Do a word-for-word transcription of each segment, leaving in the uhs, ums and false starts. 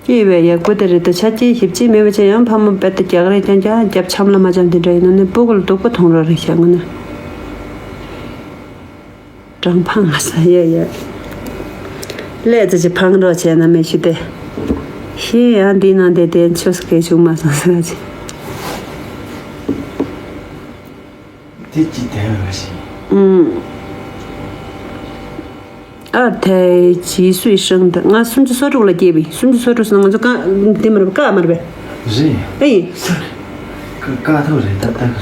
སྐྱེས་པའི་ཡག་པོ་དེ་རེད་དོ། ཆ་སྐྱེས་ཞིབ་ཅིག་མེད་པ་བྱས་ཡང་ཕ་མ་རྦད་དེ་རྒྱག་རེས་རྐྱང་རྐྱང་རྒྱབ་འཆམ་ལ་མ་འཆམ་དེ་འདྲ་ཡིན་ན་ནི་སྤུ་གུ་ལ་སྡུག་པོ་མཐོང་རོགས་རེད་ཤག་ངོ་ནི། གྲང་འཕང་ང་ས་ཡ་ཡ། ཀླད་ཙི་ཅི་འཕང་རོགས་བྱས་ན་མེད་ཞུ་དེ། ཤེས་ཡང་འདི་ནང་དེ་དེ་ཆོས་སྐད་བྱུང་མ་སོང་ཟེར་གྱི། དེ་ཅི་དེ་རེད་ཞིག་ཨ་ཐའི་ཇི་སུའི་ཧྲང་དང་ང་སུམ་ཅུ་སོ་དྲུག་ལ་སྐྱེས་པའི་སུམ་ཅུ་སོ་དྲུག་སོང་ང་ཚོ་ཀ་དེ་མ་རེད་པ་ཀ་མ་རེད་པས། རེད། ཨེ་ཡིན། ཀ་ཀ་ཐོག་རེད་ད་ལྟ་གི་རེད།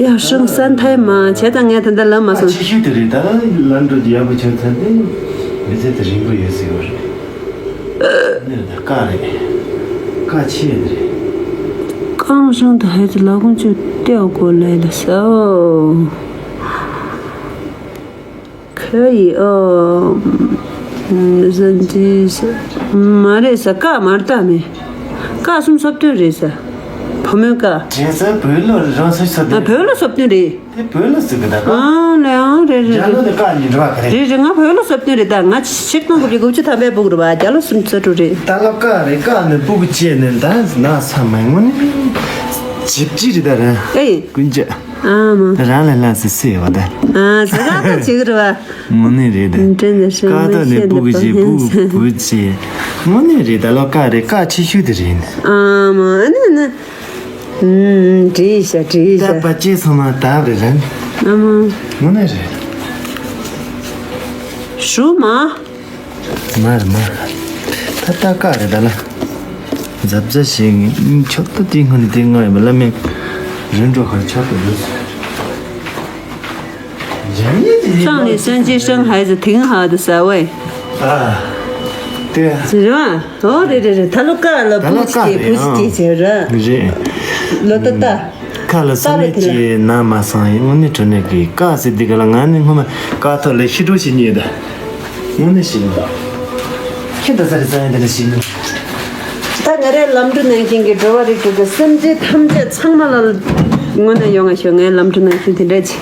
ཡ་ཧྲང་ས་མཐའི་མ་བྱས་ཙང་ངས་ད་ལྟ་ལབ་མ་ཀ་སོང་། ཆེ་ཤོས་དེ་རེད་ད། ལམ་འགྲོ་རྒྱུ་ཡག་པོ་བྱུང་ཚར་ཏེ་མི་ཚེ་དེ་རིང་པོ་ཡོད་སྲིད་པ་རེད། ནི་རེད་ད་ཀ་རེད། ཀ་ཆེ་ཡ་དེ་རེད། ཀང་ཧྲང་དུ་ཧེ་ཙི་ལ་ཀུང་ཅུ་ཏེའོ་གོ་ལེ་ལ་སའོ། ཁོ་ཡི་ཨོ། ཟན་ཏི་ས། མ་རེད་ས་ཀ་མར་ལྟ་མེད། ཀ་གསུམ་སོ་བདུན་རེད་ས། བུ་མོའི་ཀ། བྱས་ཙང་བོད་ལོ་རང་སོ་སོ་ཨ་དེ། བོད་ལོ་སོ་བདུན་རེད། དེ་བོད་ལོ་ཟེར་གི་ད་ཀ། ཨང་ལེ་ཨང་རེད་རེད་རྒྱ་ལོ་རེད། དེ་ཀ་གཉིས་འགྲོ་བ་ག་རེད། རེད་རེད་ང་བོད་ལོ་སོ་བདུན་རེད་ད། ང་ཆིག་སྟོང་དགུ་བརྒྱ་དགུ་བཅུ་ཐམ་པའི་སྤུ་གུ་རེད་བ། རྒྱ་ལོ་སུམ་ཅུ་སོ་དྲུག་རེད། ད་ལོ་ཀ་རེད། ཀ་ནི་སྤུ་གུ་སྐྱེས་ནས་ད་ན་ཚ་མ་ངོ་ནི་ཇིབ་ཅི་རེད་ད་ར། ཨེ། ཀུན་ཅ། ཨ་མ། རང་ལ་ལ་སི་སི་ཡོད་ད། ཨ་ཟ་ག་ད་ཅིག་རེད་བ། ངོ་ནི་རེད་ད། འདྲེན་ནས་ཤི་ཀ་མ་ཐོག་ནས་ཤེས་སྤུ་གུ་འདི་བྱེད་སྤུ་གུ་བུ་བྱེད། ངོ་ནི་རེད་ད་ལོ་ཀ་རེད། ཀ་ཆེ་ཤོས་དེ་རེད། ཨ་མ་ཨ་ནི་ནི། ཨུམ། བྲིས་ཤག་བྲིས་ད་ཤག་པ་ཅེ་ཚང་མ་དག་རེད་རན། ཨ་མ། ངོ་ནི་རེད། ཞུ་མ། མར་མར། ད་ལྟ་ཀ་རེད་ད་ལ། འཛབ་འཛབ་བྱེད་ངེས་ཆོག་ཏུ་དེ་སྔོན་དེ་སྔ་ཡིན་པ་བླ་མས་རིན་འགྲོ་ཁར་ཆོག་ཏུ་འདུག 上里升级升孩子挺好的，三位。 ཨ། དེ། རེད་བ། ཨོ་རེད་རེད་རེད། ད་ལོ་ཀ་ལ་ད་ལོ་བུ་ཀ་ཅིག་རེད་བུ་ཨང་ཅིག་བྱས་ར། རེད། ལོ་ཏ་ཏ། ཁ་ལ་སུ་མེད་ཀྱི་ན་མ་སང་ཡིན་དངོས་གནས་དྲང་གནས་ཀྱི་ཀ་ཟེར་འདི་ག་ལ་ང་ནི་སྔོན་མ་ཀ་ཐོག་ལ་ཤི་འགྲོ་ཞིག་ཉེས་ད། དངོས་གནས་ཞིག་ཡིན་པ། ཁྱེད་ད་ས་རི་ས་ཡིན་དེ་ལ་ཞིག་ཡིན། ད་ང་རའི་ལམ་འགྲོ་ནང་བཞིན་གྱི་འགྲོ་བ་རིགས་དྲུག་གི་སེམས་ཅན་ཐམས་ཅད་ཚང་མ་ལ་དངོས་གནས་ཡོང་ང་ཤོག་ངའི་ལམ་འགྲོ་ནང་བཞིན་དེ་འདྲ་ཅིག་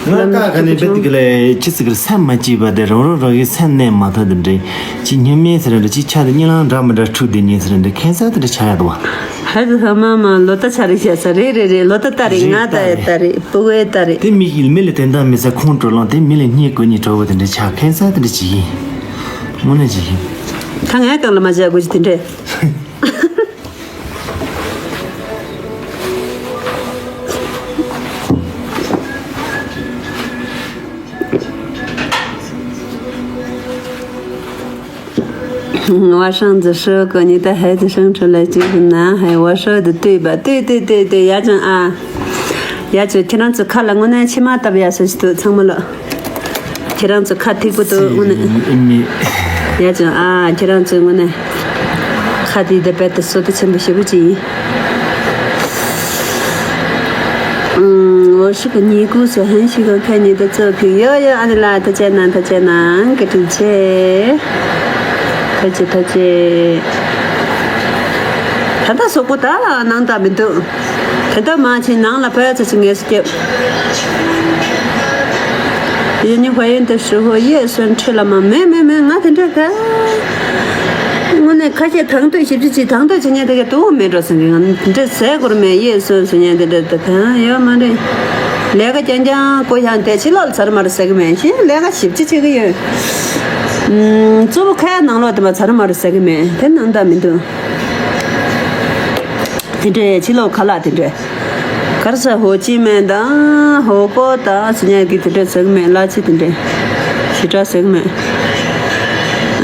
ང་ཀ་ག་ནས་བེད་གི་ལས་ཅི་ཟིག་གི་སེམས་མ་སྐྱིད་པ་དེ་རང་རང་རང་གི་སེམས་གནས་མ་ཐག་དེ་འདྲ་ཅི་སྙན་མེད་ཟེར་འདྲ་ཅི་ཆ་དེ་གཉིད་ལམ་འདྲ་མི་འདྲ་འཁྲུག་དེ་ཉིན་ཟེར་འདྲ་ཁེན་ས་དེ་འདྲ་ཆ་ཡ་དོ། ཧ་ཧ་མ་མ་ལོ་ད་ཆ་རེ་བྱས་ས་རེད་རེད་རེད། ལོ་ད་ད་རེད། ང་ད་ཡ་ད་རེད། སྤུ་གུའི་ད་རེད། དེ་མི་གིས་མི་ལ་དེ་འདྲ་མི་ཟ་ཁོང་འགྲོ་ལང་དེ་མི་ལ་སྙིང་གོ་ཉིད་གྲོགས་པོ་དེ་འདྲ་ཆ་ཁེན་ས་དེ་འདྲ་ཅི་ཡིན། དངོས་གནས་ཅི་ཡིན། ད་ངའི་སྒང་ལ་མ་བྱ་དགོས་ཅི་དེ་འདྲས། ཝ་ཧྲང་ཙི་ཧྲི་གོ་ཉི་ད་ཧའི་ཙི་ཧྲང་ཁྲི་ལ་ཅིག་ན་ཧའི་ཝ་ཧྲི་དུ་ལྟོས་པ་ལྟོས་ལྟོས་ལྟོས་ལྟོས་ཡ་ཅང་ཨ། ཡ་ཅོ་ཁྱེད་རང་ཚོ་ཁ་ལ་དངོས་གནས་མཆི་མ་བཏབ་ཡ་སོ་ཞིག་འདུག་ཚང་མ་ལ། ཁྱེད་རང་ཚོ་ཁ་ཐིག་པོ་འདུག་དངོས་གནས། ཨི་མི། ཡ་ཅང་ཨ་ཁྱེད་རང་ཚོའི་དངོས་གནས། ཁ་དེ་དེ་རྦད་དེ་བསོད་བདེ་ཆེན་པོ་ཞེ་པོ་ཅིག་ཡིན། ཨང་། 我是个尼姑所很喜欢看你的作品。哟哟，ཨ་ནི་ལ་ཐུགས་རྗེ་གནང་། ཐུགས་རྗེ་གནང་། བཀའ་དྲིན་ཆེ། ཐུགས་རྗེ་ཐུགས་རྗེ། ད་ལྟ་གཟུགས་པོ་ད་ལ་ནང་ལྟ་མི་འདུག་དེ་ལྟ་མ་བྱས་ནང་ལ་ཕར་ཚུར་ཚུར་ངལ་གསོ་རྒྱབ། ཡེ་ཉི་ཧྭ་ཡོན་ཏེ་ཧྲི་ཧོ་ཡེ་སོན་ཁྲི་ལ་མ་མེད་མེད་མེད་ང་དེ་འདྲ་ག་དངོས་གནས་ཁ་ཤས་དང་དོད་ཞིབ་ཅིག་ཅིག་དང་དོད་བྱེད་མཁན་དེ་ག་དུ་མེད་འགྲོ་ཟེར་གི། ང་དེ་འདྲ་ཟས་གོར་མེད་ཡེ་སོན་སོན་ཡང་དེ་འདྲ་ད་གང་ཡོད་མ་རེད། ལས་ཀ་རྐྱང་རྐྱང་བསྐོ་ཡང་དེ་ཕྱི་ལོགས་ལ་ཚར་མ་རེད་ཟེར་གི་མེད་གཞན་ལས་ཀ་ཞིབ་ཅིག་བྱེད་གི་ཡོད། ཨུམ། གཙོ་བོ་ཁ་ཡ་ནང་ལོགས་དེ་མ་ཚར་མ་རེད་ཟེར་གི་མེད་དེ་ནང་ད་མི་འདུག་དེ་འདྲའི་ཕྱི་ལོགས་ཁ་ལག་དེ་འདྲའི། གར་ས་ཧོ་ཅི་མེན་དང་ཧོ་ཀོ་དང་སུ་ཉག་གི་དེ་འདྲ་ཟེར་གི་མེད། གླ་ཆ་དེ་འདྲ་ཞེ་དྲག་ཟེར་གི་མེད།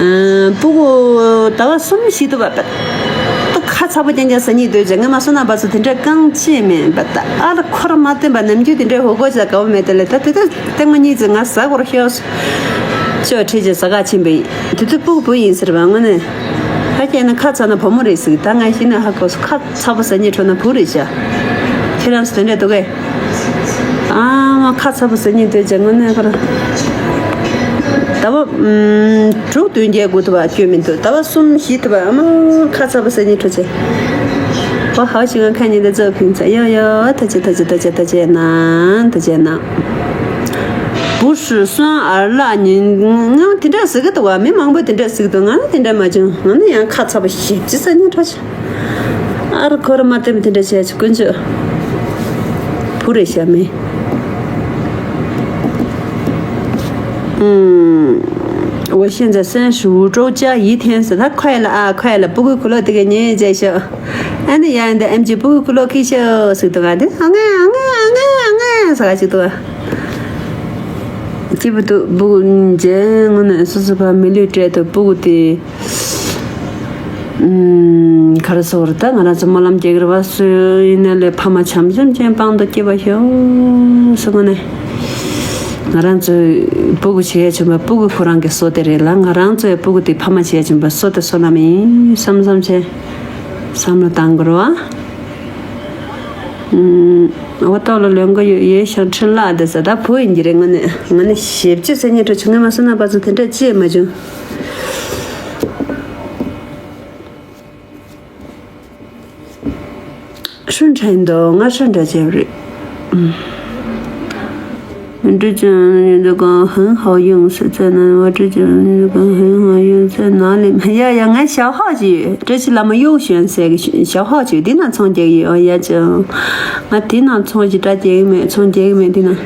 ཨ། སྤུ་གུ་ཟླ་བ་གསུམ་བཞི་ཐུབ་པ་ད་ཁ་ཚ་པོ་རྐྱང་རྐྱང་ཟ་སྙིང་འདོད་ཅིང་ངས་མ་སོ་ན་བ་སོ་དེ་འདྲ་རྐང་ཆེ་མེད་པ་ད་ཨ་ལ་ཁོ་ར་མ་བསྟན་པ་ནམ་རྒྱུན་དེ་འདྲའི་ཧོ་ཀོ་ཅིག་དགའ་བོ་མེད་དེ་ལས་ད་དེ་ད་ལྟད་མོ་གཉིས་ཙི་ང་ཟ་གོ་ར་ཤོག་ཅོ་ཁྲིད་ཅིག་ཟ་ག་ཕྱིན་པ་ཡིན། དེ་དུས་སྤུ་གུ་བུ་ཡིན་ཟེར་བ་དངོས་གནས། ཧ་ཀྱེ་ན་ཁ་ཚ་ན་བུ་མོ་རེད་ཟེར་གི་ད་ང་ཤི་ན་ཧ་གོ་སོ་ཁ་ཚ་པོ་ཟ་སྙིང་འདོད་ན་བུ་རེད་ཤག་ཁྱེད་རང་ཚོ་དེ་འདྲ་འདུག་གས། ཨ་མ་ཁ་ཚ་པོ་ཟ་སྙིང་འདོད་ཅེས་དངོས་གནས་ཁོ་རང་། ཟླ་བ་ཨུམ་དྲུག་བདུན་བརྒྱད་དགུ་ཐུབ་པ་སྐྱོན་མི་འདུག་ཟླ་བ་གསུམ་བཞི་ཐུབ་པ་ཨ་མ་ཁ་ཚ་པོ་ཟ་སྙིང་འདོད་ཅེས། ཨོ་ཧའོ་ཞིག་ང་ཁ་ཉིན་དེ་ཚོ་ཕིང་ཚ་ཡོ་ཡོ་ཐ་ཆེ་ཐ་ཆེ་ཐ་ཆེ་ཐ་ཆེ་ན་ཐ་ཆེ་ན། བུ་ སོན་ཨར་ལགས་ཉིན་ང་དེ་འདྲ་ཟེར་གི་འདུག་བ། མི་མང་པོས་དེ་འདྲ་ཟེར་གི་འདུག་ང་ནི་དེ་འདྲ་མ་བྱུང་། ང་ནི་ཡང་ཁ་ཚ་པོ་ཞེ་པོ་ཅིག་ཟ་ཉན་འགྲོ་ཆེ། ཨ་ར་ཁོ་ར་མ་བསྟན་པ་དེ་འདྲ་བྱས་ཆེ་དཀོན་མཆོག་བུ་རེད་ཤ་མེད། ཨུམ། 我现在三十五周加一天ཟེར། ད་ཁོ་ཡ་ལ་ཨ་ཁོ་ཡ་ལ་སྤུ་གུའི་ཁུ་ལོ་དེ་ག་ཉེ་བྱས་ཤོག་ཨ་ནི་ཡ་འདི་ཨེམ་ཆི་སྤུ་གུའི་ཁུ་ལོ་ཁི་ཤོག་ཟེར་འདུག་ཨ་འདི་ཨ་ང་ཨ་ང་ཨ་ང་ཨ་ང་ཟེར་ག་ཅིག་འདུག་སྐྱིད་པོ་འདུག་སྤུ་གུ་མཇལ་སྔོན་ནས་སོ་སོ་ཕ་མི་ལུས་སྤྲད་དུ་སྤུ་གུ་དེ། ཨུམ། ག་རེ་ཟེར་བ་རེད། ད་ང་རང་ཚོ་སྨོན་ལམ་རྒྱག་གི་རེད་བ། སུ་ཡིན་ན་ལས་ཕ་མ་བྱམས་སེམས་ཅན་པང་དུ་སྐྱེ་བ་ཤོག་ཟེར་གོ་ནས། ང་རང་ཚོའི་སྤུ་གུ་བྱེད་ཡ་བྱུང་བ་སྤུ་གུ་ཁོ་རང་གི་བསོད་བདེ་རེད་ལ། ང་རང་ཚོའི་སྤུ་གུ་དེ་ཕ་མ་བྱེད་ཡ་བྱུང་བ་བསོད་བདེ་བསོད་ནམས་ཡིན་བསམ་བསམ་བྱས་བསམ་བློ་བཏང་དགོས་རེད་བ། ཨུམ། འོ་ཏོག་ལ་ལོན་གོ་ཡོད་ཡོད་ཤང་ཁྲི་ལགས་དེ་ཟ་ད་བུ་ཡིན་གྱི་རེད། ང་ནི་ང་ནི་ཞེ་པོ་ཅིག་ཟེར་ཉན་འགྲོ་བྱུང་། ངས་མ་སོང་ན་པ་ཚོ་དེ་འདྲ་ཅི་ཡང་མ་བྱུང་། ཧྲུན་ཁྲན་དོ་ང་ཧྲུན་འདྲ་བྱས་པ་རེད། 我之前那个很好用，是在哪？我之前那个很好用，在哪里？呀呀，俺小号机，这是那么优选这个小号机，你那从这个呀就，俺电脑从这这这没从这个没的呢。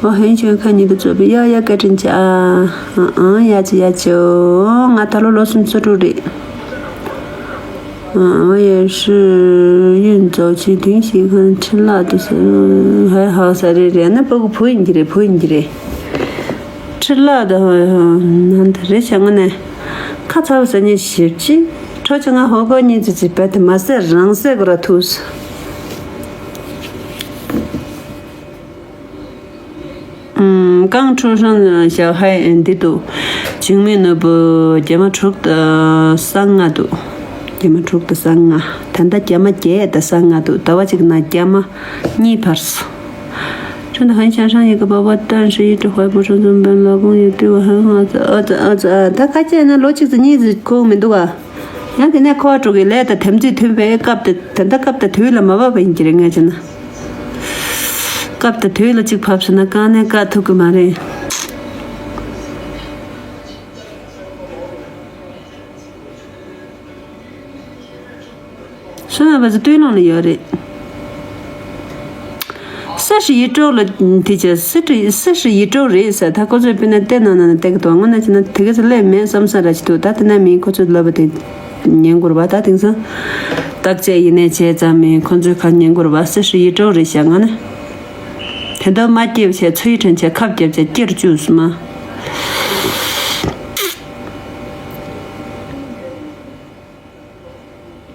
我很喜欢看你的作品，呀呀，该真假啊，嗯嗯，呀就呀就，俺打了老孙做主的。 ཨ་ཡེ་ཧྲི་ཡུན་ཙོ་ཆི་དེང་ཞིག་ཁོང་ཁྲི་ལག་ཏུ་ཟེར། ཧའི་ཧའོ་ས་རེ་རེ་ན་བུ་གུ་བུ་ཡིན་གྱི་རེད། བུ་ཡིན་གྱི་རེད། ཁྲི་ལག་ཏུ་ཧའི་ཧའོ་ན་ད་རེ་བྱ་ང་ནས་ཁ་ཚ་བ་ཟ་ཉེ་ཞིབ་ཅི་ཁྲོ་ཆ་ང་ཧོ་གོ་ཉིན་ཙི་ཙི་བད་དེ་མ་ཟེར་རང་ཟེར་གོ་ར་ཐུགས། 刚出生的小孩འདི་འདུག་བྱུང་མི་ནོར་བུ་རྒྱ་མ་དྲུག་དང་གསང་ལྔ་འདུག་རྒྱ་མ་དྲུག་དང་གསང་ལྔ། ད་ལྟ་རྒྱ་མ་བརྒྱད་དང་གསང་ལྔ་འདུག་ཟླ་བ་གཅིག་ནང་རྒྱ་མ་གཉིས་འཕར་སོང་། 真的很想上一个宝宝，但是一直怀不上，怎么办？老公也对我很好，这……呃……这……呃……这……ད་ཁ་ཆད་ན་ལོ་གཅིག་ཙམ་གཉིས་ཙམ་ཁོག་མི་འདུག་ག་ཡང་དེ་ནས་ཁོ་འགྲོ་གི་ལས་དང་དམ་ཚིག་མཐུན་པའི་སྐབས་དེ་ད་ལྟ་སྐབས་དང་དུས་ལ་མ་བབས་པ་ཡིན་གྱི་རེད། ངས་བྱས་ན། སྐབས་དང་དུས་ལ་གཅིག་བབས་སོང་ན་དཀའ་ནས་བཀག་ཐུབ་ཀྱི་མ་རེད། སོ་ན་བ་ཚོ་སྟོད་ལུང་ལ་ཡོད་རེད། 四十一周ལ་དེ་ཅི་四十四十一周རེད་ཟེར། ད་ཁོ་ཚོས་དཔེར་ན་བལྟས་ན་ན་ན་བལྟས་ཀྱི་འདུག་དངོས་གནས་བྱས་ན་དེ་ག་ཚོད་སླེབས་མེད་བསམ་ས་ར་ཅིག་འདུག་ད་དེ་ན་མིན་ཁོ་ཚོས་ལབ་པ་དེ་ཉན་དགོས་རེད་བ། ད་དེང་སང་བརྟག་དཔྱད་ཡིན་ནའི་བྱས་ཙང་མིན་ཁོ་ཚོས་ག་ཉན་དགོས་རེད་བ། 四十一周རེད་ཤག་ང་ནི་དེ་འདྲ་མ་སྐྱེས་བྱས་ཚུལ་དྲན་བྱས་ཁབ་བརྒྱབ་བྱས་སྐྱེར་བཅུག་སོང་མ།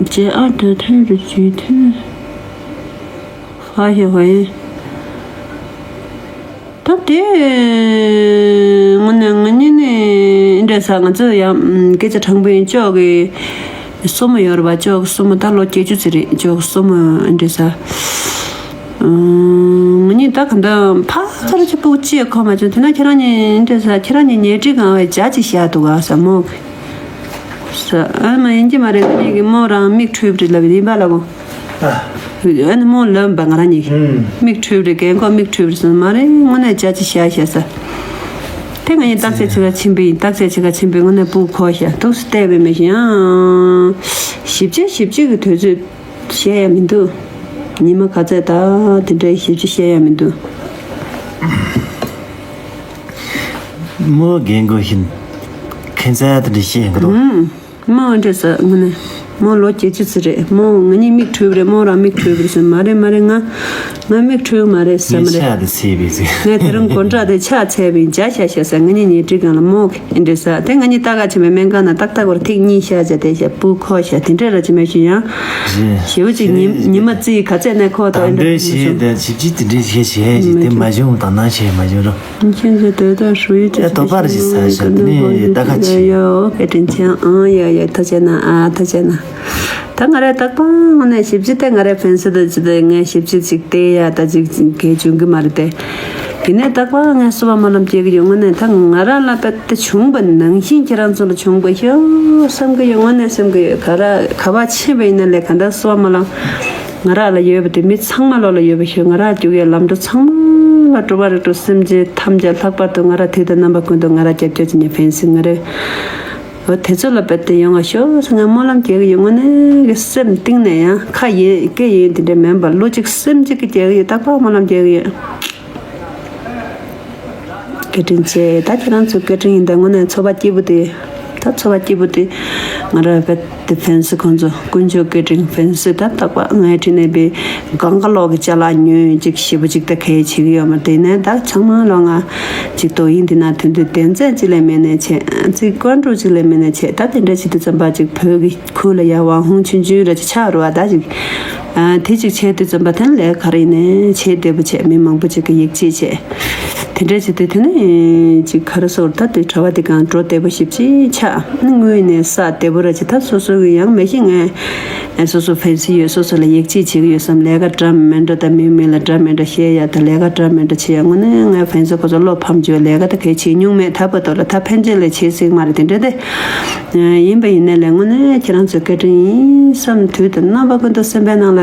姐二的腿的举腿发现怀孕。ད་དེ་དངོས་གནས་ང་གཉིས་ནི་འདྲ་ས་ང་ཚོ་ཡང་སྐད་ཆ་དྲང་པོ་ཡིན། ཅོག་གི་སྲུ་མོ་ཡོད་རེད་པ། ཅོག་གི་སྲུ་མོ་ད་ལོ་བརྒྱད་ཅུ་ཙམ་རེད། ཅོག་གི་སྲུ་མོ་འདྲ་ས། ང་གཉིས་ད་ག་འདྲ་ཕ་ཚར་གྱི་སྤུ་གུ་ཅི་ཡང་གོ་མ་བྱུང་། དེ་ན་ཁྱེད་རང་གཉིས་འདྲ་ས་ཁྱེད་རང་གཉིས་ཉལ་ཁྲི་གང་བའི་ཇ་ཅིག་བཞག་འདུག་ག་ས་མོ། ས་ཨ་མ་ཡིན་གྱི་མ་རེད། ངེད་ཀྱི་མོ་རང་མིག་འཁྲུལ་བ་རེད་ལབ་ཡིན་པ་ལ་གོ། ཨ་ནི་མོ་ལབ་པ་ང་རང་གཉིས་ཀྱི་མིག་འཁྲུལ་བ་རེད། རྒན་གོག་མིག་འཁྲུལ་བ་རེད་ཟེར། མ་རེད། དངོས་གནས་ཇ་ཅིག་བཞག་བཞག་ས། དེ་ང་གཉིས་བརྟག་དཔྱད་བྱེད་ག་ཕྱིན་པ་ཡིན། བརྟག་དཔྱད་བྱེད་ག་ཕྱིན་པའི་དངོས་གནས་སྤུ་གོ་ཤག་ཏོག་ཙམ་བལྟས་པས་མེད་ཀྱང་ཞིབ་ཆ་ཞིབ་ཆ་གི་དུས་ཚོད་བཤད་ཡ་མི་འདུག་ཉི་མ་ག་ཚད་ད་དེ་འདྲའི་ཞིབ་ཆ་བཤད་ཡ་མི་འདུག་མོ་རྒན་གོག་བཞིན་ཁྱད་མཚར་དེ་འདྲ་བཤད་ཡོང་གི་འདུག་མོ་འདྲ་ས་ངོ་ནས་མོ་ལོ་བརྒྱད་ཅུ་ཙམ་རེད། མོ་ང་གཉིས་མིག་འཁྲུལ་བ་རེད། མོ་རང་མིག་འཁྲུལ་བ་རེད་ཟེར། མ་རེད་མ་རེད། ང་ང་མིག་འཁྲུལ་མ་རེད་ཟེར། མ་རེད། ངས་དེ་རིང་གོན་ཀྲ་དེ་ཕྱག་འཚལ་བའི་ཇ་ཤ་ཤ་ཟེར། ང་གཉིས་ཉལ་ཁྲི་སྒང་ལ་མོ་འདྲ་ས་དེ་ང་གཉིས་ལྟ་ག་ཕྱིན་པའི་སྨན་ཁང་ནང་ཏག་ཏག་བར་ཐིག་གཉིས་ཤ་ཇ་དེ་ཤ་སྤུ་གོ་ཤ་དེ་འདྲ་ར་ཅི་མ་ཞིག་ཡང་ཞེ་བོ་ཅིག་ཉི་ཉི་མ་རྩིས་ག་ཚད་ནས་ཁོ་ད་འདྲ་ཞིག་དེ་ཇི་ཇི་དེ་འདྲ་ཞིག་བྱས་ཞིག་དེ་མ་བྱུང་དང་ན་བྱས་མ་བྱུང་རོགས། 你现在得到属于自己的幸福，更多光明自在哟。该真强，嗯，呀呀，头前呢啊，头前呢。ད་ང་རའི་རྟག་པར་ངོ་ནས་ཞིབ་ཅིག་དེ་ང་རའི་ཕན་སེ་དུ་ཅི་དེ་ངས་ཞིབ་ཅིག་ཅིག་བལྟས་ཡ་ད་ཅིག་གལ་བྱུང་གི་མ་རེད་དེ། དེ་ནས་རྟག་པར་ངས་བསུ་བ་སྨོན་ལམ་སྐྱེ་གི་ཡོད། ངོ་ནས་ད་ང་རང་ལ་དཔེ་དེ་བྱུང་བ་ནང་བཞིན་ཁྱེད་རང་ཚོ་ལ་བྱུང་བ་ཤོག་བསམ་གི་ཡོད། ངོ་ནས་བསམ་གི་ཡོད། ག་ར་ག་བ་ཕྱིན་པ་ཡིན་ན་ལས་ག་འདྲ་བསུ་བ་སྨོན་ལམ་ང་རང་ལ་ཡོད་པ་དེ་མི་ཚང་མ་ལོ་ལ་ཡོད་པ་ཤོག་ང་རང་རྒྱུག་ཡའི་ལམ་འགྲོ་ཚང་མ། ལ་སྤྲོ་བ་རེ་སྤྲོ། སེམས་ཅན་ཐམས་ཅད་ལྷག་པར་དུ་ང་རང་དུས་དང་རྣམ་པ་ཀུན་ཏུ་ང་རང་རྒྱབ་སྐྱོར་བྱེད་མཁན་ཕན་སེམས་ང་རེ། འོ་དེ་ཚོ་ལ་རྦད་དེ་ཡོང་བ་ཤོག་ཟེར་ང་སྨོན་ལམ་རྒྱག་གི་ཡོད། དངོས་གནས་ཀྱི་སེམས་གཏིང་ནས་ཡང་ཁ་ཡིན་སྐད་ཡིན་དེ་འདྲ་མིན་པར་བློ་གཅིག་སེམས་གཅིག་གིས་རྒྱག་གི་ཡོད། རྟག་པར་སྨོན་ལམ་རྒྱག་གི་ཡོད། བཀའ་དྲིན་ཆེ། ད་ཁྱེད་རང་ཚོའི་བཀའ་དྲིན་ཡིན། ད་དངོས་གནས་ཚོར་བ་སྐྱིད་པོ་དེ། ད་ཚོར་བ་སྐྱིད་པོ་དེ། ང་རང་རྦད་དེ་ཕན་སེམས་ཁོང་ཚོ་དཀོན་མཆོག་བཀའ་དྲིན་ཕན་སེམས། ད་རྟག་པར་ངའི་འཕྲིན་ལས་པའི་སྒང་ག་ལོག་གི་ཅ་ལག་ཉོས་ཅིག་ཞེ་པོ་ཅིག་ད་གལ་བྱེད་ཀྱི་ཡོད་མ་རེད། དེ་ནས་ད་ཚང་མ་ལོག་ང་ཅིག་དོ་དབྱིངས་འདི་ན་དོན་དུ་དོན་ཚན་གཅིག་ལས་མེད་ནས་བྱས། ཅིག་ཀོན་ཀྲོ་གཅིག་ལས་མེད་ནས་བྱས། ད་དེ་འདྲ་བྱེད་དུས་ཙམ་པ་ཅིག་བོད་ཀྱི་ཁུལ་ལ་ཡ་ཝང་ཧུང་ཆུང་ཆུང་ར་ཅིག་ཆགས་རུ་བ། ད་ཅིག་ཨ་དེ་ཅིག་བྱས་དུས་ཙམ་པ་དེ་ནས་ལས་ག་རེ་ཡིན་ནའི་བྱེད་བདེ་པོ་བྱས། མི་མང་པོ་ཅིག་གི་ཡིད་ཆེས་བྱས། དེ་འདྲ་བྱེད་དུས་དེ་ནས་ཅིག་ག་རེ་ཟེར། ད་དུས་གྲྭ་པ་དེ་གང་འགྲོ་བདེ་པོ་ཞེ་པོ་ཅིག་ཆགས། དངོས་གནས་ས་བདེ་པོ་ར་ཅིག་ད་སོ་སོ་གི་ཡང་མི་ཤེས་ངས། སོ་སོ་ཕན་སེམས་ཡོད། སོ་སོ་ལ་ཡིད་ཆེས་བྱེད་ཀྱི་ཡོད་བསམ། ལས་ཀ་འདྲ་མི་འདྲ་ད་མི་མི་ལ་འདྲ་མི་འདྲ་བཤད་ཡ། ད་ལས་ཀ་འདྲ་མི་འདྲ་བྱེད་ཡ། དངོས་གནས་ངའི་ཕན་སེམས་ཁོ་ཚོ་བློ་ཕམ་བྱོས། ལས་ཀ་ད་གལ་བྱེད་མྱོང་མེད། ད་བར་དུ་ལ་ད་ཕན་ཆད་ལས་བྱེད་སྲིད་མ་རེད། དེ་འདྲ་དེ་ཡིན་པ་ཡིན་ནའི་ལས་དངོས་གནས་ཁྱེད་རང་ཚོའི་བཀའ་དྲིན་ཡིན་བསམ། དུས་དང་རྣམ་པ་ཀུན་ཏུ་སེམས་པའི་ནང་ལ་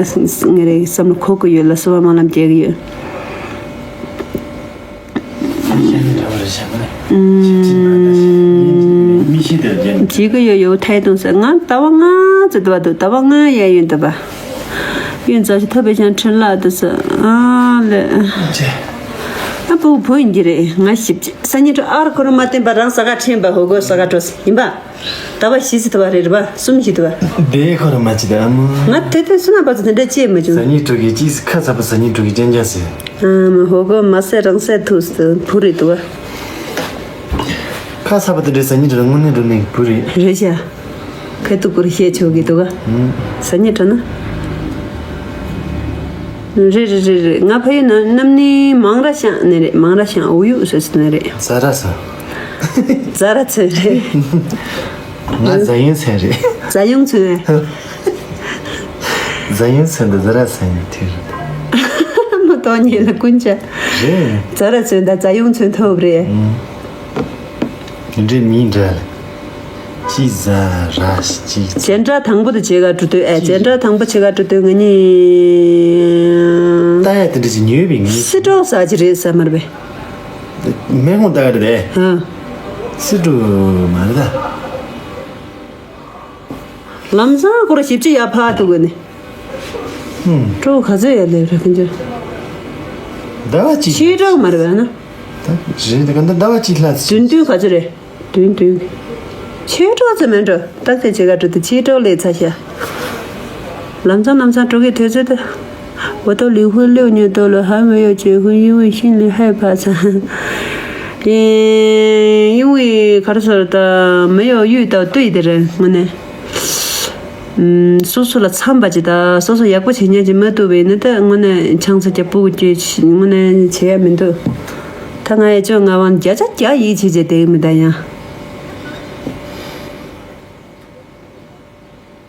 ངེད་རེ་བསམ་བློ་འཁོར་གྱི་ཡོད་ལ་གསོལ་བ་སྨོན་ལམ་རྒྱག་གི་ཡོད། ཤ་ནི་འདྲ་བ་རེད་བྱས་པ་ནི། ཨུམ། མི་ཤི་དེར་རྒྱན། བྱེད་ཀྱི་ཡོད་ཡོད་ཐའི་ཏུང་ཟེར། ང་ཟླ་བ་ལྔ་ཙམ་འདུག་བ་འདུག་ཟླ་བ་ལྔ་ཡས་ཡོད་འདུག་པ། ཡོན་ཙམ་ཞིག་ཐོབ་པའི་ཞང་ཁྲིན་ལག་ཏུ་ཟེར། ཨ་ལེ། ཅེ། ཨ་བུ་བུ་ཡིན་གྱི་རེད། ང་ཞིབ་ཅིག་སང་ཉིན་འགྲོ། ཨར་ཁོ་རང་མ་བསྟན་པ་རང་ས་ག་ཁྲིན་པ་ཧོ་གོ་ས་ག་འགྲོ་ཡིན་པ། ཟླ་བ་བཞི་ཙམ་འདུག་བ་རེད། རེད་པ། གསུམ་ཞིག་འདུག་བ། དེ་ཁོ་རང་མ་ཅི་ད་ཨ་མ། ང་དེ་དུས་སུ་ན་བར་དུ་དེ་འདྲ་ཅེས་མ་བྱུང་། ཟ་ཉིན་དྲུག་གི་ཅིས་ཁ་ཚ་པོ་ཟ་ཉིན་དྲུག་གི་ཅན་ཅན་ཟེར། ཨ་མ་ཧོ་གོ་མ་ཟས་རང་ཟས་ཐུག་སུ་བུ་རེད་འདུག་བ། ཁ་ཚ་པོ་དེ་འདྲའི་ཟ་ཉིན་དྲུག་དངོས་གནས་དྲུག་ནས་བུ་རེད། རེད་ཤག་ཁ་ཐུག་པོར་བཤད་ཆོག་གི་འདུག་ག་ཧུམ། ཟ་ཉིན་དྲུག་ན། རེད་རེད་རེད་རེད། ང་ཕ་ཡུལ་ན་གནམ་ནི་མང་ར་ཤང་ནས་རེད། མང་ར་ཤང་འུ་ཡུག་སོ་སོ་ནས་རེད། ཟ་ར་ས། ཟ་ར་ཚོན་རེད། ང་ཟ་ཡོང་ཚོན་རེད། ཟ་ཡོང་ཚོན། ཟ་ཡོང་ཚོན་དང་ཟ་ར་ཚོན་ཐེར། མ་གཏོགས་ཉེ་ལ་ཀུན་ཅག་རེད། ཟ་ར་ཚོན་དང་ཟ་ཡོང་ཚོན་ཐོབ་རེད། ཨུམ། འདྲེ་མིན་འདྲ་ལ། ཅི་ཟ་ར་ཅི། ཇེན་ཏྲ་དང་པོ་དུ་བྱེད་ག་འགྲོ་དུས་ཨེ། ཅི་ཇེན་ཏྲ་དང་པོ་བྱེད་ག་འགྲོ་དུས་ང་གཉིས། ལྟ་ཡ་དེ་འདྲ་ཅིག་ཉོས་པའི་ངས། སི་ཏྲོག་ཟ་ཅི་རེད་ཟ་མར་བས། མེ་ཁོང་ལྟ་ག་རེད་པས། ཨ། སི་ཏྲོག་མ་རེད་ད། ལམ་སང་སྐོར་ཞིབ་ཅི་ཡ་ཕ་ཐུག་གི་ནི། ཧུམ། ཏྲོག་ག་ཚོད་ཡ་ལེ་རེད་ཁན་ཅི། ཟླ་བ་གཅིག་ཕྱི་ཏྲོག་མ་རེད་པས་ན། ད་རེད་ད་ག་ད་ཟླ་བ་གཅིག་ལྷག་ཙམ། བདུན་བདུན་ག་ཚོད་རེད། བདུན་བདུན། ཕྱི་ཏྲོག་ཙམ་མེད་འགྲོ། ཏག་ཏག་བྱེད་ག་འགྲོ་དུས་ཕྱི་ཏྲོག་ལས་ཚ་ཤ། ལམ་སང་ལམ་སང་ཏྲོག་གི་དུས་ཚོད་དུ། 我到离婚六年多了，还没有结婚，因为心里害怕。因为 ག་རེ་ཟེར་ད། 没有遇到对的人，དངོས་གནས། ཨུམ། སོ་སོ་ལ་འཚམས་པ་ཅིག་དང་སོ་སོ་ཡག་པོ་བྱེད་མཁན་ཅིག་མ་ཐུག་པ་ཡིན་ན་ད་དངོས་གནས་ཆང་ས་རྒྱག་སྤུ་གུ་སྐྱེ་དངོས་གནས་བྱེད་ཡ་མི་འདུག་ད་ང་ཡ་ཅོ་ང་བང་བརྒྱ་ཆ་བརྒྱ་ཡིད་ཆེས་བྱས་བསྡད་ཀྱི་མི་འདུག་ཡང་།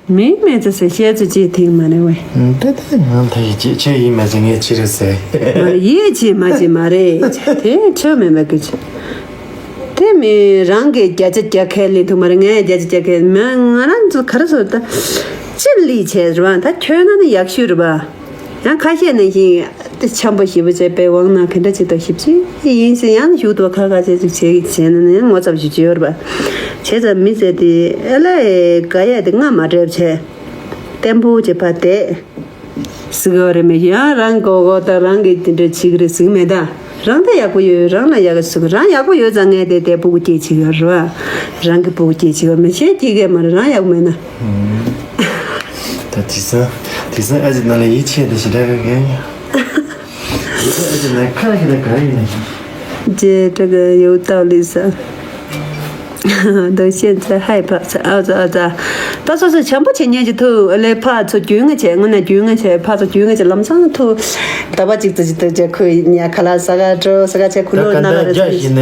མིང་མེད་ཚེ་ཟེར་བཤད་ཚེ་ཅིག་ཐིག་མ་རེད་བས། ཨུམ། ད་ད་ང་ད་ཡིད་ཆེས་ཆེ་ཡིན་མ་ཚེ་ངས་ཆེ་རེད་ཟེར། མ་རེད། ཡིད་ཆེས་མ་ཆེས་མ་རེད། དེ་ཆོ་མེད་མ་གི་ཆེ། དེ་མི་རང་གི་བརྒྱ་ཆ་བརྒྱ་ཁས་ལེན་ཐུབ་མ་རེད། ངས་བརྒྱ་ཆ་བརྒྱ་ཁས་མ་ང་རང་ཚོ་ག་རེ་ཟེར་ད། ཅི་ལི་བྱས་རེད་བ། ད་ཁྱོད་ན་ནི་ཡག་ཤོས་རེད་བ། ཡང་ཁ་ཤས་ནང་བཞིན་དེ་འཆམ་པོ་ཞེ་པོ་བྱས་པའི་དབང་ན་ག་འདྲ་ཅིག་དང་ཞིབ་ཅིག་ཡིན་ཟེར་ཡང་ཞུ་དོ་ཁ་ཁ་ཅིག་ཅིག་བྱས་བྱས་ན་ནི་ངོ་ཚབ་ཞིག་བྱས་ཡོད་རེད་བ། བྱས་ཙང་མི་ཟེར་དེ་ཨེ་ལ་ཨེ་དགའ་ཡ་དེ་སྔ་མ་འདྲ་བྱས། བརྟན་པོ་བྱས་ཕར་བསྡད། ཟིག་ག་རེ་མེད་ཀྱི་ཡང་རང་གོ་གོ་དང་རང་གི་དེ་འདྲ་བྱེད་ཀྱི་རེད་ཟིག་མེད་ད། རང་ད་ཡག་པོ་ཡོད། རང་ལ་ཡག་ག་ཟིག་རང་ཡག་པོ་ཡོད་ཙང་ངས་དེ་དེ་སྤུ་གུ་སྐྱེ་བྱེད་ཀྱི་ཡོད་རེད་བ། རང་གི་སྤུ་གུ་སྐྱེ་བྱེད་ཀྱི་ཡོད་མི་ཤེས་སྐྱེ་གི་མ་རེད་རང་ཡག་པོ་མེད་ན། ད་དེང་སང་དེང་སང་ཨ་ཅེ་ནང་ལ་ཡིད་ཆེས་དེ་ཞེ་དྲག་ག་གན་ཡ། དེང་སང་ཨ་ཅེ་ནང་ཁ་ཞེ་དྲག་ག་ཡིན་ན། 这个有道理噻。 都现在害怕噻，啊咋啊咋，ད་སོ་སོ་བྱམས་པོ་བྱེད་ཉན་གྱི་ཐུག་ལས་ཕ་ཚོ་རྒྱུས་ངན་བྱས། དངོས་གནས་རྒྱུས་ངན་བྱས། ཕ་ཚོ་རྒྱུས་ངན་བྱས། ལམ་སང་ཐུག་ཟླ་བ་གཅིག་ཙམ་ཅིག་ཏུ་བྱས་ཁོས་ཉལ་ཁ་ལ་ས་ག་འགྲོ་ས་ག་བྱས་ཁུ་ད་ལོ་ག་ན་ད་ག་རེ་རྒྱ་ཟེར་ཞིག་ནས་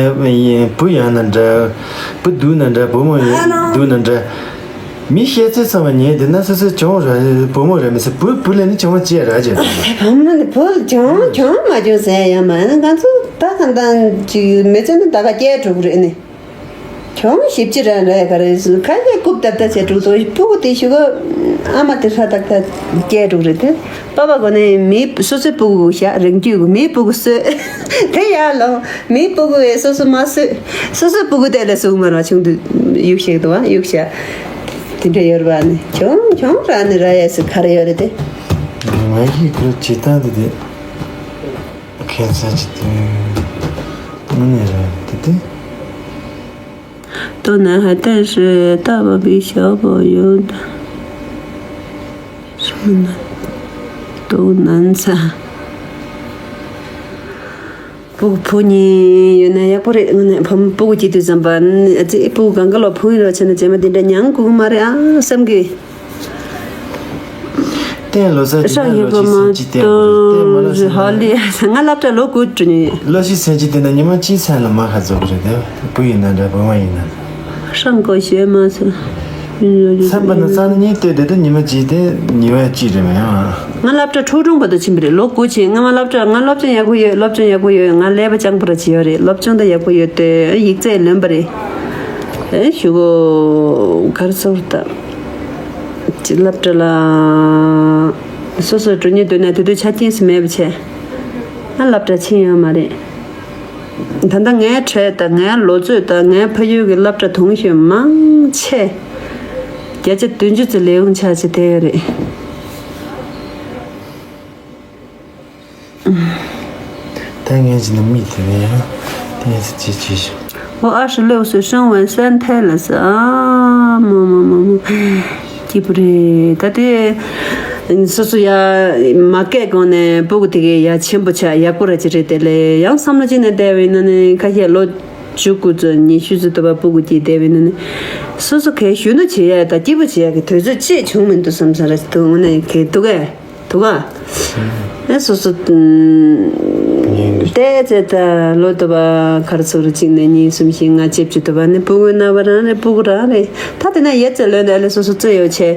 བུ་ཡང་ན་འདྲ། བུ་སྡུག་ན་འདྲ། བུ་མོ་ཡང་སྡུག་ན་འདྲ། མི་བཤད་ཚོད་ཚང་བ་ཉལ་དེ་ན་སོ་སོའི་གྱོང་ར་བུ་མོ་ར་མི་སྲིད་བུ་བུ་ལ་ནི་གྱོང་བ་ཅི་ར་བྱས། བུ་མོ་ནི་བུ་གྱོང་གྱོང་མ་བྱུང་ཟེར་ཡ་མ་ན་ང་ཚོ་ད་གང་ལྟར་ཅིག་མི་ཚོ་ནི་ད་ག་སྐྱེལ་འགྲོ་གི་རེད་ནི། གྱོང་ཞིབ་ཅི་རང་རེད། ག་རེ་ཟེར་ཁ་ཤས་རྐུབ་བཏབ་བཏབ་བྱས་འགྲོ་དོ། སྤུ་གུ་དེ་ཞུ་ག་ཨ་མ་དེ་ཧྲ་ཏག་ཏག་སྐྱེས་འགྲོ་རེད་དེ། པ་པ་གོ་ནས་མི་སོ་སོའི་སྤུ་གུ་བཞག་རིང་རྒྱུད་གོ་མིའི་སྤུ་གུ་གསོས། དེ་ཡར་ལོངས་མིའི་སྤུ་གུ་ཡས་སོ་སོ་མ་གསོས། སོ་སོའི་སྤུ་གུ་དེ་ལས་ཟུག་མར་བ་ཆུང་དུས་གཡུག་ཤེས་འདུག་བ་གཡུག་བྱ། དེ་འདྲ་ཡོད་རེད་བ། ནི་གྱོང་གྱོང་རང་ནི་ར་ཡས་སུ་ག་རེ་ཡོད་རེད་དེ། ང་ཡིས་ཁོ་བྱེད་སྟངས་དེ་དེ་ཁྱད་མཚར་ཅིག་དེ་དངོས་གནས་རེད་དེ་དེ། ཏོ་ན་ཧ་ཏན་ཧྲི་ཏ་བ་བི་ཞའོ་པོ་ཡོད། ཏོ་ནན་ཚ། སྤུ་གུ་བུ་གཉིས་ཡོད་ན་ཡག་པོ་རེད། དངོས་གནས་བུ་སྤུ་གུ་སྐྱེས་དུས་ཙམ་པ་ཨ་ཙི་སྤུ་གུ་གང་ག་ལོ་བུ་ཡིན་རོགས་བྱས་ན་རྗེས་མ་དེ་འདྲ་མྱངས་དགོས་ཀྱི་མ་རེད་ཨ་བསམ་གི། ཏན་ལོ་ས་ཅི་ཧྲང་ན་ཡོད་ལོ་པ་ཞིག་མ་སེམས་ཅི་ཏན་གོ་རེད། ཏན་མ་ལོ་ཏོ་ཧ་ལི་ང་སློབ་གྲྭ་ལོ་དགུ་འགྲོ་ནི། ལོ་ཞིག་སེམས་ཅི་ཏན་ན་ཉི་མ་གཅིག་ཚན་ལ་མ་ཁ་རྫོགས་རེད་དེ། བུ་ཡིན་ན་འདྲ་བུ་མ་ཡིན་ན། ཧྲང་གོ་ཤོད་མ་སོ། སེམས་པ་ན་ས་ནི་གཉིས་ལྟོས་དེ་དེ་ཉི་མ་གཅིག་དེ་ཉི་མ་གཅིག་རེད་མ་ཡང་། ང་སློབ་གྲྭ་ཕྲུག་གྲོང་བར་དུ་ཕྱིན་པ་རེད། ལོ་དགུ་ཕྱིན་ང་མ་སློབ་གྲྭ་ང་སློབ་སྦྱོང་ཡག་པོ་ཡོད། སློབ་སྦྱོང་ཡག་པོ་ཡོད། ང་ཀླད་པ་སྤྱང་པོ་ར་ཅི་ཡོད་རེད། སློབ་སྦྱོང་ད་ཡག་པོ་ཡོད་དེ་ཡིག་ཚད་ལོན་པ་རེད། ཨེ་ཞུ་གོ་གར་སོར་ད། ཅི་སློབ་གྲྭ་ལ་སོ་སོ་འགྲོ་ཉེན་འདུག་ན་དེ་དུས་ཆ་རྐྱེན་སུ་མེད་པ་བྱས། ང་སློབ་གྲྭ་ཕྱིན་ཡོད་མ་རེད། ད་ལྟ་ངའི་འཕྲད་དང་ངའི་ལོ་ཚོད་དང་ངའི་ཕ་ཡུལ་གྱི་སློབ་གྲྭ་དུང་ཞོན་མང་ཆེ། བརྒྱ་ཆ་བདུན་ཅུ་ཙམ་ལས་ཡོང་ཆ་ཆེ་དེ་རེད། ད་ངས་ཅི་ནི་མི་དེ་ནས་ཡང་དེ་ངས་ཅི་ཅི་ཞུ། འོ་ཨ་ཧྲི་ལེའུ་སུ་ཧྲང་ཝན་སན་ཐའི་ལ་ས་ཨ་མོ་མོ་མོ་མོ། སྐྱིད་པོ་རེད་ད་དེ། སོ་སོ་ཡ་མ་སྐད་གོང་ནས་སྤུ་གུ་དེ་གའི་ཡ་ཆེན་པོ་ཆགས་ཡག་པོ་ར་ཅི་རེད་དེ་ལས་ཡང་བསམ་བློ་ཅི་ནས་བསྡད་པ་ཡིན་ན་ནི་ཁ་ཤས་ལོ་བཅུ་དགུ་ཙམ་ཉི་ཤུ་ཙམ་དུ་བ་སྤུ་གུ་སྐྱེས་བསྡད་པ་ཡིན་ན་ནི། སོ་སོ་གའི་གཞོན་ནུ་བྱེད་ཡ་དང་སྐྱིད་པོ་བྱེད་ཡ་གི་དུས་ཚོད་ཅིག་བྱུང་མི་འདུག་བསམ་ས་ར་ཅི་འདུག་འོ་ནས་གའི་འདུག་གས། འདུག་ག་ཨེ་སོ་སོ། ཡིན་འདུག་ལྟས་ཚེ་ད་ལོ་དུ་བ་གར་ཚུར་གཅིག་ནས་གཉིས་གསུམ་བཞི་ལྔ་བཅུ་དུ་བ་ནི་སྤུ་གུ་ན་བ་རང་རེད་སྤུ་གུ་རང་རེད། ད་དེ་ན་ཡ་ཚེ་ལོན་ད་ལེ་སོ་སོ་རྩོད་ཡོ་ཆེ།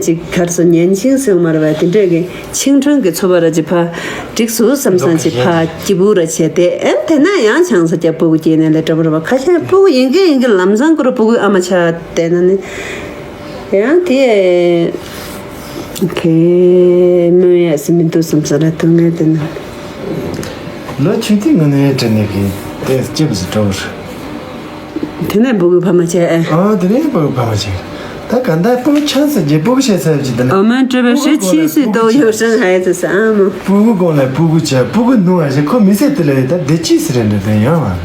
ཅིག་གར་སོ་ཉན་ཆིང་སེང་མར་བ་དེ་འདྲས་ཀྱི་ཆིང་ཁྲོན་གྱི་འཚོ་བ་ར་ཅི་ཕ། འགྲིག་སུ་བསམ་བསམ་ཅི་ཕ་སྐྱིད་པུ་ར་ཆེ་དེ་ཨེ་དེ་ན་ཡང་ཆང་ས་རྒྱ་སྤུ་གུ་སྐྱེས་ནས་ལེ་གྲོ་མོ་ར་བ་ཁ་ཤས་སྤུ་གུ་ཡིན་གི་ཡིན་གི་ལམ་སང་ཀུ་རུ་སྤུ་གུ་ཨ་མ་ཆ་དེ་ན་ནི། ཡང་དེ་གའི་སྨོན་ཡག་སི་མི་འདུག་བསམ་ས་ར་དུ་ངས་དེ་ན། ལོ་ཆུང་དུས་ངོ་ནས་དྲན་ནས་གི་དེ་སྐྱིད་པོ་ཞིག་འགྲོ་བར། དེ་ནས་སྤུ་གུ་ཕ་མ་བྱས་ཨེ། ཨ་དེ་ནས་སྤུ་གུ་ཕ་མ་བྱས། ད་ག་འདའ་སྤུ་གུ་ཆང་ཟེར་རྒྱུ་སྤུ་གུ་བཤད་ཚར་གྱི་དེ་ནས། ཨོ་མན་ཀྲི་བ་ཧྲི་ཆི་སི་ཏོ་ཡོ་ཧྲན་ཧའི་ཙི་ས་ཨ་མོ། སྤུ་གུ་གོང་ལ་སྤུ་གུ་བྱས་སྤུ་གུ་ནུ་བ་ཞིག་ཁོ་མི་ཟེར་དེ་ལས་ད་བདེ་སྐྱིད་ཟེར་རེད་འདྲ་དེ་ཡང་བ།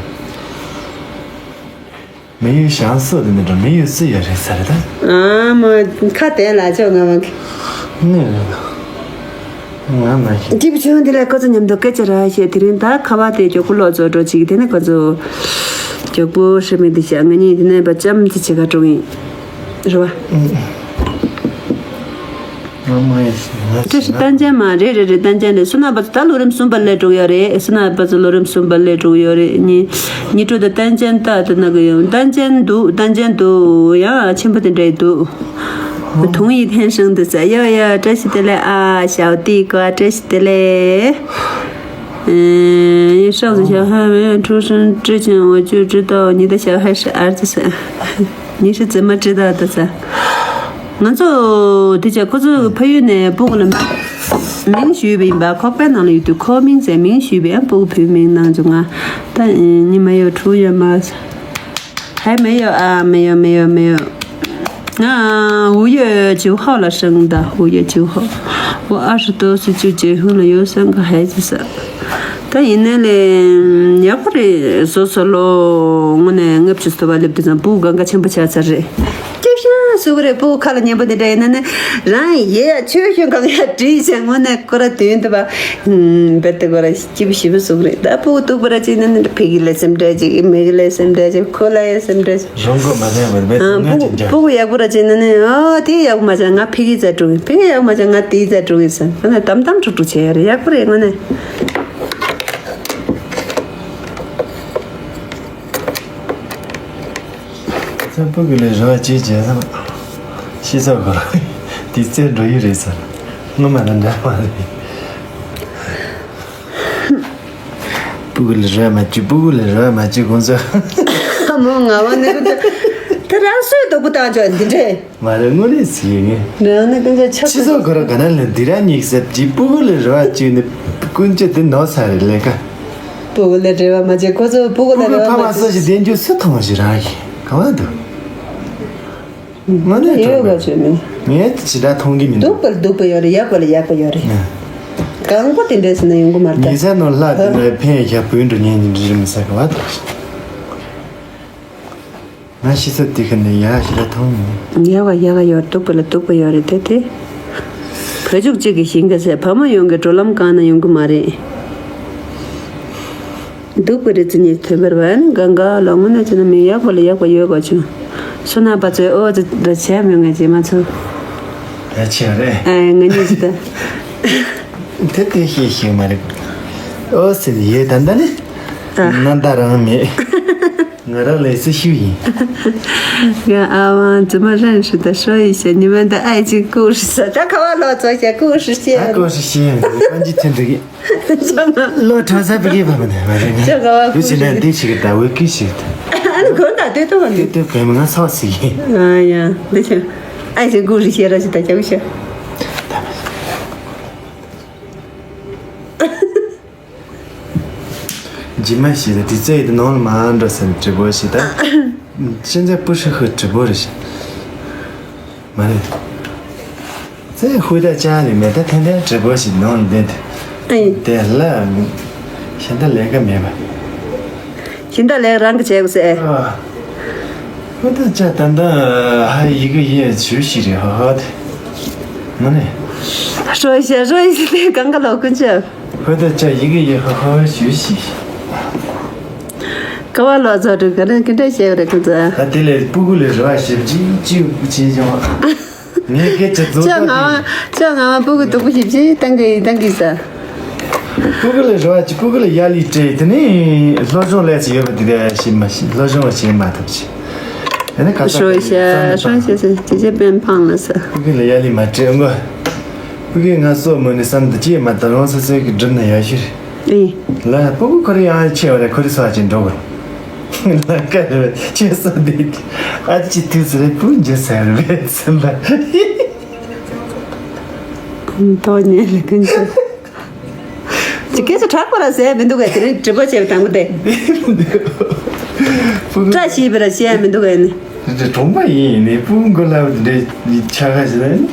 མི་ཡུལ་ཞང་སོ་དེ་འདྲ་མི་ཡུལ་སུ་ཡོད་རེད་ས་རེད་ད། ཨ་མ་ཁ་དེ་ལ་ཅོ་ང་མ་གི། ནི་རེད། ང་མ་གི། སྐྱིད་པོ་བྱུང་དེ་ལ་ཁོ་ཚོ་མཉམ་དུ་སྐད་ཆ་ར་བཤད་དེ་རིང་ད་ཁ་བ་དེ་མགྱོགས་པོ་ལོག་ཚོ་འགྲོ་ཅིག་དེ་ནས་ཁོ་ཚོ་མགྱོགས་པོ་ཧྲི་མི་འདི་བཤད་ང་གཉིས་དེ་ནས་པ་ཅམ་ཅི་བྱེད་ག་འགྲོ་གི་ཡིན། རེད་བ། ང་མ་ཡིན་ང་བཀྲ་ཤིས་རྟ་མགྱན་མ་རེད་རེད་རེད་རྟ་མགྱན་རེད། བསོད་ནམས་པ་ཚོ་ད་ལོ་རིམ་གསུམ་པ་སླེབས་འགྲོ་གི་ཡོད་རེད། བསོད་ནམས་པ་ཚོ་ལོ་རིམ་གསུམ་པ་སླེབས་འགྲོ་གི་ཡོད་རེད། ཉི་ཉི་དྲོ་དང་རྟ་མགྱན་རྟ་དེ་ན་གི་ཡོད་རྟ་མགྱན་འདུག་རྟ་མགྱན་འདུག་ཡང་ཆེན་པོ་དེ་འདྲ་ཡི་འདུག་དུང་ཡི་འཐེན་ཧྲང་དུ་ས་ཡོ་ཡོ་བཀྲ་ཤིས་བདེ་ལེགས་ཨ་ཞའོ་ཏི་ཀོ་བཀྲ་ཤིས་བདེ་ལེགས། ཨེ་ཧྲང་ཟི་ཞའོ་ཧ་མེ་ཁྲུ་ཧྲན་ཀྲི་ཆན་འོ་ཅུ་ཀྲི་ཏའོ་ཉི་ད་ཞའོ་ཧ་ཧྲི་ཨར་ཙི་ས། ཉི་ཧྲི་ཙི་མ་ཀྲི་ཏའོ་ད་ས། ང་ཚོ་དེ་ཆ་ཁོ་ཚོ་ཕ་ཡུལ་ནས་སྤུ་གུ་ལ་མིང་ཞུས་པ་ཡིན་པ་ཁོག་པའི་ནང་ལ་ཡོད་དུས་ཁོ་མིང་ཟེར་མིང་ཞུས་པ་ཡང་སྤུ་གུ་བུའི་མིང་གནང་བྱུང་ང་ད་ཉི་མ་ཡོད་ཁྲུ་ཡོད་མ་ས། 还没有啊，没有没有没有。啊，五月九号了生的，五月九号。我二十多岁就结婚了，有三个孩子噻。ད་ཡིན་ནའི་ལས་ཡག་པོ་རེད། བཟོ་བཟོ་ལོ་དངོས་གནས་ལྔ་བཅུ་ཐོབ་པ་སླེབས་དུས་ཙམ་སྤུ་གུ་གང་ག་ཆེན་པོ་ཆགས་ཚར་རེད། སྐྱིད་ཤང་སུ་གི་རེད། སྤུ་གུ་ཁ་ལ་ཉན་པོ་དེ་འདྲ་ཡིན་ན་ནི་རང་ཡེ་ཡ་ཆོས་ཤོད་གང་ཡ་བྲིས་བྱས་དངོས་གནས་ཁོ་ར་དོན་དུ་བ་བེད་དེ་ཁོ་ར། སྐྱིད་པོ་ཞེ་པོ་བཟོ་གི་རེད། ད་སྤུ་གུ་སྡུག་པ་ར་ཅིག་ན་ནི་ཕ་གི་ལ་སེམས་ཁྲལ་ཅིག་མ་གི་ལ་སེམས་ཁྲལ་ཅིག་ཁོ་ལ་ཡ་སེམས་ཁྲལ་ཅིག་རང་མགོ་མ་ལྡན་པར་བེད་ཨ་ངན་སྤུ་གུ་ཅན་སྤུ་གུ་ཡག་པོ་ར་ཅིག་ན་ནི་ཨོ་དེ་ཡག་པོ་མ་བྱུང་ང་ཕ་གི་རྩ་དྲུག་ཡིན། ཕ་གི་ཡག་པོ་མ་བྱུང་ང་དེའི་རྩ་དྲུག་ཡིན་ཟེར་ཨ་ནི་དམ་དམ་དྲུག་དྲུག་བྱས་ཡོད་རེད། ཡག་པོ་རེད་དངོས་གནས། ཚ་སྤུ་གུ་ལས་རོགས་བྱེད་བྱས་སམ། ཤི་ས་གོ་ར་དེ་རྩེ་འགྲོ་ཡི་རེད་ཟེར། ངོ་མ་ལ་འདྲ་མ་རེད། སྤུ་གུ་ལ་རོགས་མ་བྱེད། སྤུ་གུ་ལ་རོགས་མ་བྱེད་ཁོང་ཚོ། མོ་ང་བ་ནི་ཀུན་ཏུ་དེ་རང་སོའི་སྡུག་པོ་བཏང་ཆོག་འདི་འདྲས། མ་རེད། དངོས་གནས་ཟིག་ཡིན་ངེས། རང་ནི་ཀུན་ཏུ་ཆགས་སྤྱི་ཚོགས་ཁོ་རང་ག་ན་ལ་འདི་རང་ཉིག་ཟེར་གྱི་སྤུ་གུ་ལ་རེ་བ་བཅོལ་ནས་ཀུན་སྤྱོད་དེ་ནོར་ས་རེད་ལས་ཀ། སྤུ་གུ་ལ་རེ་བ་མ་བཅོལ་ཁོ་ཚོ་སྤུ་གུ་ལ་སྤུ་གུ་རེ་བ་ཕ་མ་མ་སོ་བཅོལ་ཞིག་བདེ་འཇུག་སུ་མཐོང་བ་ཞིག་རང་གི་ག་བ་འདུག་ང་ནས་ཡོད་ག་བྱོས་མིན། ངས་ཇི་འདྲ་མཐོང་གི་མི་འདུག་སྡུག་པ་ལ་སྡུག་པ་ཡོད་རེད། ཡག་པ་ལ་ཡག་པ་ཡོད་རེད། ཨ། གང་པོ་དེ་འདྲས་ཟེར་ན་ཡོང་གི་མ་རེད་ད། ཉེ་ས་ནོར་ལྷག་དེ་ནས་ཕན་ཡག་བུ་འགྲོ་ཉན་ཉིན་རིམ་ས་ག་བ་དང་། ང་ཤི་ས་དེ་ག་ནས་ཡག་ཞི་ལ་མཐོང་མིན། ཡག་ག་ཡག་ག་ཡོད། སྡུག་པ་ལ་སྡུག་པ་ཡོད་རེད་དེ་དེ། བུ་ཕྲུག་གཅིག་གི་ཞིང་ག་ཟེར་བུ་མོ་ཡོང་གི་འགྲོ་ལམ་གང་ན་ཡོང་གི་མ་རེད། སྡུག་པའི་རི་རྩེ་ཉིད་ཐོན་པར་བས་ན་གང་ག་ལ་དངོས་གནས་བྱས་ན་མི་ཡག་པ་ལ་ཡག་པ་ཡོད་པ་བྱུང་། སོ་ན་པ་ཚོས་ཨོ་ཙི་འདྲ་བྱས་མྱོང་ངས་རྗེས་མ་ཚོ། ད་ཆེ་བ་རེད། ཨ་ང་གཉིས་ཀྱི་ད། དེ་དེ་ཤེས་ཤེས་མ་རེད། ཨོ་ཟེར་ཡོད་ད་ལྟ་ནི། ཨ། ན་ད་རང་མེད། ང་རང་ལས་སུ་ཤུ་ཡིན། ང་ཨ་ཝང་ཙི་མ་རན་ཧྲི་ད་ཧྲོ་ཡི་ཤ་ཉི་མ་ད་ཨའི་ཅིག་ཀུ་ཧྲི་ས་ད་ཁ་བ་ལོ་ཚོ་ཤ་ཀུ་ཧྲི་ཤེས། ད་ཀུ་ཧྲི་ཤེས་ཡིན་ད་ཀོན་ཅི་ཐེན་འགྲིག་གི། ལོ་གྲོང་གསེབ་པའི་བབ་ནས་མ་རེད་ནས། ཅག་ག་བ་ཡུལ་ཞིག་ནས་འདི་ཞིག་ད་འོས་ཀི་ཞིག་ད། ཨ་ནི་གོ་ད་ལྟོས་ཏོ་བ་ནི། ལྟོས་ཏོས་བས་མི་ང་ཚོགས་ཟིག་ཡིན། ཨ་ཡ་འདི་ཆ། ཨའི་ཅིག་ཀུ་ཧྲི་ཤེས་ར་ཞིག་ད་ཅག་ཤ། ཇི་མ་ཞིག་ད་དེ་ཚོ་ཡི་དེ་ནང་ལ་མ་འགྲོ་ཟེར་ནས་དྲི་བོ་ཞིག་ད། ཤེས་འཛད་པུ་ཧྲི་ཧུ་དྲི་བོ་རེ་ཞིག་མ་རེད། ཚེ་ཧུ་ད་ཅང་ལས་མེད་ད་ཐེན་ཐེན་དྲི་བོ་ཞིག་ནང་ལ་བསྡད་དེ། ཨེ། དེ་ལ་ཤིན་ཏུ་ལས་ཀ་མེད་པ། ཤིན་ཏུ་ལས་རང་གི་བྱས་གོ་ཟེར། ཨ། ཧུ་ད་ཅང་ད་ད་ཧ་ཡི་གུ་ཡི་ཞུ་ཞིག་རེད་ཧ་ཧ་དེ། ངོ་ནས། ཧྲོ་ཤ་ཧྲོ་ཡི་ཤ་དེ་གང་ག་ལོ་ཀུན་ཆབ། ཧུ་ད་ཅང་ཡི་གུ་ཡི་ཧ་ཧ་ཞུ་ཞིག་ཀ་བ་ལོ་ཚོ་དྲུག་ག་རེ་ག་འདྲ་བྱས་རེད་ཁོ་ཚོ། ད་དེ་ལས་སྤུ་གུ་ལས་རེ་བ་ཞིབ་ཅིག་ཅིག་བྱེད་བྱུང་། ངས་སྐད་ཆ་རྫོགས་ཅག་ངག་དབང་ཅག་ངག་དབང་སྤུ་གུ་སྡུག་པོ་ཞིབ་ཅིག་བཏང་གི་བཏང་གི་ས། སྤུ་གུ་ལ་རེ་བ་ཅིག་སྤུ་གུ་ལ་ཡ་ལི་སྤྲད་དེ་ནས་སློབ་སྦྱོང་ལས་ཅིག་ཡོད་པ་དེ་ག་ཤེས་མ་ཤེས། སློབ་སྦྱོང་བ་བྱེད་མ་ཐུབ་ཅིག་ཨ་ནི་ཁ་ས་ཧྲོ་ཤ་ཧྲོ་ཤ་ཟེར་ཅི་ཅི་པན་ཕང་ལ་ས། སྤུ་གུ་ལ་ཡ་ལི་མ་སྤྲད་ངོ་། སྤུ་གུ་ང་སོགས་མོ་ནི་བསམ་དུ་ཅི་མ་ད་རང་སོ་སོའི་གི་སྒྲུབ་ན་ཡག་ཤོས་རེད། ཨེ། ལ་སྤུ་གུ་ཁོ་རེ་ཡང་ཆེ་བ་རེད། ཁོ་རེ་སོ་ཅིག་འགྲོ་གི་རེད། ལ་ཀ་རེ་ཆེ་སོ་དེ་ཨ་ཅི་དུས་སུ་རེད་སྤུ་འཇུ་ཟེར་རེད་སེམས་པ། དོ་ཉེ་ལ་ཀུན་ཆེ། ཅི་སྐད་ཆ་དྲག་པ་ར་ཟེར་མི་འདུག་གས། དེ་རིང་དྲི་བ་བྱས་པ་དང་པོ་དེ། བཀྲ་ཤིས་པ་ར་བཤད་མི་འདུག་གས་ནི། དེ་གྲོང་པ་ཡིན་ནི་སྤུ་གུ་མགོ་ལ་འདྲེ་ཆ་ག་ཞིག་ལ་ནི།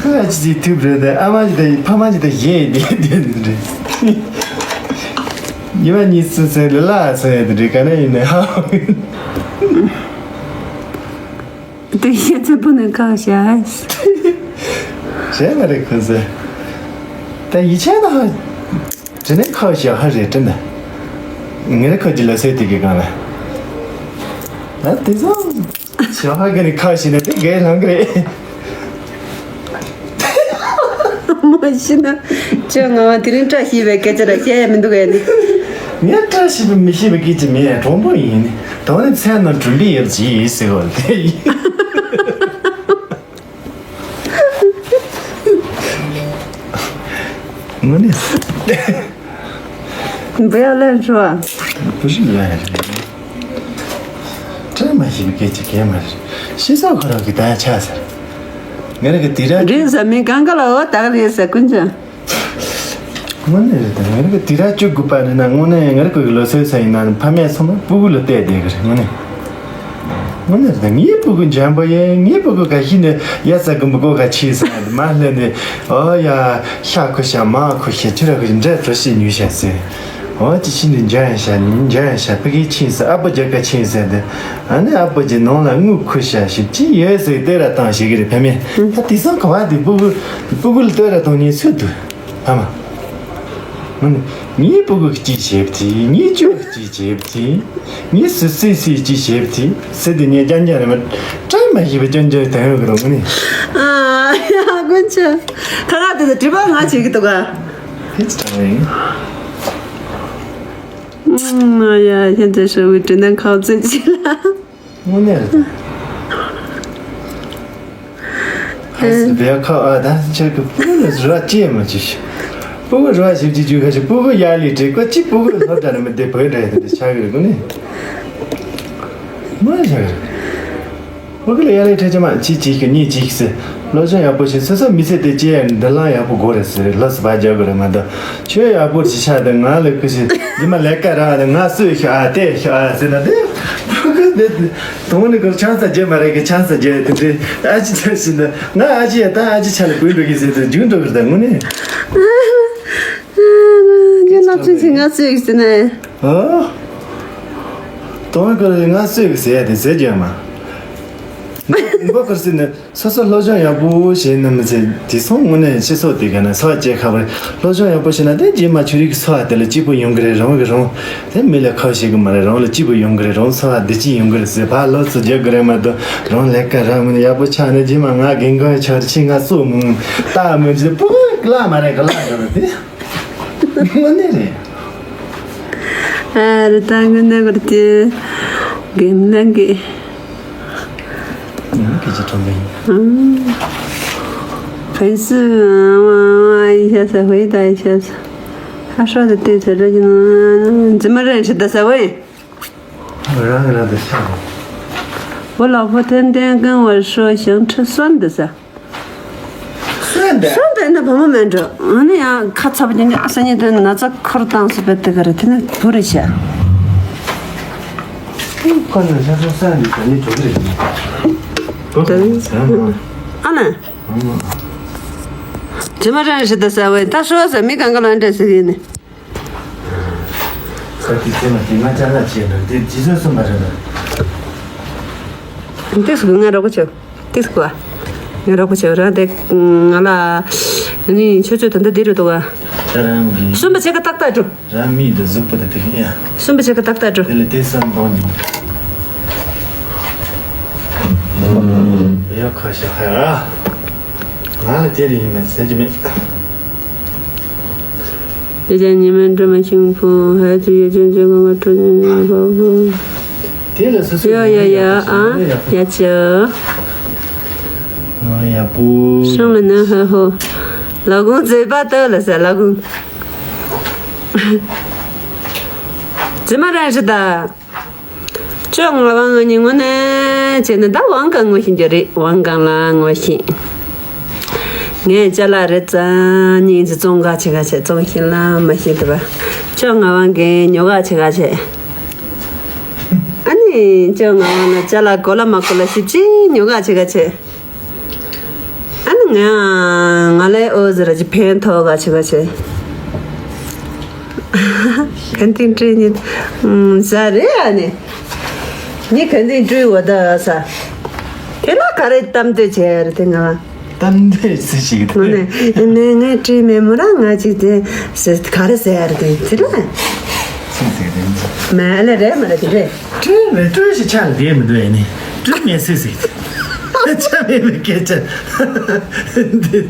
ཁ་ཅི་ཅི་ཐུབ་རེད་དེ་ཨ་མ་ཅི་དེ་ཕ་མ་ཅི་དེ་གཞན་དེ་དེ་འདྲེ། ཉི་མ་གཉིས་སུ་ཟེར་ལ་ལ་ཟེར་དེ་འདྲེ་ག་ནས་ཡིན་ནི་ཧ། དེ་ཤེས་ཚེ་བུ་ནི་ཁ་བཤད། བཤད་མ་རེད་ཁོ་ཚོས། ད་ཡིད་ཆེས་ན་ཧ། དེ་ནས་ཁ་བཤད་ཧ་རེད་དྲན་ན། ངེད་ཁ་ཅི་ལ་ཟེར་དེ་གི་གང་ལ། ད་དེ་ཚོ། ཞོ་ཧ་གི་ནི་ཁ་བཤད་ན་དེ་གའི་ལང་གི་རེད། མ་ཤི་ན། ཁྱོད་ང་བ་དེ་རིང་བཀྲ་ཤིས་པའི་སྐད་ཆ་ར་བཤད་ཡ་མི་འདུག་གས་ནི། ངས་བཀྲ་ཤིས་པ་མི་ཤེས་པའི་སྐད་ཆ་མེད་གྲོང་པོ་ཡིན་ནི། དོ་ནི་ཚལ་ནང་གྲུམ་པའི་ཡབ་ཅི་ཡིན་ཟེར་བ་དེ་ཡིན། ངོ་ནས། འབུ་ཡག་ལན་ཧྲུ་བ། བུ་ཞིག་ཡ་ཡ་རེད། བཀྲ་མ་ཤིས་པའི་སྐད་ཆ་གས་མ་རེད། ཤི་སོགས་ཁོ་རང་གི་ད་ཆ་ཟེར། ངེད་རང་གི་དེ་ར། རེད་ཟ་མི་གང་ག་ལ་འོ་ད་ག་རེད་ཟ་ཀུན་ཅང་། དངོས་གནས་རེད་དེ། ང་རང་གི་དུས་རབས་བཅུ་དགུ་པ་རེད་ན་དངོས་གནས་ང་རང་གི་ལོ་ཚོད་ས་ཡིན་ན་ཕ་མས་ཚང་མ་སྤུ་གུ་ལ་བལྟས་བསྡད་གི་རེད་དངོས་གནས། དངོས་གནས་རེད་དེ། ངའི་སྤུ་གུ་འཇམ་པོ་ཡིན། ངའི་སྤུ་གུ་ག་ཤི་ནས་ཡ་ས་གི་མི་གོ་ག་ཆི་ས་མ་སླེབས་ནས་ཨོ་ཡ་ཤ་ཁུ་ཤ་མ་ཁུ་ཤ་ཆུ་ར་ཁུ་ཤ་འདྲ་བྲོ་ཤི་ཉུལ་ཤ་ཟེར། ཨོ་ཅི་ཤི་ནས་འཇམ་ཡ་ཤ་འཇམ་ཡ་ཤ་ཕ་གི་ཆི་ས་ཨ་པོ་རྒྱ་ག་ཆི་ཟེར་དེ། ཨ་ནི་ཨ་པོ་ཅི་ནང་ལ་དངུལ་ཁུ་ཤ་ཞིབ་ཅི་ཡོད་ཟེར་དེ་ར་བཏང་ཤེས་གི་རེད་ཕ་མས། ད་དེང་སང་ག་བ་དེ་སྤུ་གུ་སྤུ་གུ་ལ་ལྟོས་ར་བཏང་ཉེན་ཚོད་འདུག་ཕ་མ། ངས་སྤུ་གུ་གཅིག་བྱེད་པ་དེ། ངས་ཅོག་གཅིག་བྱེད་པ་དེ། ངས་སུ་སུས་སུས་གཅིག་བྱེད་པ་དེ། སུ་དེ་ངས་རྐྱང་རྐྱང་རེད་མ། བཀྲ་མ་ཤིས་པ་རྐྱང་རྐྱང་དང་ཡོད་གི་རོ་ངས། ཨ་ཡ་དཀོན་མཆོག་ཁ་ཁ་དེ་ཚོ་དྲི་བ་ང་བྱེད་ཀྱི་འདུག་ག་ཧེ་ཅི་དྲང་བ་ཡིན། ཨ་ཡ་ཁྱེད་ཚོས་ཧྲིལ་བོའི་དྲི་ན་ཁ་ཚོད་ཅིག་ལ། དངོས་གནས་རེད་ད། ཨ་སི་བེ་ཁ་ཨ་ད་ཁྱེད་ཀྱི་སྤུ་གུ་ལ་རེ་བ་ཅི་ཡང་མ་བྱེད་ཤིག་སྤུ་གུ་རེ་བ་ཞིབ་ཅིག་བྱུང་ཁ་ཤས་སྤུ་གུ་ཡར་ལས་བྲེལ་ཀོ་ཅི་སྤུ་གུ་སློབ་གྲྭ་ནས་མི་བསྡད་བོད་འདྲ་ཡི་དེ་འདྲ་ཆགས་ཀྱི་རེད་དངོས་གནས། ངོ་ནས་བྱ་གི་རེད། ཕ་གི་ལ་ཡ་ལས་ཁྲལ་ཅི་མ་ཅི་ཅིག་གི་གཉིས་ཅིག་ཟེར། སློབ་སྦྱོང་ཡག་པོ་བྱེད། སོ་སོ་མི་ཚེ་དེ་སྐྱེལ་ཡ་འདི་ལ་ཡག་པོ་དགོས་རེད་ཟེར། ལགས་སོ་བ་རྒྱག་གི་རེད་མ་གཏོགས། ཁྱོད་ཡག་པོ་ཅི་ཆགས་དང་ང་ལ་ཁུ་ཞིག་རྗེས་མ་ལས་ཀ་རག་དང་ང་སུས་ཤོག་ཨ་དེ་ཤོག་ཨ་ཟེར་ན་དེ། ཕ་གི་དེ་དོང་ནི་གོར་ཆང་ས་རྒྱས་མ་རེད་གི་ཆང་ས་རྒྱས་དེ་འདྲའི་ཨ་ཅི་ཆ་ཞིག་ན་ང་ཨ་ཅི་ཡ་ད་ཨ་ཅི་ཆ་ལ་བུད་འགྲོ་གི་ཟེར་དུ་རྒྱུག་འགྲོ་གི་རེད་ད་དངོས་གནས། ཨ་ར་རྒྱུ་སློབ་ཚན་ཞིག་ང་སུས་ཟེར་ན། ཨོ། དོང་ནི་གོར་ང་སུས་ཟེར་ཡ་དེ་ཟེར་རྒྱུ་ཡ་མ། འབོ་ཁར་སི་ནི་སོ་སོ་སློབ་སྦྱོང་ཡག་པོ་བྱས་ན་མི་ཚེ་དེ་སོང་དངོས་གནས་སྤྱི་ཚོགས་དེ་ག་ན་འཚོ་བ་སྐྱེལ་ཁ་བར་སློབ་སྦྱོང་ཡག་པོ་བྱས་ན་དེ་རྗེས་མ་ཆོས་རིག་གི་འཚོ་བ་དེ་ལ་སྐྱིད་པོ་ཡོང་གི་རེད། རང་གི་རང་དེ་མི་ལ་ཁ་བཤད་གི་མ་རེད། རང་ལ་སྐྱིད་པོ་ཡོང་གི་རེད། རང་འཚོ་བ་བདེ་སྐྱིད་ཡོང་གི་རེད་ཟེར་ཕར་ལོག་ཚུར་རྒྱག་གི་རེད་མ་གཏོགས་རང་ལས་ཀ་རག་མི་ཡག་པོ་ཆགས་ནས་རྗེས་མ་ང་རྒན་གོག་ཆགས་ཕྱིན་ང་སོ་མོང་ལྟ་མི་བྱེད་པོ་གི་ལ་མ་རེད་གི་ལ་རེད་དེ། དངོས་གནས་རེད། ཨ་རི་ད་དངོས་གནས་ཁོར་གྱི་རྒན་ལགས་ཀྱི་ཡང་སྐད་ཆ་དྲང་པོ་ཡིན། ཨང་། 粉丝啊，哇哇一下子，回答一下子，他说的对，他这就能怎么认识的？啥喂？我让给他的下了。我老婆天天跟我说想吃酸的噻。 སོན་དེ། སོན་དེ་ནི་བུ་མོ་མེད་འགྲོ། ཨ་ནི་ཡང་ཁ་ཚ་པོ་ཅན་གྱི་ཨ་སང་ཉིན་དུ་ན་ཚ་འཁོར་བཏང་སུ་བེད་དེ་ག་རེ་དེ་ནི་བུ་རེ་བྱས། ཁོ་ནི་ཤ་ཚ་སོན་དེ་ད་ནི་འགྲོ་གི་རེད། ཨ་ནི། ཇི་མ་རང་རེད་ད་ཟེར་བས་ད་ཤོ་ཟེར་མི་གང་ག་ལ་འདྲ་ཟེར་གི་ནི། ཁ་ཏི་ཚེ་མ་དེ་ང་ཅག་ལ་བྱས་ན་དེ་ཇི་བཟོད་གསུངས་པ་རེད་ལ། དེ་སུ་ང་རོགས་པ་བྱེད། ཏིས་ཀོ། ཡ་རོགས་པོ་ཆེ་རང་དེ་ང་ལ་ནི་ཆུ་ཚོད་ད་ལྟ་འདི་རུ་འདུག་ག་ད་རང་གི་གསུམ་པ་ཆེ་ཁ་ཏག་ཏག་འགྲོ། རང་མིག་འདི་གཟུགས་པོ་དེ་དེ་ཡ། གསུམ་པ་ཆེ་ཁ་ཏག་ཏག་འགྲོ། དེ་ལས་དེ་བསམ་གཏོང་གི་ཡ་ཁ་ཤ་ཧ་ཡ། ང་ལ་དེ་རིང་ཡིན་ན་ཟེར་གྱི་མེད། 姐姐，你们这么幸福，孩子也渐渐跟我住进宝宝。 དེ་ལ་སོ་སོ་ཡ་ཡ་ཡ་ཨ་ཡ་ཅི། ང་ཡག་པོ། 生了男孩后，老公嘴巴掉了噻，老公。 怎么认识的？ བཅོ་ལྔ་པ་ང་གཉིས་དངོས་གནས་བྱས་ན་ད་ཝང་གང་ངོ་ཤེས་རྒྱུ་རེད། ཝང་གང་ལ་ངོ་ཤེས། ངས་ཅ་ལག་རེ་རྩ་གཉིས་ཀྱི་བཙོང་ག་ཆེ་ག་ཆེ་བཙོང་ཤེས་ལ་མ་ཤེས་དུ་བ། བཅོ་ལྔ་པ་ངས་ཉོ་ག་ཆེ་ག་ཆེ། ཨ་ནི་བཅོ་ལྔ་པ་ན་ཅ་ལག་གོ་ལ་མ་གོ་ལ་ཞིབ་ཅིང་ཉོ་ག་ཆེ་ག་ཆེ། ཨ་ནི་ང་ང་ལས་ཨོ་ཟེར་གྱི་ཕན་ཐོགས་ག་ཆེ་ག་ཆེ། གན་ཏིང་ཀྲི་ཉིད་ཟ་རེད་ཨ་ནི། ངས་གན་ཏིང་ཀྲི་འོ་ད་ཟ། དེ་ལ་ག་རེ་གཏམ་འདོད་བྱས་རེད་དེ་ང་། གཏམ་འདོད་ཟེར་ཞིག་ངོ་ནས་ནས་ངས་ཀྲི་མེད་མོ་ར་ང་ཅིག་དེ་ཟེར་ག་རེ་ཟེར་རེད་དེ་དེ་ལ། ཟེར་ཟེར་རེད། མ་ཨ་ལས་རེད་མ་རེད་དེ་རེད། སྤྲོས་མེད་སྤྲོས་ཤིག་ཆ་ལ་བསྡད་མི་འདུག་ཨེ་ནི། སྤྲོས་མེད་སྲིད་ཟིག་ཆ་མེད་མི་སྐད་ཆ། འདི།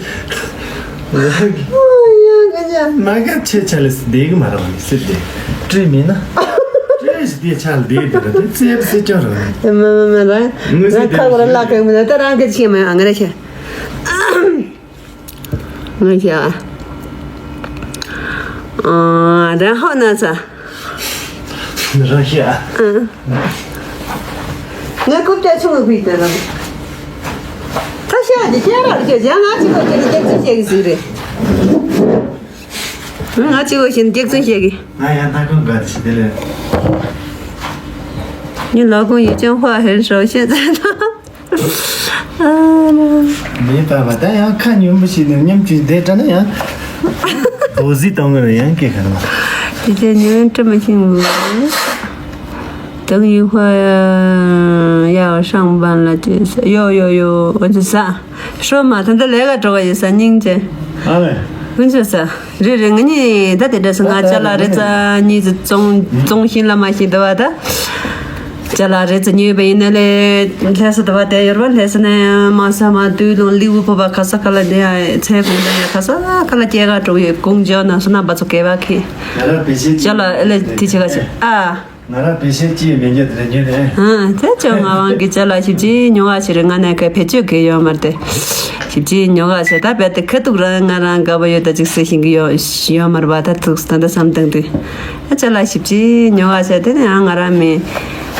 ཨོ་ཡ་ག་ཅག་མ་ག་ཆེ་ཆ་ལ་བསྡད་གི་མ་རེད་བ་ནི་སྲིད་དེ། སྤྲོས་མེད་ན། སྤྲོས་ཤིག་དེ་ཆ་ལ་བསྡད་དེ་རེད་དེ་རྩེབ་སེ་ཅོ་རེད་བ་ནི། མ་མ་མ་ར། ངོས་ཟིན་ང་ཁ་བར་ལ་གང་མི་ན་ད་རང་གི་ཆེ་མ་ཨ་ང་ར་ཆེ། ང་ཞག་ཨ་རང་ཧོ་ན་ས། རང་ཞག་ཨ། ང་རྐུབ་བཀྱག་ཆུང་བའི་བུ་ཡིན་ད་རང་། ད་ཤག་འདི་སྐྱེ་ར་རུ་སྐྱེ་ཡ་ང་གཅིག་པོ་ཁྱེད་ཀྱི་སྐྱག་རྫུན་བཤད་གི་ཟིག་རེད། ང་གཅིག་པོ་ཁྱེད་ཀྱི་སྐྱག་རྫུན་བཤད་གི་ང་ཡང་ད་ཁོང་དགའ་ཆེ་དེ་ལས། 你老公已经话很少，现在他 ཨ་ལ། མེད་པ་བ་ད་ཡང་ཁ་ཉུང་པོ་ཞིག་ནས་མཉམ་གཅིག་བསྡད་དྲ་ན་ཡང་། དོ་ཟི་གཏོང་གི་རེད་ཡང་སྐད་ཁ་ནང་། 姐姐，你们这么幸福。等一会儿要上班了，姐姐。有有有，我就啥，说嘛，他都来个这个也三人姐。 ཨ་ལས། 我就啥。 རེད་རེད། ང་གཉིས་ད་དེ་འདྲ་སོང་ང་ཅ་ལག་རེ་རྩ་གཉིས་ཙམ་བཙོང་བཙོང་ཤིང་ལ་མ་ཤེས་འདུག་བ་ད། ཅ་ལག་རེ་རྩ་ཉོས་པ་ཡིན་ན་ལས་ལྷ་ས་འདུག་བ་དེ་ཡོད་ར་ལྷ་ས་ནས་མ་ས་མ་དུས་ལོང་ལི་བུ་ཕོ་བ་ག་ས་ག་ལ་འདི་ཡ་ཚེ་གུང་ད་ཡ་ག་ས་ག་ལ་སྐྱེ་ག་འགྲོ་ཡོད་གུང་ཇོ་ན་སོ་ན་བ་ཚོ་སྐལ་བ་ཁེ། ཅ་ལག་ཨེ་ལས་དེ་ཆེ་ག་ཆེ་ཨ། ང་རང་བེད་སྤྱོད་ཅི་མེད་རྒྱུ་དེ་རེད་ཉོས་རེད། ཨ་དེ་ཅོ་ང་དབང་གི་ཅ་ལག་ཞིབ་ཅིག་ཉོ་ག་ཆེ་རེད། ང་ནས་ག་བེད་སྤྱོད་གི་ཡོད་མ་རེད་དེ། ཞིབ་ཅིག་ཉོ་ག་ཆེ་ད་བེད་དེ་ཁ་ཐུག་རང་ང་རང་དགའ་པོ་ཡོད་ད་ཅིག་སེ་ཤིང་གི་ཡོད་ཡོད་མ་རེད་པ་ད་ཐུག་ད་འདི་བསམ་སྟངས་དེ། ཨ་ཅ་ལག་ཞིབ་ཅིག་ཉོ་ག་ཆེ་དེ་ནས་ཨ་ང་རང་མི་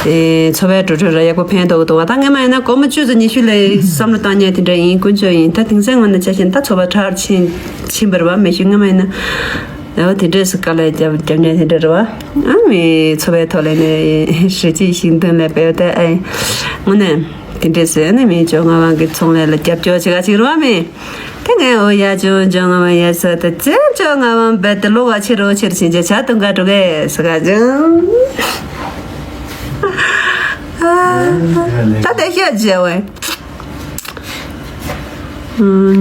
དེ་ཚོ་བའི་འགྲོ་གྲོན་ར་ཡག་པོ་ཕན་ཐོགས་འདུག་བ། ད་སྔོན་མ་ཡིན་ན་སྒོར་མོ་བཅུ་ཙམ་ཉི་ཤུ་ལ་བསམ་བློ་བཏང་མཁན་དེ་འདྲ་ཡིན། དཀོན་མཆོག་ཡིན། ད་དེང་སང་ངོ་ན་ཆ་བཞག་ན་ད་ཚོ་བ་ཁྲག་ཕྱིན་ཕྱིན་པ་རེད་བ། མེ་ཤུ་སྔོན་མ་ཡིན་ན། ཨ་དེ་འདྲས་སུ་དཀའ་ལས་རྒྱབ་རྒྱབ་མཁན་དེ་འདྲ་རེད་བ། ཨ་མི་ཚོ་བའི་ཐོག་ལ་ནས་རེ་ཅིག་ཤིང་དོན་ལས་པའི་ད་ཨེ་དངོས་གནས་དེ་འདྲས་སུ་ཨ་ནི་མི་ཅོ་ང་དབང་གི་ཚོང་ལས་ལ་རྒྱབ་སྐྱོར་བྱེད་ག་ཅིག་རེད་བ་མི། དེ་ངས་འོ་ཡ་ཅུང་ཅུང་ང་མ་ཡ་ས་ད་ཅན་ཅུང་ང་མ་བེད་དེ་ལོ་བ་ཆེ་རོ་ཆེར་ཕྱིན་ཅེ་ཆ་དུང་ག་འགྲོ་གེ་ས་ག་ཅུང་། ད་དེ་ཤོད་ཅེ་བས།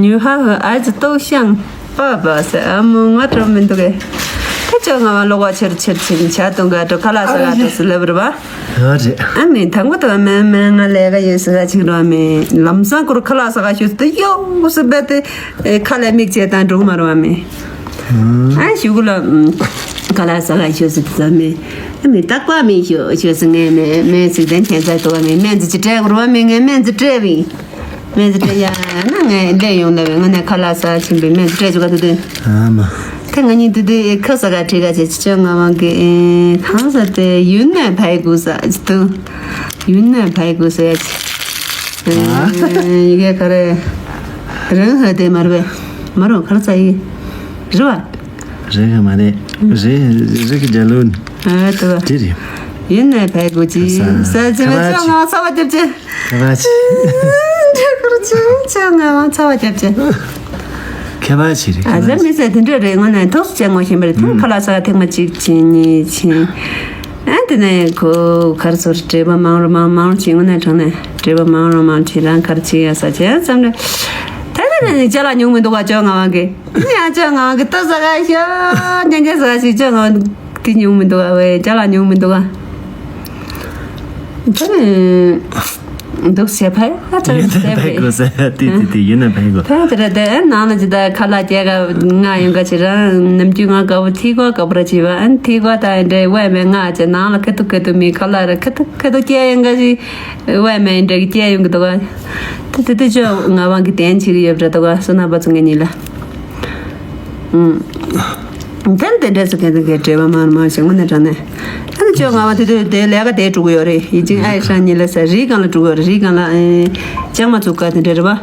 ཉུ་ཧ་ཧུ་ཨ་ཙི་ཏོག་ཤང་པ་པ་ཟེར་ཨ་མོ་ང་འགྲོ་མི་འདུག་གེ། དེ་ཅུང་ང་མ་ལོ་བ་ཆེར་ཆེར་ཕྱིན་ཆ་དུང་ག་འགྲོ་ཁ་ལག་ཟ་ག་འགྲོ་སི་ལབ་རེད་བ། ཨ་རེད། ཨ་མི་དང་པོ་དང་མེ་མེ་ང་ལས་ཀ་ཡོད་ཟེར་ག་ཅིག་རོ་མི་ལམ་སང་ཁོར་ཁ་ལག་ཟ་ག་ཤོད་དུ་ཡོང་སི་བེད་དེ་ཁ་ལས་མིག་བྱེད་དང་འགྲོ་མ་རོ་མི། ཨ་ཞུ་གུ་ལ་ཁ་ལག་ཟ་ག་ཤོད་སི་ཟ་མི། ཨ་མི་རྟག་པ་མི་ཤོད་ཤོད་སི་ངས་མེ་མེ་ཟིག་དན་ཁྱེད་ཚ་དོ་མི་མེ་ཟི་ཅི་སྤྲད་གུ་རོ་མི་ངས་མེ་ཟི་སྤྲད་བི། མེ་ཟི་སྤྲད་ཡ་ན་ངས་ལས་ཡོང་ལ་བས་ང་ནས་ཁ་ལག་ཟ་ཆེན་པོའི་མེ་ཟི་སྤྲད་ཅུ་ག་དུ་དུ། ཨ་མ། དེ་ང་གཉིས་དུ་དུ་ཁ་ས་ག་ཁྲི་ག་ཆེ་ཆི་ཆོ་ང་མང་གི་ཨེ་ཁང་ས་དེ་ཡུན་ནས་ཕའི་གུ་ས་ཅི་དུ། ཡུན་ནས་ཕའི་གུ་ས་ཡ་ཆི། ཨེ་ཡི་གེ་ག་རེ། རང་ཧ་དེ་མར་བས་མ་རུང་གར་ས་ཡི་རི་བ། རེ་ག་མ་རེད། རེ་རེ་གི་རྒྱ་ལུན། ཨ་དུ་བ། དེ་རེད། ཡུན་ནས་ཕའི་གུ་ཅི་ས་ས་ཅི་མ་ཁ་ཆོ་ང་ཚ་བ་རྒྱབ་ཅེ། ཁ་པར་ཆེ། འདྲ་ཁུར་ཆེ་ཆེ་ང་ང་ཚ་བ་རྒྱབ་ཆེ། ཁ་པར་ཆེ་རེད། ཨ་ཟ་མི་ཟ་དེ་འདྲ་རེད། ངོ་ནས་ཐོག་སུ་བྱས་ངོ་ཤེས་པ་རེད། ཐེངས་ཁ་ལག་ཟ་ཐེངས་མ་གཅིག་ཕྱིན་གཉིས་ཕྱིན། ཨ་དེ་ནས་ཁོ་གར་སོར་འབྲེལ་བ་མང་རུ་མང་མང་རུ་ཕྱིན། ངོ་ནས་དྲང་ནས་འབྲེལ་བ་མང་རུ་མང་ཕྱིན་རང་གར་ཕྱིན་ཡ་ས་བྱས་ཙམ་རེད། དེ་ནས་ནས་ཅ་ལག་ཉུང་མི་འདུག་ག་ཅོ་ང་བ་གི་ཡང་ཅོ་ང་བ་གི་ཏོ་ཟ་ག་ཤོ་ཉན་ཉན་ཟ་ག་ཞིག་ཅོ་ང་བ་དེ་ཉུང་མི་འདུག་ག་བས་ཅ་ལག་ཉུང་མི་འདུག་ག་དེ་ནས། འདུག་ཟེར་ཕ་ཡ་ཚ་ཡིན་ཟེར་ནས་ཕ་ཡི་གོ་ཟེར་ཏི་ཏི་ཏི་ཡིན་ནས་ཕ་ཡི་གོ། ད་དེ་ར་དེ་ནང་ལ་ཇི་ལྟར་ཁ་ལག་སྐྱེལ་ག་ང་ཡོང་ག་ཅི་རང་ནམ་རྒྱུན་ང་དགའ་བོ་ཐི་གོ་དགའ་བོ་ར་བྱེད་པ་ཨན་ཐི་གོ་ད་འདྲེ་བས་མེད་ང་ཅེ་ནང་ལ་ཁ་ཐུག་ཁ་ཐུག་མི་ཁ་ལག་ར་ཁ་ཐུག་ཁ་ཐུག་སྐྱེལ་ཡོང་ག་ཅི་བས་མེད་འདྲེ་གི་སྐྱེལ་ཡོང་གི་འདུག་ག་ད་དེ་དེ་ཅོ་ང་བང་གི་དན་བྱེད་གི་ཡོད་པ་ར་འདུག་ག་སོ་ན་པ་ཚོ་ངེད་གཉིས་ལ། ཨུམ། དེ་ནི་དེ་འདྲས་སུ་གལ་ཏེ་གལ་འབྲེལ་བ་མང་རུ་མང་ཞིག་དངོས་གནས་དྲང་གནས། ཨ་ནི་ཅོ་ང་བ་དེ་དུས་དེ་ལས་ཀ་དེ་འགྲོ་གི་ཡོད་རེད། ཡིན་ཅིང་ཨའི་ཧྲང་གཉིས་ལ་ས་རིའི་སྒང་ལ་འགྲོ་གི་ཡོད་རེད། རིའི་སྒང་ལ་ཨེ་ལྕང་མ་བཙུགས་ག་དེ་འདྲས་རེད་བ།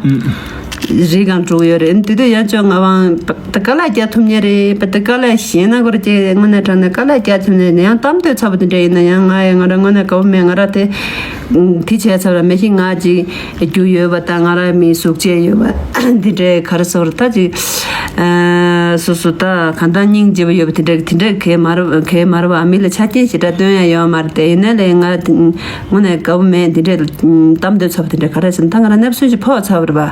རིའི་སྒང་འགྲོ་གི་ཡོད་རེད། དེ་དུས་ཡང་ཅོ་ང་བ་ད་དཀའ་ལས་རྒྱག་ཐུབ་ཉེ་རེད། པ་ད་དཀའ་ལས་གཞན་ན་གོ་ར་ཅེ་དངོས་གནས་དྲང་གནས་དཀའ་ལས་རྒྱག་ཐུབ་ཉེ་རེད། ཡང་གཏམ་དུས་ཚ་པོ་དེ་འདྲས་ཡིན་ན་ཡང་ང་ཡང་ང་ར་དངོས་གནས་དགའ་བོ་མེད། ང་ར་དེ་དེ་བྱས་ཚར་བ་མེད་ཤིང་ང་ཅིག་རྒྱུ་ཡོད་པ་དང་ང་ར་མི་གཟུགས་བྱད་ཡོད་པ་འདི་འདྲའི་ག་རེ་ཟེར་ད་ཅིག་ཨ་སོ་སོ་ད་གང་ལྟར་སྙིང་རྗེ་པོ་ཡོད་པ་དེ་འདྲ་དེ་འདྲ་གས་མ་རེད་གས་མ་རེད་བ། མི་ལ་ཆ་རྐྱེན་ཞེ་དྲག་སྟོན་ཡ་ཡོད་མ་རེད་དེ། ཡིན་ན་ལས་ང་དངོས་གནས་དགའ་པོ་མེད། འདི་འདྲའི་གཏམ་འདོད་ཚ་པོ་དེ་འདྲ་ག་རེ་ཟེར་ན་ད་ང་རང་ནབ་སུན་ཞིག་ཕོག་ཚ་བ་རེད་བ།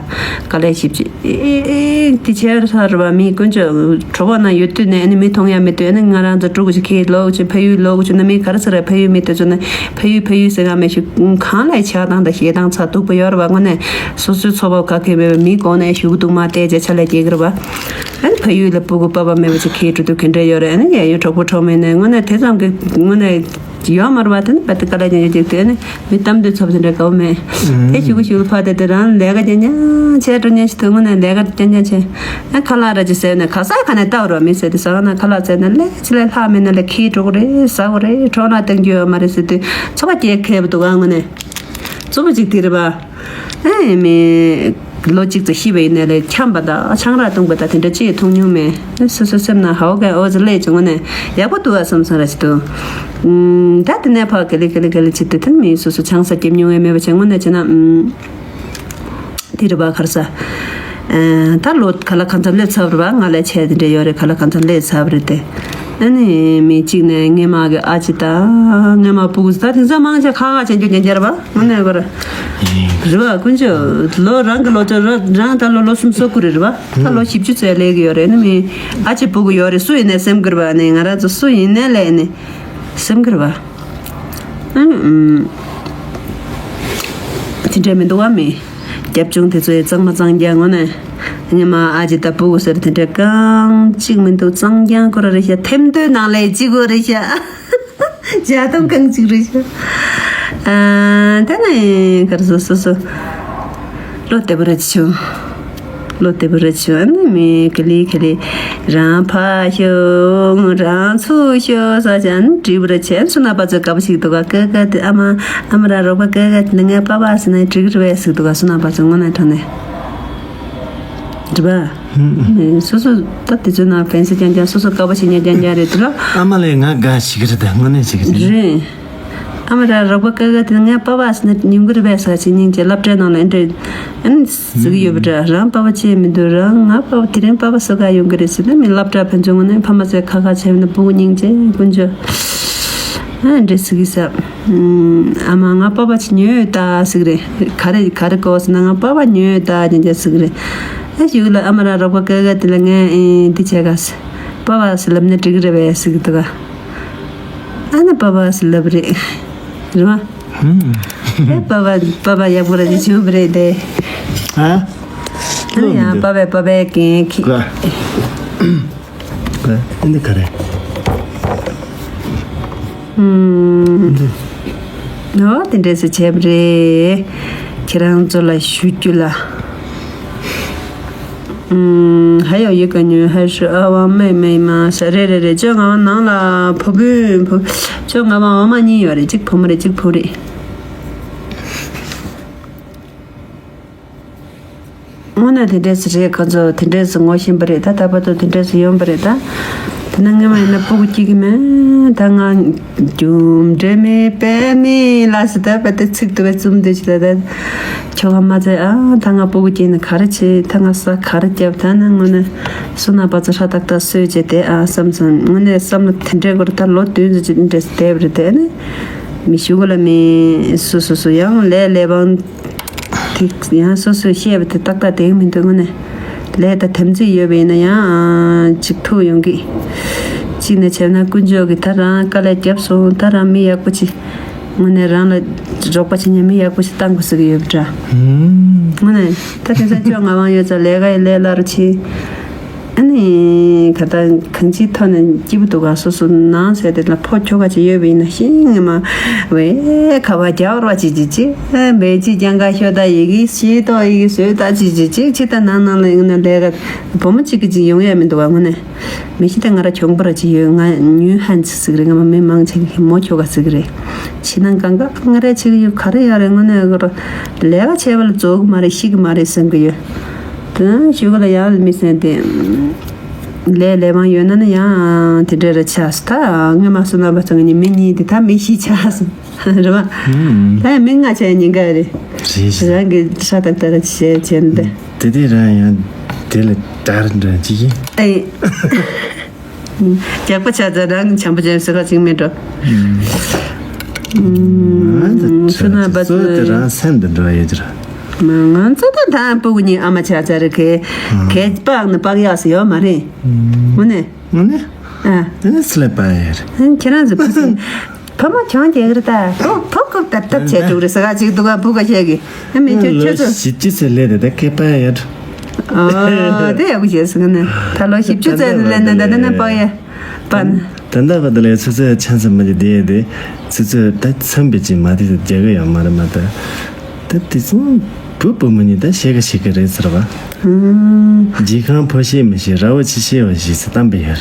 དཀའ་ལས་ཞིབ་ཅིག་ཨེ་ཨེ་དེ་བྱས་ཚ་རེད་བ། མི་དཀོན་མཆོག་གྲོགས་པོ་ན་ཡོད་དུས་ནས་ཨ་ནི་མི་མཐོང་ཡ་མེད་དུས་ཨ་ནི་ང་རང་ཚོ་འགྲོ་དགོས་ཤིག་ཁྱེད་ལོག་ཅིག་ཕ་ཡུལ་ལོག་དགོས་ཤིག་ན་མི་ག་རེ་ཟེར་ར་ཕ་ཡུལ་མི་དེ་ཚོ་ནི། ཕ་ཡུལ་ཕ་ཡུལ་ཟེར་ག་མེད་ཤུ་གང་ལ་ཆགས་སྡང་དང་ཞེ་སྡང་ཚ་སྡུག་པོ་ཡོད་རེད་བ། དངོས་གནས་སོ་སོའི་ཚོགས་པ་ག་གེ་མེད་པའི་མིའི་གོང་ནས་ཞུ་གི་འདུག་མ་བལྟས་བྱས་ཆ་ལས་སྐྱེ་གི་རེད་བ། ཨ་ནི་ཕ་ཡུལ་ལ་སྤུ་གུ་པ་ཕ་མེད་པ་ཅིག་ཁེལ་འགྲོ་དུས་ག་འདྲ་ཡོད་རེད། ཨ་ནི་ཡ་ཡོད་གྲོགས་པོ་གྲོགས་མེད་ནས་དངོས་གནས་དེ་ཙམ་གི་དངོས་གནས་ཡོད་མ་རེད་བ། དེ་ནི་བ་དེ་ག་ལ་ཀྱང་ཡོད་ཅིག་དེ་ནི་མི་གཏམ་དུས་ཚབ་དེ་འདྲ་དགའ་བོ་མེད། དེ་ཞུ་གི་ཞུ་གི་ཕ་དེ་དེ་རང་ལས་ཀ་རྐྱང་རྐྱང་བྱས་འགྲོ་ཉན་ཞིག་དུས་དངོས་གནས་ལས་ཀ་རྐྱང་རྐྱང་བྱས། ཨ་ཁ་ལག་ར་ཅིག་ཟས་ནས་ག་ས་ག་ནས་ལྟ་བ་རེད་བ། མི་ཟས་དེ་ཟ་ག་ན་ཁ་ལག་ཟས་ན་ལས་ཅི་ལས་ལྷག་མེད་ན་ལས་ཁེལ་འགྲོ་གི་རེད། ཟ་གི་རེད། གྲོགས་ལ་བསྟན་རྒྱུ་ཡོད་མ་རེད་ཟེར་དུས་ཚོ་བ་སྐྱེལ་མཁས་པ་འདུག་ག་དངོས་གནས། གཙོ་བོ་གཅིག་དེ་རེད་པ། ཨེ་མི། ལོ་གཅིག་ཙམ་ཤི་བ་ཡིན་ནའི་ལས་འཁྱམས་པ་དང་ཆང་རག་བཏུང་པ་དང་དེ་འདྲ་ཅི་ཡང་མཐོང་མྱོང་མེད། སོ་སོ་སེམས་ནང་ཧའོ་གན་ཨོ་ཙི་ལས་བྱུང་ནས་ཡག་པོ་འདུག་ཨ་བསམ་བསམ་ར་ཞིག་འདུག་ཨུམ། ད་དེ་ནས་ཕར་ག་ལེ་ག་ལེ་ག་ལེ་བྱེད་དུས་དེ་ནི་མི་སོ་སོ་ཆང་ས་སྐྱེམ་མྱོང་ཡང་མེད་པ་བྱས་དངོས་གནས་བྱས་ན་ཨུམ། དེ་རེད་པ་ག་རེ་ཟ། ཨེ། ད་ལོ་ག་ལ་གང་འཚམ་སླེབས་ཚར་བ་རེད་པ། ང་ལས་བྱས་དེ་འདྲ་ཡོད་རེད། ག་ལ་གང་འཚམ་སླེབས་ཚར་བ་རེད་དེ། ཨ་ནི་མི་གཅིག་ནས་སྔས་མ་གི་ཨ་ཅེ་དང་སྔས་མ་སྤུ་གུ་ད་དེང་སང་མང་ཆེ་ཁ་ཁ་བྱེད་རྒྱུ་ཉན་རྒྱ་རེད་པ། དངོས་གནས་གོ་ར། རེད་པ་དཀོན་མཆོག་ལོ་རང་གི་ལོ་ཚོད་ར་རང་ད་ལོ་ལོ་སུམ་སོ་དགུ་རེད་རེད་པ། ད་ལོ་བཞི་བཅུ་ཙམ་སླེབས་ཀྱི་ཡོད་རེད། ཨ་ནི་མི་ཨ་ཅེ་སྤུ་གུ་ཡོད་རེད། སུ་ཡིན་ནའི་སེམས་ཁུར་པ་ནི་ང་རང་ཚོ་སུ་ཡིན་ནའི་ལས་ནི་སེམས་ཁུར་པ། ཨ་ནི་ཨུམ། དེ་འདྲ་མི་འདུག་པ་མི། རྒྱབ་ལྗོངས་དེ་ཚོ་ཡི་གཙང་མ་གཙང་རྐྱང་དངོས་གནས། སྔས་མ་ཨ་ཅེ་ད་སྤུ་གུ་ཟེར་དེ་འདྲ་གང་གཅིག་མི་འདུག་གཙང་རྐྱང་ཁོ་ར་རེད་ཤག་ཐེམ་ཐོའི་ནང་ལ་གཅིག་པོ་རེད་ཤག་ཇ་དུང་གང་གཅིག་རེད་ཤག་ཨ་ད་ནི་ག་རེ་ཟེར་སོ་སོ། བློ་བདེ་པོ་རེད་བྱུང་། བློ་བདེ་པོ་ར་བྱུང་། ཨ་ནི་མི་ག་ལེ་ག་ལེ་རང་ཕར་ཤོག་རང་ཚུར་ཤོག་ཟེར་བྱས། ཨ་ནི་འགྲིག་པོ་ར་བྱས། སོ་ནམ་པ་ཚོ་དགའ་པོ་ཞིག་འདུག་ག་ཀ་ཀ་དེ། ཨ་མ་ཨ་མ་ར་རོགས་པ་ཀ་ཀ་དེ་ནི་ངའི་པ་པ་ཟེར་ན་འགྲིག་རེད་པས་ཟེར་འདུག་ག་སོ་ནམ་པ་ཚོ་དངོས་གནས་དྲང་གནས། རེད་པ། ཨ་ནི་སོ་སོ་ད་དེ་ཚོའི་ནང་ཕན་སེ་རྐྱང་རྐྱང་། སོ་སོ་དགའ་པོ་བྱེད་ཉན་རྐྱང་རྐྱང་རེད་འདུག་ལ། ཨ་མ་ལས་ང་དགའ་ཞིག་རེད། ད་དངོས་གནས་ཞིག་རེད། རེད། ཨ་མ་ར་རོགས་པ་ཀ་ཀ་དེ་ངའི་པ་པ་ཟེར་ན་ཉུང་གི་རེད་པས་ཟེར་བྱས་སྙིང་རྗེ། སློབ་གྲྭའི་ནང་ལ་ཨེ་འདྲ་ཨ་ནི་ཟེར་གི་ཡོད་པ་འདྲ། རང་པ་པ་བྱས་མི་འདུག་རང་ང་པ་པ་དེ་རིང་པ་པ་བཟོ་ག་ཡོང་གི་རེད་ཟེར་ན། མི་སློབ་གྲྭ་ཕན་ཚུན་ངོ་ནས་ཕ་མ་ཚོས་ཁ་ཁ་བྱས་ན་སྤུ་གུ་སྙིང་རྗེ་ཀུན་སྤྱོད་ཨ་འདྲ་ཟེར་གི་ཟེར། ཨ་མ་ང་པ་པ་ཅིག་ཉོས་ཡོད་ད་ཟེར་གི་རེད། ག་རེ་ག་རེ་དགོས་ཟེར་ན་ང་པ་པ་ཉོས་ཡོད་ད་ཉན་ཆ་ཟེར་གི་རེད། ཨ་གཞུག་ལ་ཨ་མ་ར་རོགས་པ་ཀ་ཀ་དེ་ལ་ངས་ཨེ་འདི་བྱས་ག་ཟེར། པ་པ་ཟེར་ལབ་ན་འགྲིག་གི་རེད་པས་ཟེར་གི་འདུག་ག་ཨ་ནི་པ་པ་ཟེར་ལབ་རེད། རེད་པ། ཨེ་པ་པ་པ་པ་ཡག་པོ་ར་ཅིག་བྱུང་བ་རེད་དེ། ཨ། ཨ་ནི་ཡང་པ་པའི་པ་པའི་རྐྱེན་གྱིས། ཨ་འདི་ག་རེད། ཨུམ། འདི། ཨོ་དེ་འདྲས་སེ་བྱས་པ་རེད། ཁྱེད་རང་ཚོ་ལ་ཞུ་རྒྱུ་ལ། ཨུམ། 还有一个女孩是二万妹妹吗？ ཟེར། རེད་རེད་རེད། བཅོ་ལྔ་པ་ནང་ལ་བུ་སྤུན་བུ། བཅོ་ལྔ་པ་འོ་མ་གཉིས་ཡོད་རེད། གཅིག་བུ་མོ་རེད། གཅིག་བུ་རེད། དངོས་གནས་དེ་འདྲས་སེ་རེད། ཁོ་ཚོ་དེ་འདྲས་སེ་ངོ་ཤེས་པ་རེད། ད་ད་བར་དུ་དེ་འདྲས་སེ་ཡོང་པ་རེད་ད། དེ་ན་སྔོན་མ་ཡིན་ན་སྤུ་གུ་སྐྱེ་གི་མེད། ད་ང་རྒྱུ་འབྲས་མེད་པས་མི་ལ་སི་ད་བ་དེ་ཚིག་ཏུ་བས་བཙུམ་དུ་ཅི་ད་ད་ཁྱོ་ག་མ་ཚད། ཨ་ད་ང་སྤུ་གུ་སྐྱེས་ན་ག་རེ་བྱེད། ད་ང་ས་ག་རེ་བརྒྱབ། ད་ན་དངོས་གནས་སོ་ན་པ་ཚོ་ཧྲ་ཏག་ཏག་གསོས་བྱས་དེ་ཨ་བསམ་སོང་། དངོས་གནས་བསམ་བློ་དེ་འདྲའི་སྐོར་ད་ལོ་བདུན་ཙམ་ཅིག་འདྲས་སེ་བསྡད་པ་རེད། དེ་ནི་མི་ཞུ་གི་ལ་མི་སུ་སུ་སུ་ཡང་ལས་ལས་བང་དེ་ཡང་སོ་སོས་བཤད་པ་དེ་ཏག་ཏག་བསྡད་ཀྱི་མི་འདུག་དངོས་གནས་ལས་ད་དམ་ཚིག་ཡོད་པ་ཡིན་ན་ཡང་ཅིག་ཐུག་ཡོང་གི། གཅིག་ནས་བྱས་ན་དཀོན་མཆོག་གིས་ད་རང་དཀའ་ལས་བརྒྱབ་སོང་། ད་རང་མི་ཡག་པོ་ཅིག་དངོས་གནས་རང་ལ་རོགས་པ་བྱེད་མཁན་མི་ཡག་པོ་ཞིག་བཏང་དགོས་ཟེར་གྱི་ཡོད་པ་འདྲ། ཨུམ། དངོས་གནས་ད་དེང་སང་བཅོ་ལྔ་པ་ཡོད་ཙང་ལས་ཀ་ཡི་ལས་སླ་རུ་ཕྱིན། ཨ་ནི་ག་ད་གང་ཅིའི་ཐོག་ནས་སྐྱིད་པོ་འདུག་ག་སོ་སོ་ནང་ཟེར་དེ་ལ་ཕོ་ཁྱོ་ག་ཅིག་ཡོད་པ་ཡིན་ན་ཤིང་ངེ་མ་བས་ཁ་བ་རྒྱག་རོགས་ཅིག་ཅིག་ཅིག་བས་ཅིག་རྐྱང་ཀ་ཤོ་ད་ཡི་གེ་ཤེས་ཏོ་ཡི་གེ་བཟོས་ད་ཅིག་ཅིག་ཅིག་ཕྱི་ད་ནང་ནང་ལ་ཡིན་ན་ལས་ཀ་བུ་མོ་གཅིག་གི་ཅིག་ཡོང་ཡ་མི་འདུག་ག་དངོས་གནས། མི་ཤི་ད་ང་ར་གྱོང་པོ་ར་ཅིག་ཡོད། ང་ཉུས་ཧན་ཙི་ཟིག་རེད། ང་མ་མི་མང་ཆེ་གི་མོ་ཁྱོ་ག་ཟིག་རེད། ཕྱི་ནང་གང་ག་ང་ར་ཅིག་ཡོད་ག་རེ་ཡོད་རེད། དངོས་གནས་གོ་ར་ལས་ཀ་བྱས་པ་ལ་རྫོགས་གི་མ་རེད། ཤི་གི་མ་རེད་བསམ་གི་ཡོད། དོན་ཞུ་གི་ལ་ཡང་མི་སེམས་དེ། ལས་ལས་མང་ཡོད་ན་ནི་ཡང་དེ་འདྲ་རེ་ཆགས་སོང་། ད་སྔོན་མ་སོ་ན་པ་ཚོ་ངེད་གཉིས་མི་གཉིས་དེ་ད་མི་ཤི་ཆགས་སོང་། རེད་བ། ད་ཡང་མི་ལྔ་ཆགས་ཉིན་ག་རེད། རེད་རེད། རང་གི་ཧྲ་ཏག་ཏག་རེ་བྱས་བྱས་ནས་ད། དེ་དེ་རང་ཡང་དེ་ལ་དར་འདྲ་ཅིག་ཡིན། ཨེ། རྒྱགས་པ་ཆགས་ཚར་རང་གི་བྱམས་པོ་ཅན་ཟེར་བ་ཅིག་མེད་འགྲོ། སོ་ན་པ་ཚོ་དེ་རང་སེམས་དུ་འགྲོ་ཡོད་ཀྱི་རེད། ང་ཚོ་ད་ད་སྤུ་གུ་གཉིས་ཨ་མ་ཆགས་ཚར་རེད། གས་གས་སྤག་ནི་སྤག་ཡག་སི་ཡོད་མ་རེད། དངོས་གནས། དངོས་གནས། ཨ། དེ་ནི་སི་ལེ་པ་ཡོད་རེད། ཁྱེད་རང་ཚོ་ཕུ་སུ། ཕ་མ་གྱོང་རྒྱག་གི་རེད་ད། ཕོ་ཕོ་ཁོ་ཏབ་ཏབ་བྱས་འགྲོ་གི་རེད་ཟེར་ག་ཅིག་འདུག་ག་བུ་ག་བཤད་གི་ཨ་མི་ཁྱོད་ཁྱོད་ཚོ། ཞིབ་ཅི་ཟེར་ལས་དེ་ད་སྐད་པ་ཡ། ཨ་དེ་ཡག་པོ་བྱས་ཟེར་གི་ནི་ད་ལོ་བཞི་བཅུ་ཙམ་ལས་ནི་ད་ད་ནི་པག་ཡ་པ་ནི། ད་ལྟ་བར་དུ་ལས་ཚོད་ཚོད་ཆང་ཚ་མ་གི་དེ་དེ་ཚོད་ཚོད་ད་མཚམས་པའི་ཅིག་མ་དེ་ཚོ་རྒྱག་གི་ཡོད་མ་རེད་མ་ད། ད་དེ་ཚོ་བུ་བུ་མོ་གཉིས་ད་ཤེས་ག་ཤེས་གི་རེད་ཟེར་བ། ཨུམ། རྗེས་ཁང་ཕོ་ཤེས་མི་ཤེས་ར་བོ་ཆི་ཤེས་བ་ཞིག་སུ་གཏམ་པའི་ཡར།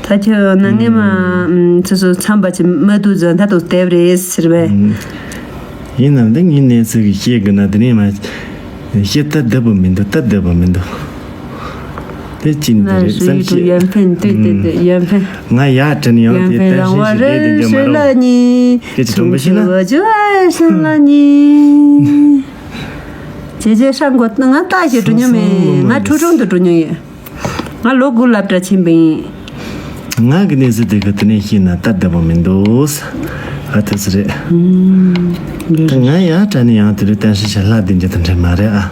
ད་ཁྱོད་ནང་ངེས་མ་ཚོ་ཚོ་མཚམས་པ་ཅི་མ་ཐུག་ཙང་ད་དུ་བསྡད་པ་རེད་ཟེར་བས། ཡིན་ནམ་ད་ངའི་གནས་ཚུལ་གི་ཤེས་དགོས་ན་དེ་ནས་མ་ཤེས་ད་བདེ་པོ་མི་འདུག་ད་བདེ་པོ་མི་འདུག་དེ་ཅི་འདི་རེད་བསམ་ཤེས། ཡོན་ཕན་ཏུ་ཏུ་ཏུ་ཡོན་ཕན། ང་ཡག་དྲན་ཡང་དེ་ད་ཤེས་ཤེས་བསྡད་དེ་འཇམ་མ་རུང་། སྐད་ཆ་དྲང་པོ་ཤེས་ན། ཇེ་ཇེ་ཧྲང་གོ་ང་ལྟ་ཞེས་འགྲོ་མྱོང་མེད། ང་ཁྲུ་ཁྲུང་དུ་འགྲོ་མྱོང་ཡོད། ང་ལོ་དགུ་སློབ་གྲྭ་ཕྱིན་པ་ཡིན། ང་གི་གནས་ཚུལ་དེ་གི་དེ་ནས་ཤེས་ན་སྟབས་བདེ་པོ་མི་འདུག་ཨ་ཐུག་སི་རེད། ད་ང་ཡག་དྲན་ཡང་དེ་རུ་བསྟན་ཧྲི་ཤ་ལྷ་བདེ་འཇགས་དང་འདྲེས་མ་རེད་ཨ།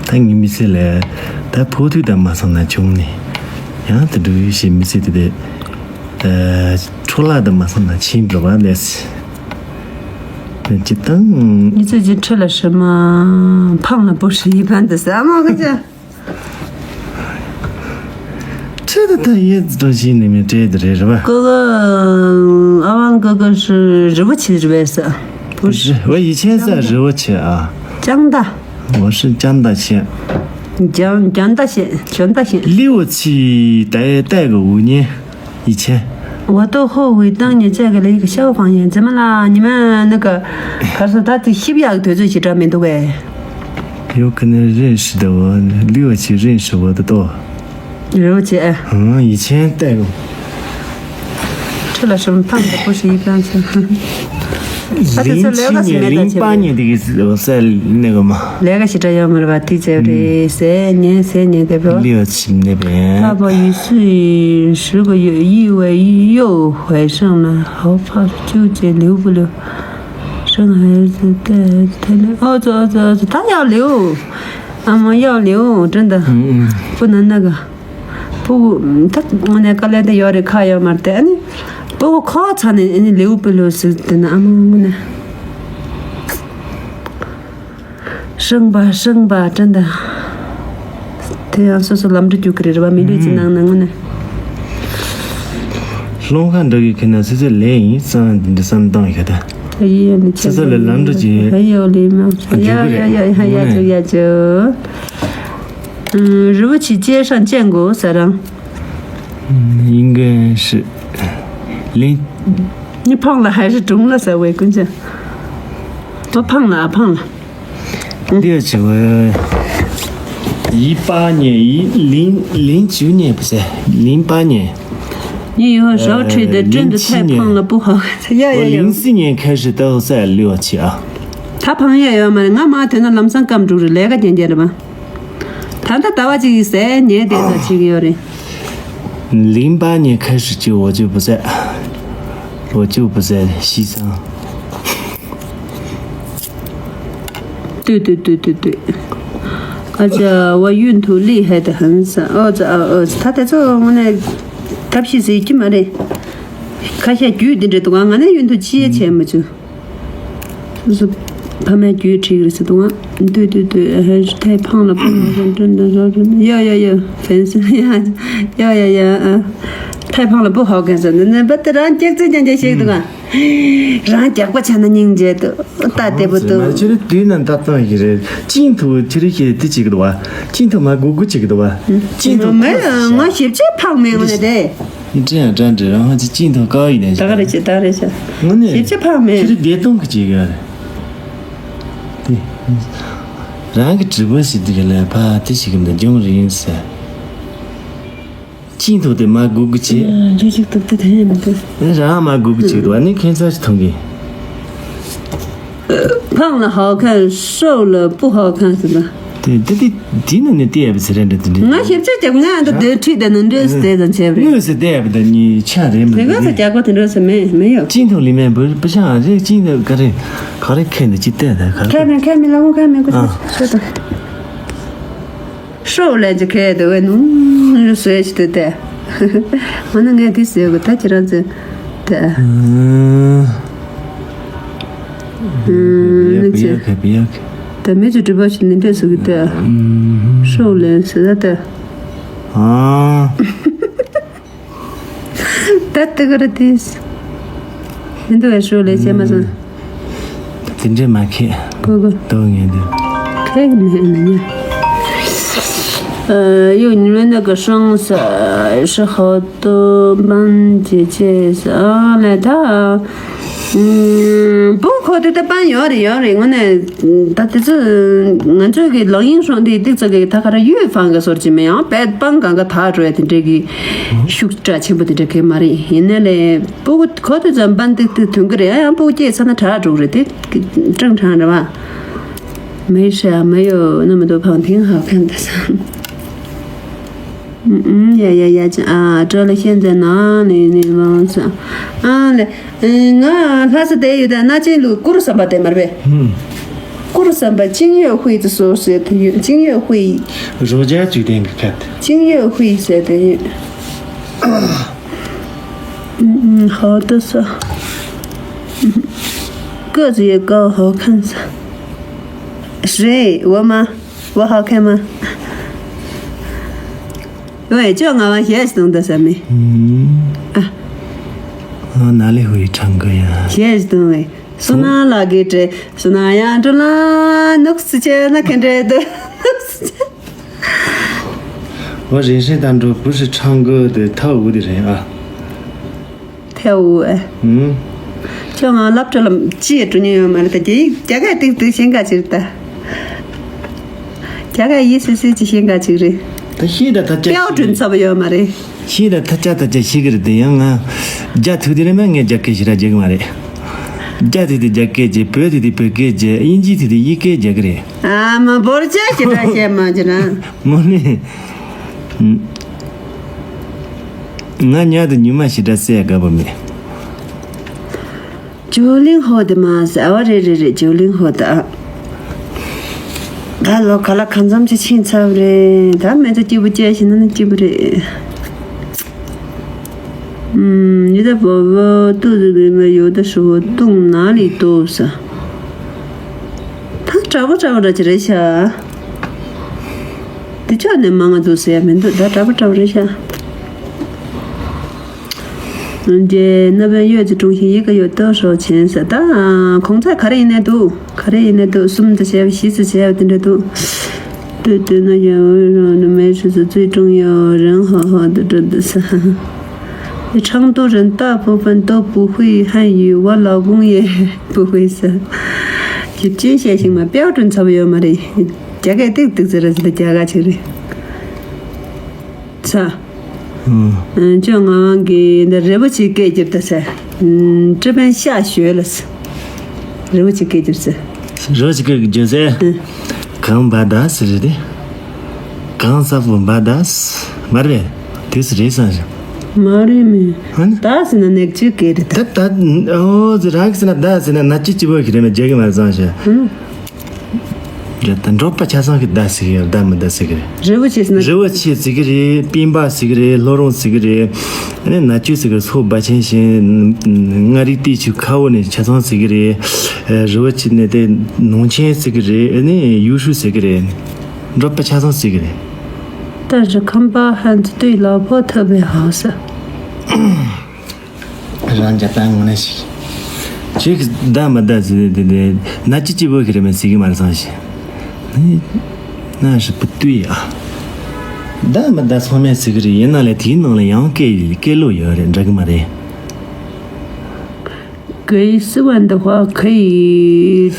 ད་ངའི་མི་ཚེ་ལས་ད་ཕོ་ཐུག་དང་མ་སོང་ན་བྱུང་ནས་ཡང་དེ་འགྲུབ་ཡོད་ཞེས་མི་ཚེ་དེ་དེ་འཕྲོ་བརླག་དང་མ་སོང་ན་ཕྱིན་འགྲོ་བ་ལས་ཅི་དང་། ངེད་ཚོས་ཀྱི་ཁྲི་ལ་ཧྲི་མ་འཕང་ལ་བུ་ཧྲི་ཡི་ཕན་དུ་ཟ་མ་གི་ཅི། ཁྲི་དེ་ད་ཡེ་ཙི་ཏོ་ཞིག་ནི་མི་སྤྲད་དེ་རེད་རེད་བ། ཀོ་ཀོ། ཨ་ཝང་ཀོ་ཀོ་ཧྲི་རི་བོ་ཆེ་རེད་བས་ས། བུ་ཧྲི། བ་ཡི་ཆེན་ས་རི་བོ་ཆེ་ཨ། ཅང་ད། 我是江大仙。 讲讲大仙，讲大仙。 六七带带个五年以前。 我都后悔当年嫁给了一个消防员，怎么啦？你们那个，可是他这西班牙的对这些这没读哎。 有可能认识的，我六七认识我的多。 རི་བོ་ཆེ། 嗯，以前带过。 吃了什么胖的不是一般吃。 零七年、零八年这个是我在那个嘛。 ལས་ཀ་ཞིག་འདྲ་ཡོད་མ་རེད་པ། དེ་བྱས་རེད་ཟེར་ཉན་ཟེར་ཉན་དེ་བོ། 六七那边。 爸爸也是十个月意外又怀上了，好怕纠结留不留，生孩子带太累。哦，走走走，他要留，俺们要留，真的。 嗯嗯。 不能那个。 སྤུ་གུ་ད་དངོས་གནས་དཀའ་ལས་དེ་ཡོད་རེད། ཁ་ཡོད་མ་རེད་དེ། ཨ་ནི་སྤུ་གུ་ཁོ་ཚ་ནས་ཨ་ནི་ལེའུ་སྤུ་ལོ་ཟིག་དེ་ན་ཨ་མ་དངོས་གནས། ཧྲང་པ་ཧྲང་པ་དྲན་ད། དེ་ཡང་སོ་སོ་ལམ་འགྲོ་རྒྱུག་གི་རེད་པ། མི་ལུས་ཀྱི་ནང་ན་དངོས་གནས། སློང་ཁ་འདྲ་གི་ཁྱེད་ན་སོ་སོ་ལས་ཡིན་བསམ་འདི་བསམ་བཏང་ཡོད་ད། ད་ཡིན་ཡང་མི་ཆེ་སོ་སོ་ལ་ལམ་འགྲོ་གྱི་ཡོད། ཡ་ཡ་ཡ་ཡ་ཡ་ཡ་ཡ་ཡ། རི་བོ་ཆེ་སྐྱེས་སྲང་ཅན་གོ་ས་རང་། 应该是零。 你胖了还是肿了噻？我跟你讲，我胖了啊，胖了。 六七，我一八年，一零零九年不是，零八年。 你以后少吃点，真的太胖了不好。呀呀呀！ 我零四年开始到在六七啊。 ད་ཕང་ཡ་ཡོད་མ་རེད། ང་མ་དེ་ན་ལམ་སང་སྐམ་འགྲོ་རེད། ལས་ཀ་རྒྱན་རྒྱན་རེད་པ། ད་ལྟ་ཟླ་བ་གཅིག་གི་ཟས་ཉལ་བསྡད་ས་བྱེད་ཀྱི་ཡོད་རེད། 零八年开始就我就不在，我就不在西藏。 对对对对对。而且我孕吐厉害的很是，哦这哦哦，他在这我呢，他平时就没得，看下举的这东西，俺那孕吐几千没就。 就是他们举这个是东啊，对对对，还是太胖了，不能说真的说真的，要要要，粉丝呀，要要要啊，太胖了不好看是，那那不得让姐姐讲这些东啊，让结果钱的人家都打得不都。 ང་ཚོ་དུས་ནམ་ད་བཏང་ཡི་རེད། 镜头 ཁྱེད་རིགས་ཤེས་དེ་བྱེད་ཀྱི་འདུག་བ། 镜头 མ་གུ་གུ་བྱེད་ཀྱི་འདུག་བ། 镜头 མེད། ང་ཞིབ་ཆ་ཕང་མེད་ང་ནས་དེ། 你这样站着，然后这镜头高一点。 ད་ག་རེ་བྱེད། ད་ག་རེ་བྱེད། 我呢། ཞིབ་ཆ་ཕང་མེད། 其实别动个几个。对。 རང་གི་直播ཞིག་འདི་ག་ལས་ཕ་དེ་ཞིག་གི་འདི་སྦྱོང་རིན་ཟེར། 镜头 དེ་མ་གུ་གུ་བྱེད། ལས་ཅིག་ཏུ་དེ་ཐེན་མི་འདུག་རང་མ་གུ་གུ་བྱེད་འདུག་ཨ་ནི་ཁྱད་མཚར་ཞིག་མཐོང་གི། 胖了好看，瘦了不好看是吧？ དེ་དེ་དེ་དེ་ནི་ནི་དེ་ཡབ་ཟེར་རེད་འདྲ་དེ་འདྲ། ང་ཞིབ་ཆ་རྒྱབ་ང་འདི་དེ་ཁྲིད་དེ་ནི་འདྲེས་དེ་དང་བྱས་པ་རེད། དངོས་སུ་དེ་ཡབ་དེ་ནི་ཆ་རེད་མི་དེ་འདྲ། ག་ས་རྒྱག་པ་དེ་འདྲ་ཟེར་མེད་མེད་ཡོད། 镜头里面不不像这镜头，可是可是看的就对的，可是 ཁ་མེད་ཁ་མེད་ལ་ངོ་ཁ་མེད་ཁོ་ཚོ་ཤོད་དང་། ཧྲོ་ལན་ཅི་ཁེ་དེ་བས་ནུ་ཟོས་ཅི་དེ་དེ། ང་ནི་ངས་དེ་ཟོས་གི་ད་ཁྱེད་རང་ཚོས་དེ། 嗯，不要看，不要看。 ད་མི་ཚོ་སྒྲུབ་པ་ཞིག་ནི་འདྲ་ཟེར་གི་ད། ཧྲོ་ལན་ཟེར་ད་ད། ཨ། ད་ལྟ་ག་རེ་དེས། མི་འདུག་བས་ཧྲོ་ལན་བྱས་མ་སོང་། དེ་འདྲས་མ་ཁེ། གོ་གོ། དོ་ངས་འདི། ཁེ་མེད་ན་ཉེ། 呃，有你们那个声色是好多班姐姐是啊，来的。 ཨུམ། བུ་ཁོ་དེ་ལྟ་པན་ཡོད་རེད་ཡོད་རེད། དངོས་གནས་ད་དེ་ཚོ་ང་ཚོ་གི་ལག་གཡེང་སོང་དེ་ཏིག་ཙག་གི་ད་ག་ར་ཡུས་ཕང་གི་སོར་ཅི་མེད་ཡང་བད་པང་གང་ག་ད་འགྲོ་ཡ་དེ་འདྲས་གི་ཤུགས་དྲག་ཆེན་པོ་དེ་འདྲས་གི་མ་རེད། ཡིན་ནའི་ལས་བུ་ཁོ་དེ་ཚོ་པན་ཏིག་ཏིག་ཐོན་གི་རེད། ཡང་བུ་སྐྱེས་ཚ་ན་དྲག་འགྲོ་གི་རེད་དེ་ཀྲང་ཀྲང་རེད་བ། 没事啊，没有那么多胖，挺好看的。 嗯嗯，呀呀呀，这啊，这里现在哪里？你们是啊嘞，嗯，ང་ལྷ་ས་བསྡད་ཡོད་ད། ན་ཅིང་ལུ་ཀུར་སམ་པ་དེ་མར་བས། ཀུར་སམ་པ་金月会的时候是的，金月会。 རོ་རྒྱ་ཅུ་ཏན་གི་ཁ་ཏི། 金月会是的。嗯嗯，好的是。个子也高，好看是。谁？我吗？ 我好看吗？喂，叫我们学习动的什么？嗯。啊。啊，哪里会唱歌呀？学习动喂。苏娜拉给这，苏娜呀，这啦，弄死去，那看这的，弄死去。 我人生当中不是唱歌的、跳舞的人啊。跳舞哎。嗯。 ཁྱོད་ང་སློབ་གྲྭ་ལ་ཅི་ཡང་འགྲོ་མྱོང་ཡོད་མ་རེད་ད། རྒྱ་ཡིག་རྒྱ་སྐད་ཏིག་ཏིག་ཤེས་ག་ཅིག་རེད་ད། རྒྱ་སྐད་ཡིག་སི་སི་ཅིག་ཤེས་ག་ཅིག་རེད། ད་ཤེས་ད་ད་ཅག་ཤེས་པའོ་ཀྲུང་ཚབ་ཡོད་མ་རེད། ཤེས་ད་ད་ཅག་ད་ཅག་ཤེས་གི་རེད་དེ། ཡང་ང་རྒྱ་ཐུག་དེ་རེད་མ། ངས་རྒྱ་སྐད་ཞེ་དྲག་རྒྱག་གི་མ་རེད། རྒྱ་ཐུག་དེ་རྒྱ་སྐད་རྒྱག་བོད་ཐུག་དེ་བོད་སྐད་རྒྱག་དབྱིན་ཇི་ཐུག་དེ་དབྱིན་སྐད་རྒྱག་གི་རེད། ཨ་མ་འབོར་ཆ་ཞེ་དྲག་བཤད་མ་བྱེད་ན། དངོས་གནས། ང་ཉལ་དུ་ཉི་མ་ཞེ་དྲག་བསད་དགའ་པོ་མེད། ཇོ་ལིང་ཧོ་དེ་མ་ཟེར། ཨ་བ་རེད་རེད་རེད། ཇོ་ལིང་ཧོ་ད། ད་ལོ་ག་ལ་གང་འཚམ་ཅིག་ཕྱིན་ཚར་བ་རེད། ད་མེ་ཚོ་སྐྱིད་པོ་སྐྱེ་ཞིག་ན་ན་སྐྱིད་པོ་རེད། ཨུམ། ཉི་ཟླ་བོ་བོ་ཏུ་ཟི་ཟི་མ་ཡོ་ད་ཧྲུ་བོ་ཏུང་ན་ལི་ཏོ་ས། ད་དྲ་བོ་དྲ་བོ་འདྲ་ཅིག་རེད་ཤག་དེ་ཕྱོགས་ནས་མང་ང་འདུག་ཟེར་ཡ་མི་འདུག་ད་དྲ་བོ་དྲ་བོ་རེད་ཤག་རྗེ་ན་བན་ཡོད་ཀྱི་ཀྲུང་ཞིང་ཡི་ག་ཡོད་ཏོ་ཧྲོ་ཆེན་ས། ད་གོང་ཚད་ག་རེ་ཡིན་ནས་འདུག་ག་རེ་ཡིན་ནས་འདུག་གསུམ་དུ་བྱས་པ་བཞི་སུ་བྱས་པ་དེ་འདྲ་འདུག་ཏུ་ཏུ་ན་ཡ་འོད་རང་ནི་མེ་ཧྲི་སུ་ཙུའི་ཀྲུང་ཡ་རང་ཧ་ཧ་དུ་ཏུ་ཏུ་ས། ཁྲང་ཏུ་རིན་ཏ་ཕུ་ཕན་ཏོ་པུ་ཧུའི་ཧན་ཡུ་ཝ་ལ་ཝུང་ཡེ་པུ་ཧུའི་ས། ཞིབ་ཅིང་བཤད་ཤིང་མ་དཔེ་བ་ཀྲུང་ཚབ་ཡོད་མ་རེད། རྒྱ་སྐད་ཏིག་ཏིག་ཟེར་ར་ཟེར་རྒྱ་སྐད་ཆིག་རེད། ཚ། ཨུམ། ཨ། ཅོ་ང་གི་འདི་རི་བོ་ཆེ་སྐད་བསྒྱུར་ད་ཟེར། ཨུམ། ཀྲི་པན་ཤ་ཞོལ་ལ་ཟེར། རི་བོ་ཆེ་སྐད་བསྒྱུར་ཟེར། རི་བོ་ཆེ་སྐད་བསྒྱུར་ཟེར། ཨུམ། གང་བ་ད་ཟེར་རེད། གང་ས་བོ་བ་ད་ཟེར་མ་རེད། དུས་སུ་རེད་སང་ཞིང་། མ་རེད་མེད། ཧན། ད་ཟེར་ན་ནག་ཆུ་སྐད་རེད་ད། ད་ད་ཨོ་ཟེར་རག་ཟེར་ན་ད་ཟེར་ན་ནག་ཆུ་སྐྱིད་པོ་ཞིག་རེད་མེད་རྒྱག་གི་མ་རེད་སང་ཞིང་། ཧུམ། རེད་ད། འབྲོག་པ་ཆ་ཚང་གི་ད་ཟེར་གི་ཡོད། ད་མི་ད་ཟེར་གི་རེད། རི་བོ་ཆེ་ཟེར་ན། རི་བོ་ཆེ་ཟེར་གི་རེད། སྤེན་པ་ཟེར་གི་རེད། ལྷོ་རོང་ཟེར་གི་རེད། ཨ་ནི་ནག་ཆུ་ཟེར་གི་རེད། སོག་སྦ་ཆེན་ཞིང་མངའ་རིས་སྟོད་ཆུ་ཁ་འོག་ནས་ཆ་ཚང་ཟེར་གི་རེད། རི་བོ་ཆེ་ནས་དེ་ནོང་ཆེན་ཟེར་གི་རེད། ཨ་ནི་ཡུས་ཧྲུའུ་ཟེར་གི་རེད། འབྲོག་པ་ཆ་ཚང་ཟེར་གི་རེད། ད་རི་ཁམས་པ་ཧན་ཙི་ཏུའི་ལ་ཕོ་ཐུབ་པའི་ཧང་ས། རང་རྒྱ་དང་ངོ་ནས་ཤིག་ཁྱེད་ཀྱིས་ད་མི་ད་ཟེར་དེ་དེ་ན་ཅི་ཅི་བོ་གི་རེད་མེད་ཟེར་གི་མ་རེད་སང་ཞིང་། ན་ཧྲི་པུ་ཏུ་ཡ། ད་མི་ད་ཚང་མས་ཟེར་གི་རེད། ཡིན་ན་ལས་དེའི་ནང་ལ་ཡང་སྐད་སྐད་ལོ་ཡོད་རེད་འདྲ་གི་མ་རེད། གི་སི་ཝན་ད་ཧ་ཁི་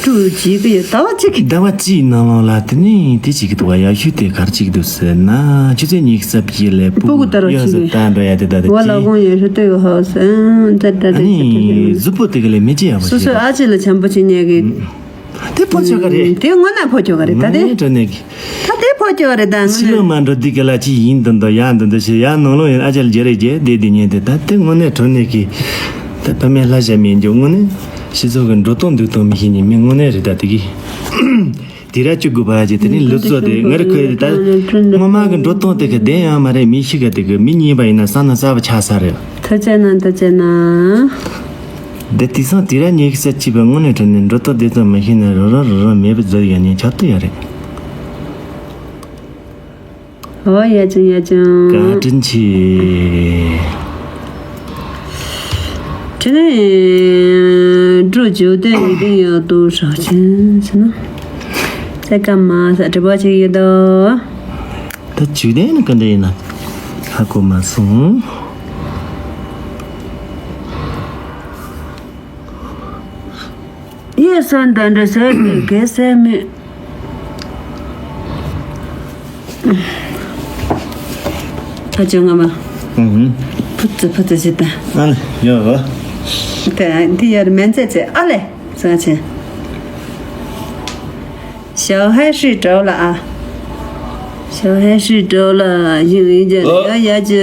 ཀྲུ་ཅི་གི་ཡོད་ད་བ་ཅི་གི་ཟླ་བ་གཅིག་ནང་ལོགས་ལ་དེ་ནས་དེ་གཅིག་གི་འདུག་བ། ཡག་ཤོས་དེ་གར་གཅིག་འདུག་ཟེར་ན། ཆུ་ཚོད་ཉི་ཤུ་རྩ་བཞི་ལས་སྤུ་སྤུ་གུ་གུ་ལྟར་ཡོད་ཟེར་བ་ད་འགྲོ་ཡ་དེ་ད་དེ་ཝ་ལ་ཅི་གོང་ཡོད་ཧྲི་ཏོ་ཡོད་ཧ་ཟེར་ད་ད་ཨ་དེ་ནི་ཆུ་ཚོད་གཟུགས་པོ་དེ་ག་ལས་མི་ཅི་ཡག་པོ་སོ་ཞིག་སོ་རེད། ཨ་ཅེ་ལ་བྱམས་པོ་བྱེད་མཁན་གི་དེ་ཕོ་ཆོ་ག་རེད། དེ་དངོས་གནས་ཕོ་ཆོ་ག་རེད་ད། དེ་དྲན་ནས་གི་ད་དེ་ཕོ་ཆོ་ག་རེད་ད། ཕྱི་ལོགས་མ་འགྲོ་དུས་ག་ལ་ཅི་ཡིན་འདི་འདི་ཡ་འདི་འདི་ཞེས་ཡ་ནང་ལོགས་ཡིན་ཨ་ཅེ་ལ་རྒྱ་རེ་རྒྱ་དེ་དེ་ཉན་དེ་ད་དེ་དངོས་གནས་དྲན་ནས་གི་ད་ཕ་མའི་ལྷ་ཞབས་མེད་འཇོག་དངོས་གནས། སྤྱི་ཚོགས་ཀྱི་འགྲོ་སྟངས་འདུག་སྟངས་མི་ཤེས་ནི་མི་དངོས་གནས་རེད་ད་དེ་གི། དེ་ར་བཅུ་དགུ་པ་ཅེ་དེ་ནི་ལུགས་སྲོལ་དེ་ངར་ཁོས་ད་སྔོན་མ་གི་འགྲོ་སྟངས་དེ་གི་བདེན་ཡང་མ་རེད། མི་ཤི་ག་དེ་གི་མི་ཉན་པ་ཡིན་ན་ས་ན་ས་བ་ཆགས་ས་རེད། ཐུགས་རྗེ་གནང་། ཐུགས་རྗེ་གནང་། དེ་དུས་སང་དེ་ར་ཉེ་གི་ས་ཅི་བ་དངོས་གནས་དྲན་ནས་འགྲོ་སྟངས་བདེན་ཙམ་མི་ཤེས་ན་རོ་རོ་རོ་རོ་མེད་པ་ཛར་ཡ་ཉེ་ཆགས་ཏུ་ཡ་རེད། ཨོ་ཡ་ཅང་ཡ་ཅང་། བཀའ་དྲིན་ཆེ། དྲི་ནས་འགྲོ་བརྗོད་དོན་ཡིན་ཡོད་དུ་རག་ཆེན་ཟེར་ན། ས་ཀ་མ་ས་དྲི་བ་ཅིག་ཡོད་དོ། ད་བརྗོད་དོན་ནི་ག་འདྲ་ཡིན་ན་ཧ་གོ་མ་སོང་། ཡེ་སོན་དང་འདྲ་ཟེར་ནས་གེ་སེ་མི། ད་ཅོ་ང་མ། ཨུ་ཧུ། ཕུ་ཙི་ཕུ་ཙི་ཟེར་ད། ཨ་ལེ་ཡོ་ཧོ། ད་འདི་ཡར་མན་ཙེ་ཙེ་ཨ་ལེ་ཟེར་ཆེ། 小孩睡着了啊。小孩睡着了，有一点要要紧。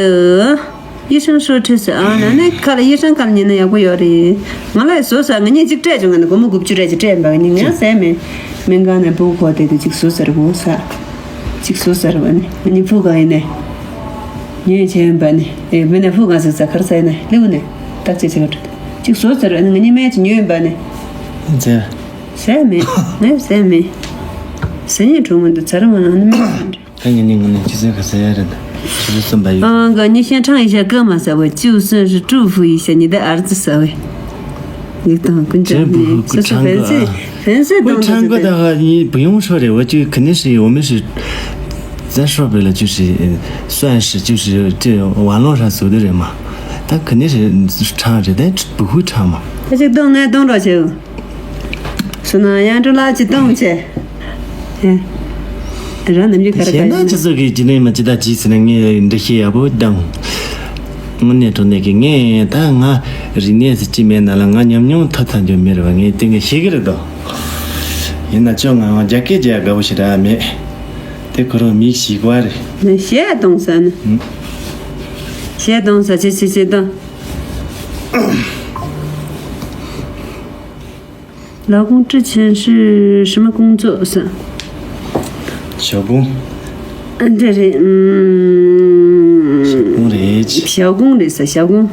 医生说这是啊，ན་ནི་ཁ་ལ་医生་ཁ་ལ་ཉན་ན་ཡག་པོ་ཡོད་རེད། ང་ལ་བཟོ་ས་ང་གཉིས་གཅིག་སྤྲད་བྱུང་ང་ནི་སྒོར་མོ་དགུ་བཅུ་རེ་གཅིག་སྤྲད་ཡིན་པ་ང་གཉིས་ངས་ཟས་མེད། སྨན་ཁང་ནས་ཕྲུ་གུ་ཁོ་དེ་དུས་གཅིག་བཟོ་ས་རེད་བོ་ས། གཅིག་བཟོ་ས་རེད་བ་ནི་ང་གཉིས་ཕྲུ་གུ་གང་ཡིན་ནས། ཉོས་བྱས་ཡིན་པ་ནི་ཨེ་བུ་ནས་ཕྲུ་གུ་གང་ཟིག་ས་ཁར་ས་ཡིན་ནས་ལེའུ་ནས་བརྟག་དཔྱད་བྱེད་ག་འགྲོ། གཅིག་བཟོ་ས་རེད་ང་གཉིས་སྨན་གཅིག་ཉོས་ཡིན་པ་ནི། ཟས། ཟས་མེད་ངས་ཟས་མེད། ཟས་ཉིན་གྲོང་མི་འདུག་ཚ་ར་མ་ན་ནི་མེད། ད་ངས་ནི་ངོ་ནས་ཆུ་ཚོད་ག་ཟེར་ཡ་རེད། ཆུ་ཚོད་གསུམ་པ་ཡོད། 啊，我你先唱一下歌嘛，啥？我就是祝福一下你的儿子，啥？喂。ཡིག་དང་ཀུན་སྤྱོད་ནི་སོ་སོ་ཕན་སེ་ཕན་སེ་གཏོང་དུ་ཟེར་ཏེ། 我唱歌的话，你不用说的，我就肯定是我们是算是就是这网络上搜的人嘛，他肯定是唱着，但不会唱嘛。 ད་ཅིག་གཏོང་ངས་གཏོང་རོགས་བྱེད། སོ་ན་ཡང་འགྲོ་ལ་ཅིག་གཏོང་བྱེད། ཨེ། དེ་རང་ནམ་རྒྱུན་ག་རེ་ག་རེ་ཡིན་ན། གཞན་དག་སྤྱི་ཚོགས་ཀྱི་སྤྱི་ནས་མ་ཅི་ད་ཅི་ཟེར་ན་ངས་འདྲི་ཤེས་ཡག་པོ་དང་། དངོས་གནས་དྲང་གནས་ཀྱི་ངས་ད་ང་རིག་གནས་སུ་ཅི་མེད་ན་ལ་ང་ཉམས་མྱོང་ཐོབ་ཐང་རྒྱུ་མེད་རེད་བ། ངས་དེ་ངས་ཤེས་ཀྱི་རེད་དོ། ཡིན་ན་ཅོ་ང་རྒྱ་སྐད་རྒྱག་དགའ་བོ་ཞིག་རག་མེད། དེ་ཁོ་རང་མིག་ཞིག་བ་རེད། ནས་གཞས་གཏོང་ས་ནི། གཞས་གཏོང་ས་ཆེ་ཆེ་ཆེ་དང་། 老公之前是什么工作？是小工。嗯，这是嗯，小工人。小工的是小工。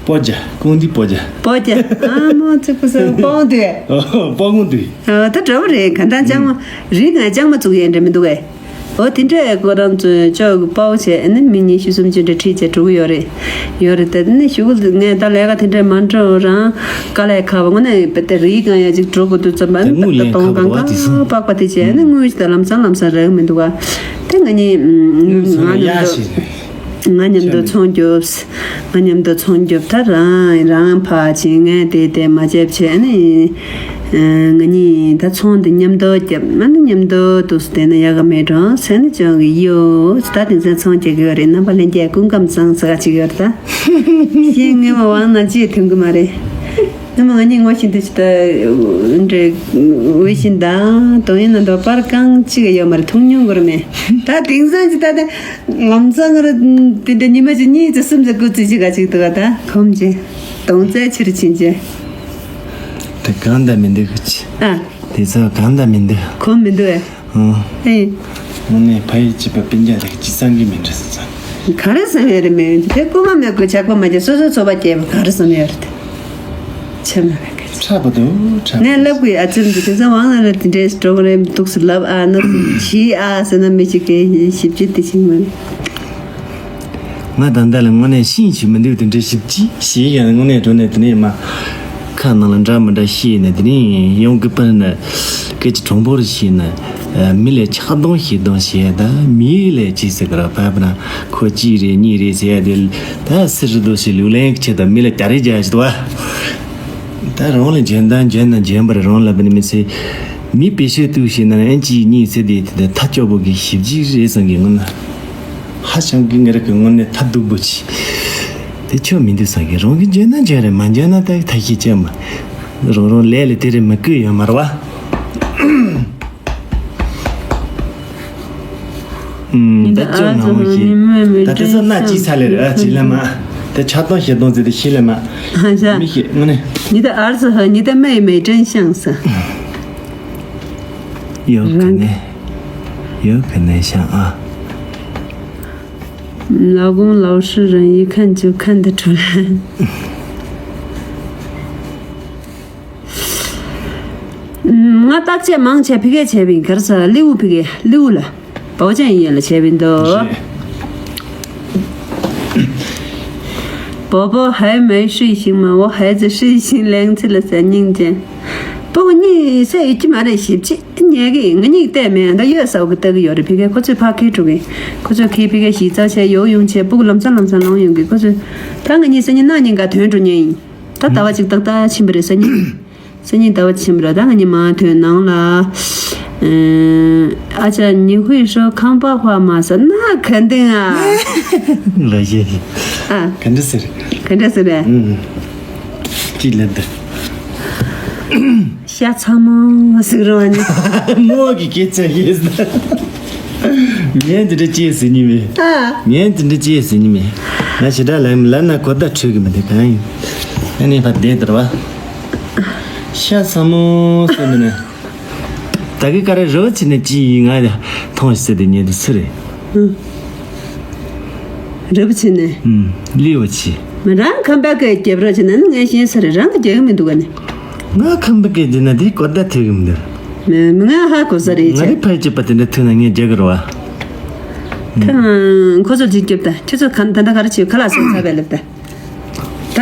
包家，工地包家。包家，啊，那这不是包的。哦，包工队。啊，他这不是，看他讲嘛，人家讲嘛，做演这么多哎。 ཨོ་དེ་འདྲའི་ཁོ་རང་ཚོས་ཅོག་གི་པའོ་བྱས་ཨ་ནི་མི་ཉི་ཤུ་སུམ་ཅུ་འདྲ་ཁྲིད་བྱས་འགྲོ་གི་ཡོད་རེད། ཡོད་རེད་དེ་ནི་ཞུ་གི་ངས་ད་ལས་ཀ་དེ་འདྲའི་མ་འགྲོ་རང་དཀའ་ལས་ཁག་པ་དངོས་གནས་དཔེ་དེ་རིགས་གང་ཡང་ཅིག་འགྲོ་དགོས་དུས་ཙམ་པ་ཨ་ནི་ད་གཏོང་གང་གང་པགས་པ་དེ་བྱས་ཨ་ནི་དངུལ་ཞིག་ད་ལམ་སང་ལམ་སང་རག་གི་མི་འདུག་ག་དེ་ང་ནི་ང་མཉམ་དུ་ང་མཉམ་དུ་ཚོང་རྒྱོབས། ང་མཉམ་དུ་ཚོང་རྒྱོབས་ད་རང་རང་ཕར་ཕྱིན་ངས་དེ་དེ་མ་བྱས་བྱས་ནི། ང་གཉིས་ད་ཚོང་འདི་མཉམ་དུ་རྒྱབ་ང་ནི་མཉམ་དུ་འདུག་སེ་བསྡད་ན་ཡག་ག་མེད་འགྲོ་ཟེར་ནས་ཅང་གི་ཡོད་ད་དེང་སང་ཚོང་རྒྱག་གི་ཡོད་རེད། རྣམ་པ་ལྷན་རྒྱས་སྐུ་ཁམས་བཟང་ཟེར་ག་ཅིག་ཡོད་རེད་ད། ཤེས་ངེས་མ་དབང་ན་ཅིས་ཐོན་གི་མ་རེད། ངས་མ་ང་གཉིས་ངོ་ཤེས་འདི་ཅི་ད་འདྲེ་ཝེ་ཤིན་དང་དོན་ཡིན་ན་འདོད་པར་གང་ཅིག་ཡོད་མ་རེད། མཐོང་མྱོང་གི་རེད་མེད་ད་དེང་སང་ཅི་ད་ད་ལམ་སང་རེད་དེ་འདྲ་ཉི་མ་ཅིག་གཉིས་ཅིག་གསུམ་ཅིག་སྐུ་རྩི་ཅིག་ག་ཅིག་འདུག་ག་ད་ཁོམ་ཅིག་དོང་རྩལ་ཕྱིར་ཕྱིན་ཅིག་དེ་གང་ད་མི་འདུག་གི་ཅི། ཨ། དེ་ཚོ་གང་ད་མི་འདུག་ཁོམ་མི་འདུག་ཨེ། ཨོ། ཨེ། དངོས་གནས་ཕ་ཡུལ་གཅིག་པ་སྤུན་ཀྱག་རིགས་གཅིག་བསམ་གི་མི་འདྲ་ཟེར་ཙང་། ག་རེ་བསམ་ཡོད་རེད་མེད་དེ་རྐུན་མ་མེད་དགོས་ཇག་པ་མ་བྱས་སོ་སོའི་ཚོ་པ་སྐྱེས་པ་ག་རེ་བསམ་ཡོད་རེད་དེ། ཆེ་མ་རེད་ག་ཅི། ཁྲག་པ་དང་ཁྲག་པ། ངས་ལབ་དགོས་ཨ་ཙི་འདི་དེང་སང་དབང་ལ་རེད་དེ་འདྲས་འགྲོ་གི་རེད་འདུག་སེ་ལབ་ཨ་ན་ཞི་ཨ་ཟེར་ན་མི་ཞིག་གིས་ཞིབ་ཅིག་དེ་ཞིག་མ་རེད། ང་ད་ལྟ་ལ་དངོས་གནས་ཤིང་ཞིག་མི་འདུག་དེ་འདྲའི་ཞིབ་ཅིག་ཞེས་ཡང་དངོས་གནས་དྲང་གནས་དེ་ནས་མ་ཁ་ནང་ལ་འདྲ་མི་འདྲ་ཤེས་ནས་དེ་ནས་ཡོང་གི་པར་ན་སྐད་ཆ་དྲང་པོར་བཤད་ན་མི་ལས་ཆགས་སྡང་ཞེ་སྡང་བྱས་ད་མི་ལས་ཅི་ཟེར་གི་ར་བབ་ན་ཁོ་གཅིག་རེད་གཉིས་རེད་ཟེར་ཡ་དེ་ད་སི་རི་དོ་ཞིག་ལུག་ལན་གྱི་ཆེད་དུ་མི་ལ་རྒྱ་རེ་རྒྱ་ཞིག་ཏུ་བ། ད་རང་ལ་འཇོན་དང་འཇོན་ན་འཇོན་པར་རང་ལ་བ་ནི་མི་ཚེ་མི་བེད་སྤྱོད་ཏུ་བྱས་ན་ཨན་གཅིག་གཉིས་ཟེར་དེ་དེ་ད་ཐ་སྐྱོ་པོ་གི་ཞིབ་ཅིག་རེད་བསམ་གི་ངོ་ན། ཧ་ཅང་གི་ངེད་རང་གི་དངོས་གནས་ཐབས་སྡུག་པོ་ཆེ། དེ་ཆོ་མི་འདུག་བསམ་གི་རང་གི་འཇོན་ན་འཇོན་རེད་མ་འཇོན་ན་ད་ཐ་ཤི་ཅན་མ། རང་རང་ལས་ལས་དེ་རེད་མི་དགོས་ཡོད་མ་རེད་བ། ཨུམ། ད་ཅོ་ང་མོ་ཤི། ད་དེ་ཚོ་ན་ཅི་ཚ་ལེ་རེད་ཨ་ཅི་ལེ་མ། དེ་ཆ་ཏོང་ཤེ་ཏོང་ཙི་དེ་ཤི་ལེ་མ། མི་ཤི་ངོ་ནས། 你的儿子和你的妹妹真像是。 有可能，有可能像啊。 老公老实人，一看就看得出来。 ང་བརྟག་དཔྱད་མང་ཆེ་ཕི་གེ་བྱས་པའི་གར་ས་ལིའུ་ཕི་གེ་ལིའུ་ལ་བའོ་ཅན་ཡིན་ལ་བྱས་པའི་འདུག伯伯还没睡醒吗？我孩子睡醒两次了，三年前。 སྤུ་གུ་གཉིས་ས་ཡོད་ཀྱི་མ་རེད་ཞིབ་ཅིག་ཉལ་གི་ང་གཉིས་བལྟས་མེད་ད་ཡོད་ས་འོག་གི་ལྟ་གི་ཡོད་རེད་ཕི་གེ་ཁོ་ཚོས་ཕ་ཁེ་འགྲོ་གི་ཁོ་ཚོས་ཁེ་ཕི་གེ་ཞིག་རྩ་བྱས་ཡོག་ཡོང་བྱས་སྤུ་གུ་ལམ་སང་ལམ་སང་ལོང་ཡོང་གི་ཁོ་ཚོས་ད་ང་གཉིས་སང་ཉིན་གནངས་ཉིན་ག་དོན་འགྲོ་ཉན་ཡིན། ད་ཟླ་བ་གཅིག་ཏག་ཏག་ཕྱིན་པ་རེད་སང་ཉིན། སང་ཉིན་ཟླ་བ་ཕྱིན་པ་རེད་ད་ང་གཉིས་མ་ཐོན་ནང་ལ། 啊，这你会说康巴话吗？是那肯定啊。 ལ་ཡེ། 啊， ག་འདྲ་ཟེར། 肯定是的。 ཅི་ལབ་ད། ཤ་ཚ་མོ་ཟེར་རོ་ནི། མོ་གི་སྐད་ཆ་ཡིན་ཟེར། ངས་འདི་འདྲ་ཅི་ཟེར་ནི་མེད། ཨ། ངས་འདི་འདྲ་ཅི་ཟེར་ནི་མེད། ང་ཞེ་དྲག་ལབ་ལབ་ན་གོ་བརྡ་འཕྲོད་གི་མི་འདུག་གང་ཡིན། ཨ་ནི་ཕར་བསྡད་དར་བ། ཤ་ཚ་མོ་ཟེར་ནི་ནི། ད་གི་ཀ་ར་རོ་ཆི་ནི་ཅི་ཡིན་ང་ཡ་མཐོང་ཟེར་དེ་ཉན་དུ་སུ་རེད། ཨ། རི་བོ་ཆེ་ནས། ཨུམ། ལི་བོ་ཆེ། མི་རང་ཁམས་པ་གི་རྒྱབ་རོགས་བྱེད་ན་ནི་ངས་ཤེས་ས་རེད་རང་གི་རྒྱག་གི་མི་འདུག་ག་ནི། ང་ཁམས་པ་གི་འདི་ན་འདི་གོ་བརྡ་ཐེབས་གི་མི་འདུག་མི་མི་ང་ཧ་གོ་ས་རེད་ང་ཆེ། རི་ཕལ་གྱི་པ་དེ་འདྲ་ཐོན་ན་ངས་རྒྱག་གི་རེད་བ། ཐང་ཁོ་ཚོ་ཅིག་རྒྱབ་ད་ཁྱོད་ཚོ་ག་ད་ད་ག་རེ་བྱེད་ཁ་ལག་སོང་ཚ་བས་ལབ་ད། ད་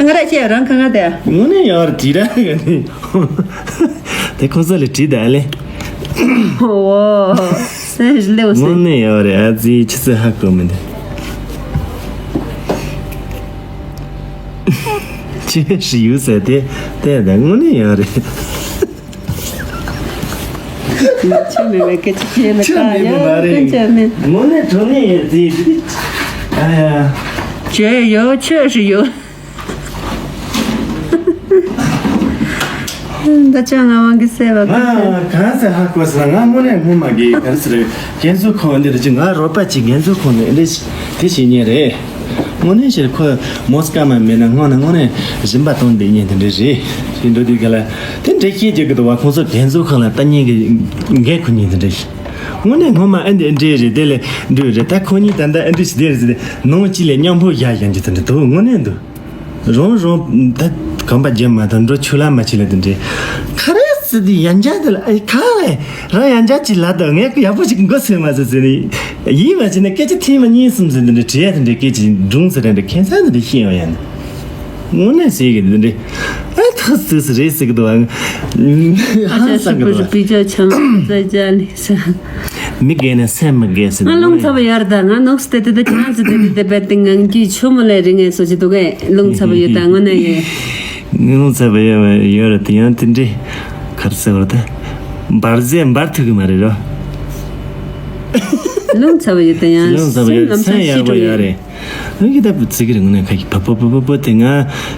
ང་ར་ཆེ་རང་ཁ་ང་དེ། དངོས་གནས་ཡག་རེད་དྲིས་ར་ག་ནི། དེ་ཁོ་ས་ལ་དྲིས་ད་ལེ། ཨོ། སེམས་ལེའུ་སེ། དངོས་གནས་ཡག་རེད། ཨ་ཙི་ཆི་ཚེ་ཧ་གོ་མི་འདུག་ཆེ་ཞིག་ཡོད་ཟེར་དེ་དེ་ད་དངོས་གནས་ཡག་རེད། ཆེ་མེད་མེད་སྐད་ཆ་ཆེ་ལ་ཆེ་མེད་མེད་མ་རེད། ཀུན་ཆེ་མེད། དངོས་གནས་དྲང་གནས་ཡོད་ཙི། ཨ་ཡ། ཆེ་ཡོད་ཆེ་ཞིག་ཡོད། ད་ཅང་ང་དབང་གི་སེ་བ་ང་གང་ཟེར་ཧ་གོ་ཟེར་ང་དངོས་གནས་སྔོན་མ་གི་ག་རེ་ཟེར་རྒན་གསོ་ཁང་འདི་རེད་ཅི་ང་རོགས་པ་ཅིག་རྒན་གསོ་ཁང་ནས་འདི་དེ་བྱེད་ཉེ་རེད། དངོས་གནས་ཞེས་ཁོ་མོ་སི་ཀ་མ་མེད་ན་སྔོན་ན་དངོས་གནས་སྦྱིན་པ་གཏོང་བསྡད་ཉེ་དེ་འདྲ་རེད། ཞེས་འགྲོ་དུས་ག་ལ་དེ་འདྲ་ཤེས་རྒྱུ་གི་འདུག་བ། ཁོང་ཚོ་རྒན་གསོ་ཁང་ལ་ལྟ་ཉན་གི་འགན་ཁུར་ཉེ་དེ་འདྲ་ཞིག་དངོས་གནས་སྔོན་མ་ཨ་འདི་འདྲ་རེད། དེ་ལས་འདྲ་རེད། ད་ཁོ་གཉིས་ད་ལྟ་ཨ་འདྲ་ཞིག་དེ་རེད་ཟེར་ཏེ་ནང་གཅིག་ལས་མཉམ་པོ་བཞག་ཡང་གི་དེ་འདྲ་འདུག་དངོས་གནས་འདུག་རང་རང་ད་གོམ་པ་རྒྱབ་མ་ཐག་འགྲོ་ཆུ་ལ་མ་ཆུ་ལ་དེ་འདྲས་ཁ་རེ་ཟེར་དུས་ཡང་འཇགས་དེ་ལ་ཨེ་ཁ་ལས་རང་ཡང་འཇགས་ཅིག་ལ་དང་ངས་ཡག་པོ་ཅིག་མགོ་ཟིན་མ་ཟེར་ཟེར་ནས་ཡིད་མ་ཆེས་ན་སྐད་ཆ་ཐེངས་མ་གཉིས་གསུམ་ཟེར་དེ་འདྲས་དྲི་ཡ་དེ་འདྲས་སྐད་ཅིག་སྒྲུང་ཟེར་ར་འདྲས་ཁྱད་མཚར་དེ་འདྲས་ཤེས་ཡོང་ཡ་ནི་དངོས་གནས་ཟེར་གི་དེ་འདྲས་ཨ་ཐག་ཟེར་ཟེར་རེད་ཟེར་གི་འདུག་ཨ་ཧ་ཅག་ས་གི་ཤུ་འདུག་པུ་ཨ། པི་ཅོ་ཆང་ཙ་ཅ་ལི་ས། མི་རྒས་ན་སེམས་མི་རྒས་ཟེར། ང་རླུང་ཚ་པོ་ཡོད་རེད་ད། ང་ནོག་སི་དེ་དེ་དེ་ཁྱེད་རང་ཚོ་དེ་དེ་དེ་བེད་དེ་ངང་རྒྱུད་ཆུ་མོ་ལས་རིང་ངེས་སོ་ཅི་འདུག་གས། རླུང་ཚ་པོ་ཡོད་ད་ངོ་ན་ཡོད། རླུང་ཚ་པོ་ཡོད་ཡོད་རེད་དེ་ཡང་དེ་འདྲའི་གར་ཟེར་བར་ད་འབར་རྫས་འབར་ཐུབ་ཀྱི་མ་རེད་རོ། རླུང་ཚ་པོ་ཡོད་ད་ཡང་རླུང་ཚ་པོ་ཡོད་སེམས་ལམ་སང་སེམས་ཡག་པོ་ཡོད་རེད། ཨ་ཀི་ད་བུ་ཚིག་རིང་ནས་ཁ་ཀི་ཕ་ཕ་ཕ་ཕ་ཕ་དེ་ང་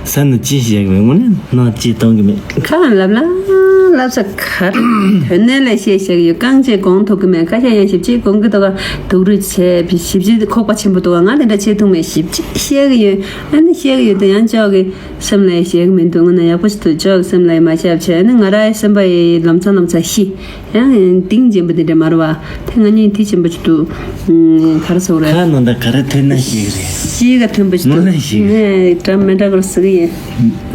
ས་ནས་ཅི་ཞིག་ཡག་མེད་དངོས་གནས་ནང་ཅི་གཏོང་གི་མེད། ཁ་ལབ་ལ་ལབ་ས་གར་དོན་གནད་ལ་བཤད་བཞག་ཡོད། རྐང་རྗེས་གོང་ཐུག་གི་མེད། ཁ་ཤས་ཡང་ཞིབ་ཅིག་གོང་གི་ཐོག་ག་སྡུག་རུས་བྱས་ཞིབ་ཅིག་ཁོག་པ་ཆེན་པོ་འདུག་ག་ང་དེ་འདྲ་བྱེད་ཐུབ་མེད། ཞིབ་ཅིག་བཤད་གི་ཡོད། ཨ་ནི་བཤད་གི་ཡོད་དེ་ཡང་ཅོག་གི་སེམས་ལ་བཤད་གི་མི་འདུག་ང་ན་ཡག་པོ་ཞིག་འདུག་ཅོག་གི་སེམས་ལ་མ་བཤད་བྱས་ཨ་ནི་ང་རའི་སེམས་པ་ཡི་ལམ་སང་ལམ་སང་ཤི། ཡང་གཏིང་ཆེན་པོ་དེ་འདྲ་མ་རེད་བ། དེ་ང་གཉིས་མཐུ་ཆེན་པོ་ཅིག་འདུག་ཨུམ། ག་རེ་ཟེར་དགོས་རེད། ཁ་ནང་དང་ག་རེ་ཐོན་ན་ཤེས་ཀྱི་རེད། ཤེས་ག་ཐོན་པོ་ཅིག་འདུག་ནོར་ན་ཤེས་ཀྱི་རེད། ངས་འདྲ་མི་འདྲ་ག་རེ་ཟེར་གི་ཡིན།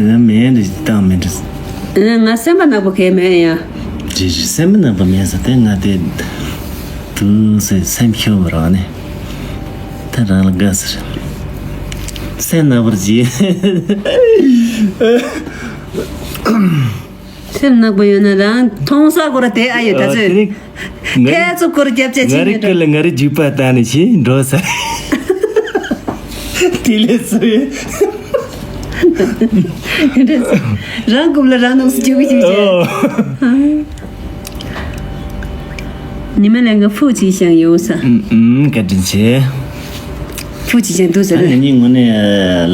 ང་མེད་འདྲ་བཏང་མེད་འདྲ། ཨ། ང་སེམས་པ་ནག་པོ་གས་མེད་ཡ། རེད་རེད། སེམས་པ་ནག་པོ་མེད་ས་དེ་ང་དེ་དུ་སེམས་ཤོར་བ་རང་ནས་ད་རང་ལ་དགའ་ཟེར། སེམས་ནག་པོར་བྱེད། སེམས་ནག་པོ་ཡོད་ན་རང་མཐོང་ས་སྐོར་དེ་ཨ་ཡོད་ད་ཚོད། ཨ། དེ་རིང་ང་ཐལ་རྩུབ་སྐོར་རྒྱབ་བྱས་ང་ཕྱིན་རི་ཡོད་ཀི་ལ་ང་རི་རྒྱུག་པ་བཏང་ནས་ཕྱིན་འགྲོ་ས། དེ་ལས་སུ་ཡོད། རང་རྐུབ་ལ་རང་ནོག་སུ་རྒྱུག་གི་ཞིག་བྱས། ཨོ། ཉི་མ་ལས་ང་ཕུག་ཅིག་བཞེངས་ཡོད་ས། ཨུམ་ཨུམ། བཀའ་དྲིན་ཆེ། ཕུག་ཅིག་ཅན་འདུག་ཟེར། ད་ནི་ངོ་ནས་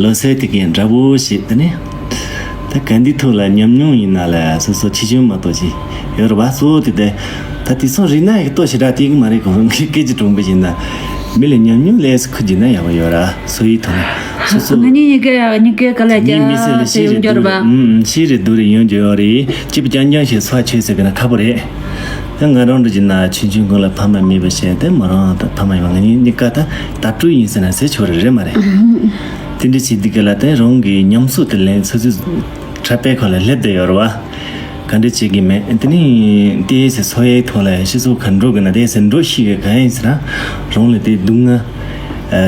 ལོ་སའི་དེ་གའི་འདྲ་པོ་ཞིག་དེ་ནི། ད་ག་འདི་ཐོག་ལ་ཉམས་མྱོང་ཡིན་ན་ལ་སོ་སོ་ཆེ་ཆུང་མ་གཏོགས་ཅི་ཡོད་རེད་བ། གཙོ་བོ་དེ་དེ་ད་དེ་སོང་རིག་ན་ཡག་ཏོ་ཞེ་དྲག་དེ་གི་མ་རེད་གོ་སྐད་ཀྱི་གྲུང་པོ་ཡིན་ན་མི་ལ་ཉམས་མྱོང་ལས་སུ་ཁུ་རྒྱུ་ན་ཡག་པོ་ཡོད་ར་སོ་ཡི་ཐོག་ནས་སོ་སོ་ང་གཉིས་གཉིས་ཀའི་གཉིས་ཀའི་ག་ལ་རྒྱ་མི་སེ་ལ་ཤི་རེ་ཡོང་རྒྱུ་རེད་བ། ཤི་རེ་སྡུག་རེ་ཡོང་རྒྱུ་ཡོད་རེད། ཅི་བྱང་རྐྱང་ཞིག་སོ་ཆོས་ཟེར་གི་ན་ཁག་པོ་རེད། ད་ང་རང་འདྲ་བྱས་ན་ཆུང་ཆུང་སྒང་ལ་ཕ་མ་མེད་པ་བྱས་ཏེ་མོ་རང་དང་ཕ་མ་ཡོད་ང་གཉིས་གཉིས་ཀ་ད་དྭ་ཕྲུག་ཡིན་ཟེར་ན་ཟེར་ཆོག་རེ་རེད་མ་རེད། དེ་འདྲ་བྱེད་དུས་སྐབས་ལ་དེ་རང་གི་ཉམས་གསོ་དེ་ལེན་ཚོད་ཚོད་འཁྲབ་པའི་ཁ་ལ་སླེབས་བསྡད་ཡོད་རེད་བ། ག་འདྲ་བྱེད་ཀྱི་མེད་དེ་ནི་ལྟས་ཟེར་འཚོ་བའི་ཐོག་ལ་སྤྱི་ཚོགས་ག་འགྲོ་གི་ན་ལྟས་ཟེར་འགྲོ་ཤེས་གི་ག་ཡིན་ཟེར་ན་རང་ལ་དེ་སྡུག་བསྔལ་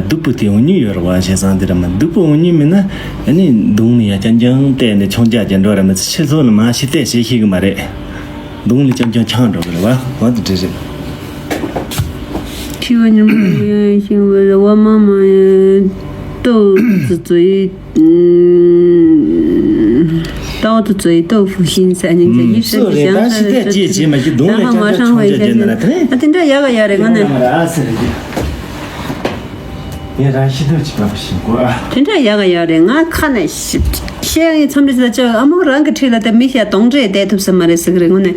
སྡུག་པོ་དེ་འོང་ཉུལ་ཡོད་རེད་བ། བྱས་ཙང་དེ་ར་མ་སྡུག་པོ་འོང་ཉུལ་མེད་ན་ཨ་ནི་སྡུག་ནི་ཡ་རྐྱང་རྐྱང་བལྟས་ནས་ཆང་རྒྱག་རྒྱག་འགྲོ་ར་མ་ཚད་སྤྱི་ཚོགས་ལ་མ་ཤི་བལྟས་བྱེད་ཤེས་གི་མ་རེད། གདོང་ལ་རྐྱང་རྐྱང་ཆང་འགྲོ་གི་རེད་བ། འོ་དེ་འདྲ་རེད། འཆི་བ་ཉམས་ལེན་ཡང་ཤིང་བའི་རེ་བ་མ་མ་ཡང་ལྟོ་ཙི་ཙི་ཡི་ལྟོ་ཙི་ཙི་ཡི་ལྟོ་ཕུ་ཤིན་ས་ཉིན་ཚེ་ཡིད་སུ་ཤེས་རེད་ཤང་ད་ས་ཤི་རེ་བལྟས་ཅི་བྱེད་མ་ཤི་གདོང་ལ་རྐྱང་རྐྱང་ཆང་རྒྱག་རྒྱག་ན་ར་དེ་རེད། ཨ་དེ་འདྲ་ཡག་ག་ཡག་རེད་ང་ནི། ཡང་རང་ཤི་དུས་ཅི་པ་ཤི་གོ་ཨ། དེ་འདྲ་ཡག་ག་ཡག་རེད་ང་ཁ་ནས་ཤི། བཤད་ཡིན་མཚམས་རེ་ཟ་ཅོག་ཨ་མོ་རང་གི་འཁྲིས་ལ་དེ་མི་ཤ་གདོང་འདྲེས་བསྡད་ཐུབ་ས་མ་རེད་ཟེར་གི་རེད་ངོ་ནས།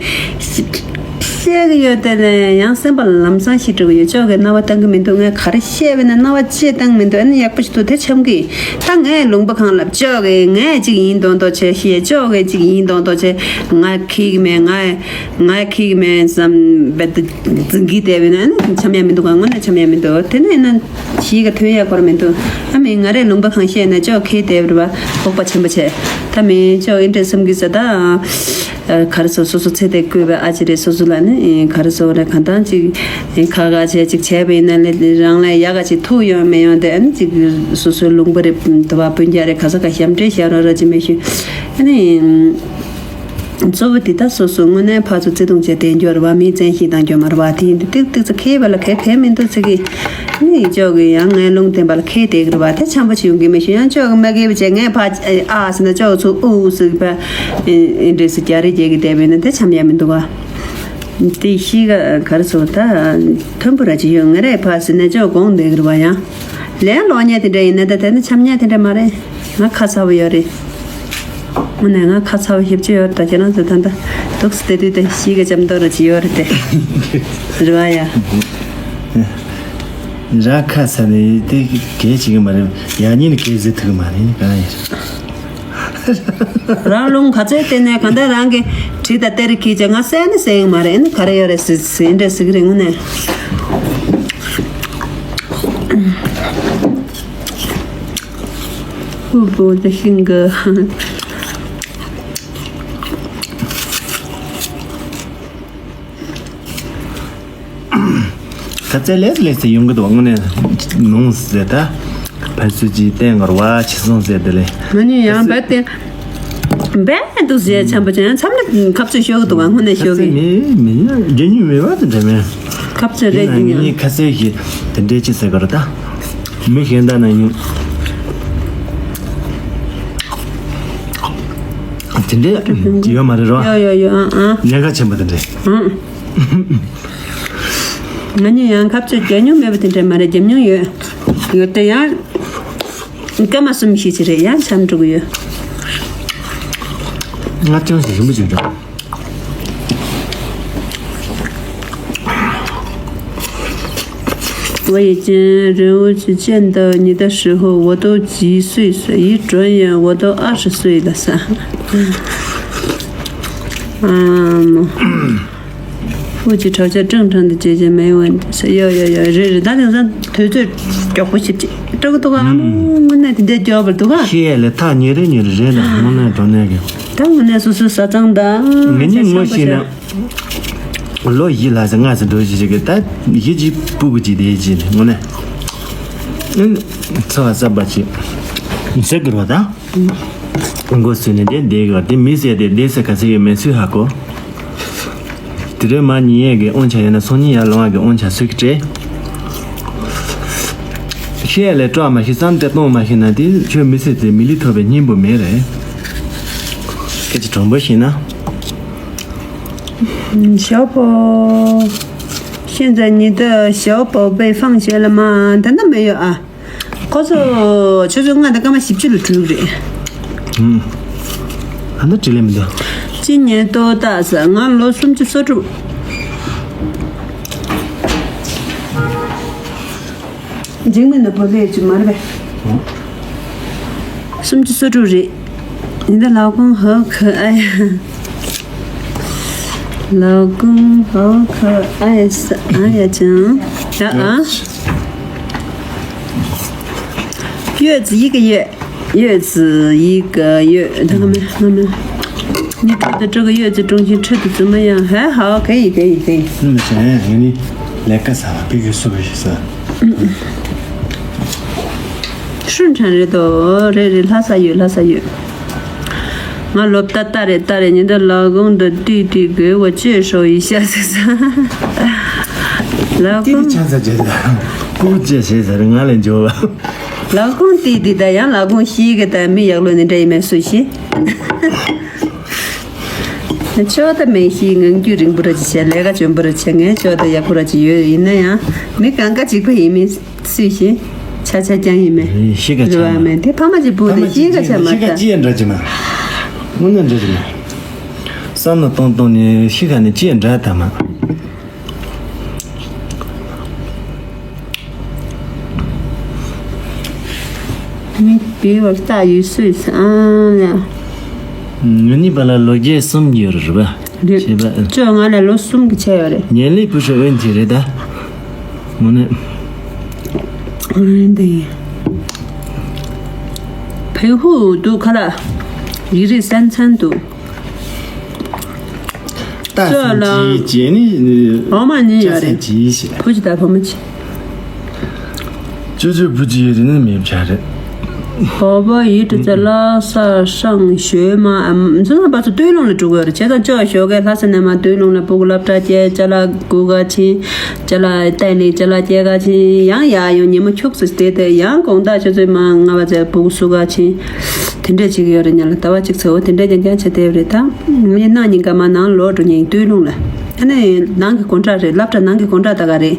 བཤད་གི་ཡོད་དེ་ལས་ཡང་སེམས་པ་ལམ་སང་ཤི་འགྲོ་གི་ཡོད་ཅོག་གི་རྣ་བ་བཏང་གི་མི་འདུག་ངས་ག་རེ་བཤད་པས་ན་རྣ་བ་ཅི་བཏང་མི་འདུག་ཨ་ནི་ཡག་པོ་ཞིག་འདུག་དེ་འཆམ་གི། ད་ངས་ལུང་པ་གང་ལབ་ཅོག་གི་ངས་ཅིག་ཡིན་མདོག་མདོག་བྱས་བཤད་ཅོག་གི་ཅིག་ཡིན་མདོག་མདོག་བྱས་ང་ཁྱི་གི་མེད་ང་ང་ཁྱི་གི་མེད་བསམ་བེད་འཛིན་གི་བསྡད་པས་ན་ཨ་ནི་འཆམ་ཡ་མི་འདུག་ཨ་ངོ་ནས་འཆམ་ཡ་མི་འདུག་དེ་ནས་ན། ཞིག་ག་ཐོན་ཡ་སྐོར་མི་འདུག་ཨ་མི་ང་རའི་ལུང་པ་གང་བཤད་ན་ཅོག་ཁེལ་བསྡད་པ་རེད་བ། ཁོག་པ་ཆེན་པོ་བྱས། ད་མི་ཅོག་ཨིན་དྲན་བསམ་གི་ཟེར་ད། ག་རེ་ཟེར་སོ་སོ་ཚེ་དེ་བསྐོས་པའི་ཨ་ཅེ་རེད་སོ་སོ་ལ་ནི་ག་རེ་ཟེར་རེད་གང་ལྟར་ཅིག་ཁ་ཁ་བྱས་ཅིག་བྱས་པ་ཡིན་ན་ལས་རང་ལ་ཡག་ག་ཅིག་ཐུག་ཡོང་མི་ཡོང་དེ་ཨ་ནི་ཅིག་སོ་སོའི་ལུང་པ་རེད་དུ་བ་སྤུན་ཀྱག་རེད་ག་ས་ག་ཞབས་འདྲེན་བྱས་རོགས་རོགས་ཅིག་མི་ཞུ་ཨ་ནི། གཙོ་བོ་འདི་ལྟར་སོ་སོ་དངོས་གནས་ཕར་ཚུར་བརྩེ་དུང་བྱས་བསྡད་རྒྱུ་རེད་བ། མི་བཙན་ཤེད་བཏང་རྒྱུ་མ་རེད་བ། དེ་ཡིན་དུས་ཏིག་ཏིག་ཙམ་ཁེལ་བ་ལ་གལ་གལ་མི་འདུག་ཚིག་གི་ནི་ཅོག་གི་ཡང་ངའི་ལུང་བསྟན་པ་ལ་ཁེལ་བསྡད་ཀྱི་རེད་བ། དེ་འཆམ་པོ་ཅིག་ཡོང་གི་མི་ཤེས། ཡང་ཅོག་གི་མ་གལ་བ་བྱས་ངས་ཕར་ཨ་ཟེར་ན་ཅོག་ཚུར་ཨུ་ཟེར་གི་ཕར་ཨེ་འདྲས་སུ་རྒྱ་རེ་རྒྱག་གི་བསྡད་པས་ན་དེ་འཆམ་ཡ་མི་འདུག་བ། དེ་ཤི་ག་ག་རེ་ཟེར་ད་མཐོན་པོ་ར་ཅིག་ཡོད་ང་རས་ཕར་ཟེར་ན་ཅོག་དགོངས་བསྡད་ཀྱི་རེད་བ། ཡང་ལན་ལོག་ཉེ་དེ་འདྲ་ཡིན་ན་ད་དེ་ནི་འཆམ་ཉེ་དེ་འདྲ་མ་རེད། ང་ཁ་ཚ་བོ་ཡོད་རེད། དངོས་གནས་ང་ཁ་ཚ་བ་ཞེ་པོ་ཅིག་ཡོད་རེད། ད་ཁྱེད་རང་ཚོ་ད་ལྟ་འདུག་སེ་བསྡད་དུས་དེ་ཤི་གི་ལྕམ་མདོག་ར་ཅིག་ཡོད་རེད་དེ། རེད་བ་ཡ། ར་ཁ་ཚ་ནས་དེ་གས་བྱེད་གི་མ་རེད། ཡག་ཉེས་ནི་གས་ཟེར་ཐུབ་གི་མ་རེད། གང་ཡིན། རང་རླུང་ག་ཚོད་བསྟན་ནས་གང་ལྟར་རང་གི་གྲི་དང་གཏེར་གྱིས་ཀྱང་ང་བསད་ནི་བསད་ཡོང་མ་རེད། ཨ་ནི་ག་རེ་ཡོད་རེད་ཟེར་ཟེར་འདྲ་ཟེར་གི་རེད་དངོས་གནས། ཧུ་བུ་དེ་ཤིང་གི། ཁ་ཚད་ལས་སུ་ལས་སུ་ཡོང་གི་འདུག་དངོས་གནས་ནོངས་ཟེར་ད། ཕར་ཚུར་གྱིས་བསྟན་གར་བ་ཆི་སོང་ཟེར་དེ་ལས། ང་གཉིས་ཡང་རྦད་དེ་རྦད་འདུག་ཟེར་འཆམ་པོ་ཅན་མཚམས་ནས་ཁ་ཚོད་ཤོར་གི་འདུག་ང་དངོས་གནས་ཤོར་གི། མི་མི་རྒྱུ་ཉུང་མེད་པ་དེ་འདྲ་མེད། ཁ་ཚོད་རེད། ཡིན་ན་རྒྱུ་ངེད་ཉུང་། གཉིས་ཁ་ཚོད་ཞིག་དེ་འདྲས་ཅི་ཟེར་གི་རེད་ད། མི་གཞན་དག་ན་ཡིན། དེ་འདྲས་ཡོད་མ་རེད་རོ། ཡོ་ཡོ་ཡོ། ཨ་ཨ། ཉེན་ཁ་ཆེན་པོ་དེ་འདྲས། ཨ། ང་གཉིས་ཡང་ཁ་ཚོད་རྒྱབ་མྱོང་མེད་པ་དེ་འདྲ་མ་རེད། རྒྱབ་མྱོང་ཡོད། ཡོད་དེ་ཡང་སྐར་མ་གསུམ་བཞི་ཅིག་རེད། ཡང་འཆམ་འགྲོ་གི་ཡོད། ང་ཅང་ཞིག་རིན་པོ་ཆེ་འདྲ། 我已经人物去见到你的时候，我都几岁岁，一转眼我都二十岁了噻。嗯，父亲吵架正常的解决没问题。ཡོ་ཡོ་ཡོ། རེད་རེད། ད་དེང་སང་དུས་ཚོད་མགྱོགས་པོ་ཞིག་ཅིག་སྤྲོ་གི་འདུག་ག་ཨ་མོ་དངོས་གནས་དེ་འདྲ་མགྱོགས་པར་འདུག་ག་ཤེས་ཡ་ལས་ཐག་ཉེ་རེ་ཉེ་རེ་རེད་ལ་དངོས་གནས་དྲང་གནས་ཀྱི། ད་དངོས་གནས་སོ་སོའི་བཟའ་ཚང་དང་ངེད་གཉིས་ངོ་ཤེས་ན། ལོ་བཞི་ལྷག་ཙམ་སྔ་ཙམ་འགྲོ་བཞིན་ཞིག་གི་ད་གཞི་གཅིག་སྤུ་གུ་གཅིག་དེ་གཅིག་ནས་དངོས་གནས། ཚོ་བ་གསར་པ་ཅིག་ཟེར་དགོས་རེད་པ་ད། མགོ་སུས་ནས་དེ་བསྡད་ཡོད་དེ་མི་ཟེར་དེ་བསྡད་ས་ག་ཚོད་ཡོད་མེད་སུས་ཧ་གོ། དེ་རིང་མ་ཉིན་ཡས་ཀྱི་དབང་ཆ་ཡོད་ན་སང་ཉིན་ཡར་ལོང་བ་གི་དབང་ཆ་སུས་ཀྱིས་སྤྲད། ཤེས་ལས་སྤྲོ་མ་ཤེས་བསམ་སྟེ་གཏོང་མ་ཤེས་ན་དེ་ཁྱོད་མི་ཟེར་དེ་མི་ལི་ཐོབ་པའི་སྙིང་པོ་མེད་རེད། སྐད་ཆ་དྲང་པོ་བཤད་ན། 小宝，现在你的小宝贝放学了吗？等等没有啊。ཁོ་ཚོ་ཆུ་ཚོད་ལྔ་དང་སྐར་མ་བཞི་བཅུ་ལ་འགྲོ་གི་རེད། ཨུམ། ཨ་ནི་དྲིས་ལན་མི་འདུག 今年多大ཟེར། ང་ལོ་སུམ་ཅུ་སོ་དྲུག་འཇིགས་མེད་ནོར་བུ་ལས་ཀྱི་མ་རེད་པས། སུམ་ཅུ་སོ་དྲུག་རེད། 你的老公好可爱呀。 老公好可爱是哎呀讲。啊啊。月子一个月，月子一个月，那个没，那没。你住的这个月子中心吃的怎么样？还好，可以，可以，可以。 ནི་མི་ཚེ་ངས་ནི་ལས་ཀ་ཟ་བ་པི་ཀི་སུ་བ་ཞིག་ཟ། ཧྲུན་ཁྲན་རེད་དོ། རེད་རེད། ལྷ་ས་ཡོད། ལྷ་ས་ཡོད། ང་ལོ་ཏ་ཏ་རེད། ཏ་རེད། 你的老公的弟弟给我介绍一下ཟེར། ལག་ཏི་ཏི་ཁོང་ཆང་ས་བྱེད་ད། ཀུ་ཅེ་ཞེས་ཟེར་ང་ལས་འཇོ་བ། ལག་ཁོང་ཏི་ཏི་ད་ཡང་ལག་ཁོང་ཤི་གི་ད་མི་ཡག་ལོ་ནི་འདྲ་ཡི་མེད་སུ་ཤི། ཆོག་ད་མེད་ཤི་ངང་རྒྱུད་རིང་པོ་ར་ཅི་བྱས་ལས་ཀ་འཇོན་པོ་ར་བྱས་ངས་ཆོག་ད་ཡག་པོ་ར་ཅི་ཡོད། ཡིན་ན་ཡང་མི་གང་ག་གཅིག་པ་ཡིན་མིན་སུས་ཤེས། ཆ་ཆ་རྐྱང་ཡིན་མེད། ཤི་ག་རེད་བ་མེད་དེ་ཕ་མ་གཅིག་བུ་དེ་ཤི་ག་ཆ་མ་ཤི་ག་ད། ཅི་ཡང་འདྲ་ཅི་མ། དངོས་གནས་འདྲ་ཅི་མ། བསམ་བློ་གཏོང་གཏོང་ནས་ཤི་ག་ནས་ཅི་ཡང་འདྲ་ད་མ། མི་བུའི་བར་རྟགས་ཡོད་སུས་ཨང་ཡ། ངེད་གཉིས་བར་ལ་ལོ་བརྒྱད་གསུམ་ཡོད་རེད་པ། རེད། བྱས་པ། ཁྱོད་ང་ལ་ལོ་གསུམ་གྱི་ཆ་ཡོད་རེད། ཉེ་ལི་བུ་ཧྲི་ཨོན་གྱི་རེད་ད། དངོས་གནས། ཨོན་དེ། བེ་ཧུ་འདུག་ཁ་ལ། ཡིག་རིགས་སན་ཚན་འདུག་ད་ཁྱོད་ལ་སུམ་ཅི་བྱས་ནི། འོ་མ་གཉིས་ཡོད་རེད། ཅ་སན་ཅི་བྱས། བུ་གཅིག་དང་བུ་མོ་གཅིག་ཅོ་ཅོ་བུ་གཅིག་ཡོད་རེད་ནི་མེད་བྱ་རེད། 宝宝一直在拉萨上学吗？ཨམ། ཚོ་ཚང་པ་ཚོ་སྟོད་ལུང་ལ་འགྲོ་གི་ཡོད་རེད། བྱས་ཙང་ཅོ་ཞོགས་ཀས་ལྷ་ས་ནས་མ་སྟོད་ལུང་ལ་སྤུ་གུ་སློབ་གྲྭ་བསྐྱལ། ཅ་ལག་སྒུག་ག་ཕྱིན། ཅ་ལག་བལྟས་ནས་ཅ་ལག་སྐྱེལ་ག་ཕྱིན། ཡང་ཡར་ཡོང་ཉིན་མོ་ཁྱུག་ཙམ་བསྡད་དེ་ཡང་དགོང་དག་ཆུ་ཚོད་མ་ལྔ་པ་ཙམ་སྤུ་གུ་བསུ་ག་ཕྱིན། དེ་འདྲས་བྱེད་ཀྱི་ཡོད་རེད། ཉ་ལ་ཟླ་བ་གཅིག་ཚེ་འོ་དེ་འདྲས་རྐྱང་རྐྱང་བྱས་བསྡད་ཡོད་རེད། ད་མི་གནངས་ཉིན་ཀ་མ་ནང་ལོག་འགྲོ་ཉིན་སྟོད་ལུང་ལ། ཨ་ནི་ནང་གི་དགོན་གྲྭ་རེད། སློབ་གྲྭ་ནང་གི་དགོན་གྲྭ་ད་ག་རེད།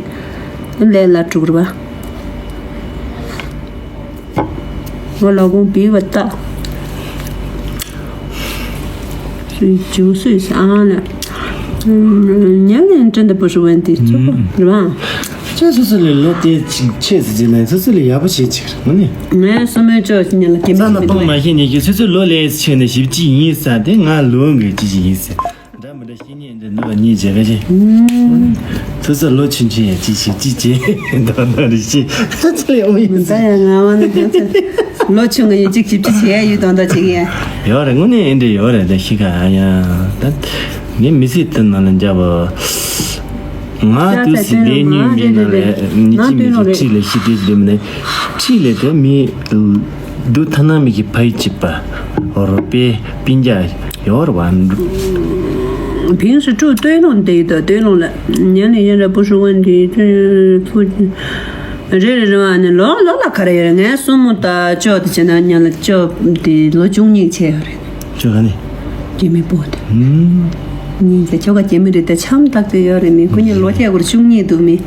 ལས་ལ་འགྲོ་གི་རེད་པ། ང་ལ་དགོངས་པའི་བ་ལྟ། ཇུ་སུས་ཨང་ལ། ཉན་ལན་ཀྲན་ད་པུ་ཧྲི་ཝན་ཏི་ཚུ་པོ་རེད་བ། ཁྱོད་སོ་སོ་ལས་ལོ་དེ་ཅིག་ཆེ་ཟེར་གྱི་ནས་སོ་སོ་ལས་ཡག་པོ་བྱེད་ཅིག་ངོ་ནས། ངས་སོ་མོའི་ཅོ་ཉན་ལ་ཀེ་ས་ན་མི་སྤང་མ་ཤེས་ནས་ཀྱི་སོ་སོ་ལོ་ལས་ཆེ་ནས་བཞི་བཅུ་ཡིན་ས་དེ་ང་ལོ་འགའི་ཅི་ཅི་ཡིན་ས། འདྲ་མི་འདྲ་བཤེས་གཉེན་འདྲ་འདུག་གཉིས་བྱེད་ཀ་ཞིག་སོ་སོ་ལོ་ཆུང་ཆུང་ཡང་ཅི་ཞིག་ཅི་བྱེད་དོ་འདོ་རེ་ཞིག་ཚོ་ཚོ་ཡང་ཡིན་ད་ཡང་ང་བ་ནི་ལོ་ཆུང་གི་ཡིན་ཅིག་ཅིག་ཅིག་བྱེད་ཡ་ཡོད་དོ་འདོ་བྱེད་ཀྱི་ཡ། ཡོད་རེད། དངོས་གནས་ཨེ་འདྲ་ཡོད་རེད། ད་ཤི་ཁ་ཡ་ད་ངས་མི་སྲིད་དུ་ནང་ལ་འཇབ་བོ། ང་དུས་སི་ལས་ཉིན་མིན་ན་ལས་ཉི་ཅི་མི་ཅི་ཁྲིད་ལས་ཤི་དུས་ལས་མི་ནས་ཁྲིད་ལས་དེ་མི། དུ་ཐ་ན་མི་གི་ཕ་ཡི་གཅིག་པ་རོ་པའི་སྤུན་ཀྱག་ཡོར་བ་འདུག་ཕིང་སི་ཀྲུ་སྟོད་ལུང་དེ་ཡི་དོ་སྟོད་ལུང་ལ་ཉན་ནས་ཡིན་ར་བུ་ཧྲུ་ཝན་དེ་ཕུ་རེ་རེ་རེ་བ་ནི་ལོ་ལོ་ལ་ག་རེ་ཡོད་རེད། ངས་སོ་མོ་ད་ཅོ་དེ་བྱས་ན་ཉན་ལ་ཅོ་དེ་ལོ་བཅུ་གཉིས་ཆེ་ཡོད་རེད། ཅོ་ག་ནི། སྐྱེ་མི་པོ་དེ། ཉིན་དེ་ཁྱོ་ག་སྐྱེ་མི་རེད་དེ་ཆམ་ཐག་དེ་ཡོད་རེད། མི་ཁོ་གཉིས་ལོ་ཁྱད་གུར་བཅུ་གཉིས་འདུག་མི།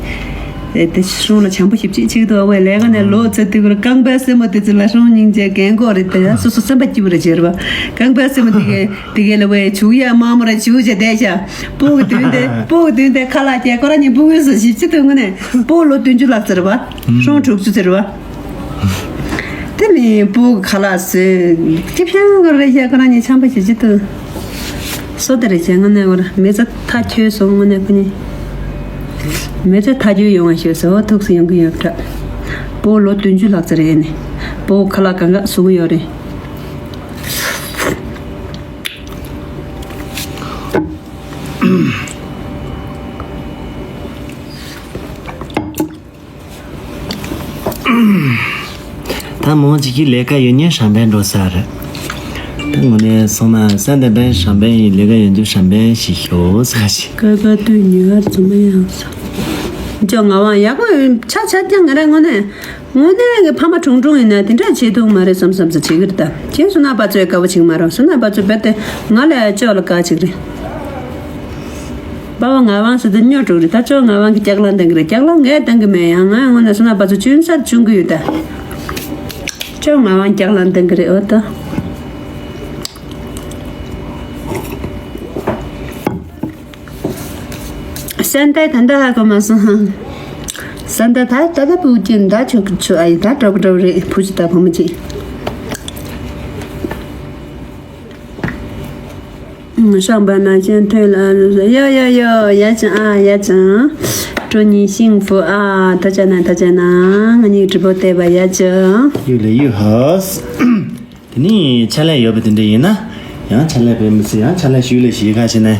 དེ་སྲུང་ལ་བྱམས་པོ་ཞིབ་ཅིག་ཅིག་འདུག་བས་ལས་ཀ་ནས་ལོ་ཚོད་དུས་གུར་རྐང་པའི་སེན་མོ་དེ་ཚོ་ལ་སྲུང་སྙིང་རྗེ་རྒན་གོག་རེད་དེ་སོ་སོ་སེམས་པ་སྐྱིད་པོ་རེད་བྱེད་རེད་བ། རྐང་པའི་སེན་མོ་དེ་གས་དེ་གས་ལ་བས་བྱུག་ཡ་མ་མོ་ར་བྱུག་བྱས་བསྡད་ཤག་སྤུ་གུ་དུས་དེ་སྤུ་གུ་དུས་དེ་ཁ་ལག་སྐྱེ་ཁོ་ར་གཉིས་སྤུ་གུ་སུ་ཞིབ་ཅིག་དུས་ངུ་ནས་སྤུ་གུ་ལོ་བདུན་ཅུ་ལྷག་ཙམ་རེད་བ། སྲུང་དྲུག་ཅུ་ཙམ་རེད་བ། དེ་མིན་སྤུ་གུ་ཁ་ལག་བཟོས། ཁྱི་ཕྱང་ག་རེ་བཤད་ཁོ་རང་གཉིས་ཆམ་པ་ཞིག་ཅི་ཐུབ། སོ་དེ་རེ་བྱས་དངོས་གནས་བར་མི་ཚེ་ཐག་ཆོད་སོང་། དངོས་གནས་ཁོ་གཉིས་མི་ཚེ་ཐག་ཆོད་ཡོང་བ་ཞོད་ཟེར་བ་ཐུགས་སུ་ཡོང་གི་ཡོད་འདྲ། སྤུ་གུ་ལོ་བདུན་ཅུ་ལྷག་ཙམ་རེད་ནས་སྤུ་གུ་ཁ་ལག་གང་ག་བཟོ་གི་ཡོད་རེད། ད་མོ་གཅིག་གིས་ལས་ཀ་ཡོད་ཉེ་ཧྲང་པན་འགྲོ་ས་རེད། ད་དངོས་གནས་སོང་ན་ས་འདི་པན་ཧྲང་པན་ཡིན། ལས་ཀ་ཡོད་དུས་ཧྲང་པན་ཞིག་ཤོག་ས་ཞིག་ཀ་ཀ་ཏུས་ཉི་ཧར་འཛོམས་པ་ཡང་ས། ཅོ་ང་བ་ཡག་པོ་ཡོད་ཆ་ཆ་རྐྱང་ང་རང་དངོས་གནས་དངོས་གནས་ཀྱི་ཕ་མ་གྲུང་གྲུང་ཡིན་ན་དེ་འདྲ་བྱེད་ཐུབ་མ་རེད་བསམ་བསམ་ས་བྱེད་ཀྱི་རེད། ད་ཁྱེད་སུ་ན་པ་ཚོས་དགའ་བོ་བྱེད་ཀྱི་མ་རེད། སུ་ན་པ་ཚོས་རྦད་དེ་ང་ལ་ཅོ་ལ་དགའ་བྱེད་ཀྱི་རེད། པ་བ་ང་ཝང་ཟེར་དུས་སྨྱོ་དྲུག་རེད། ད་ཅོ་ང་ཝང་གི་ལྕགས་ལང་ལྡང་གི་རེད། ལྕགས་ལང་ངས་ལྡང་གི་མེད། ཡང་ང་དངོས་གནས་སོ་ན་པ་ཚོ་ཅུན་སར་བྱུང་གི་ཡོད་ད། ཅོ་ང་ཝང་ལྕགས་ལང་ལྡང་གི་རེད། འོ་ད། སན་ཏའི་ད་ལྟ་ཧ་གོ་མ་སོང་། སན་ཏ་ད་ད་ད་བུ་ཅན་ད་ཆོག་གི་ཆོག་ཨ་ཡི་ད་གྲོགས་གྲོགས་རེད། བུ་ཅི་ད་བུ་མོ་ཅི། ཤང་པ་ན་ཅན་ཐོས་ལ་ཡ་ཡ་ཡ་ཡ་ཅང་ཨ་ཡ་ཅང་། ཀྲོ་ཉི་ཤིང་ཧྥུ་ཨ་ད་ཅ་ན་ད་ཅ་ན་ང་གཉིས་གྲི་པོ་བལྟས་པ་ཡ་ཅང་། ཡུ་ལེ་ཡུ་ཧོས། དེ་ནི་ཆ་ལས་ཡོད་པ་དེ་འདྲ་ཡིན་ན་ཡང་ཆ་ལས་པའི་མི་སྲིད་ཡང་ཆ་ལས་ཞུ་ལས་ཞིག་ཁ་ཕྱེ་ན་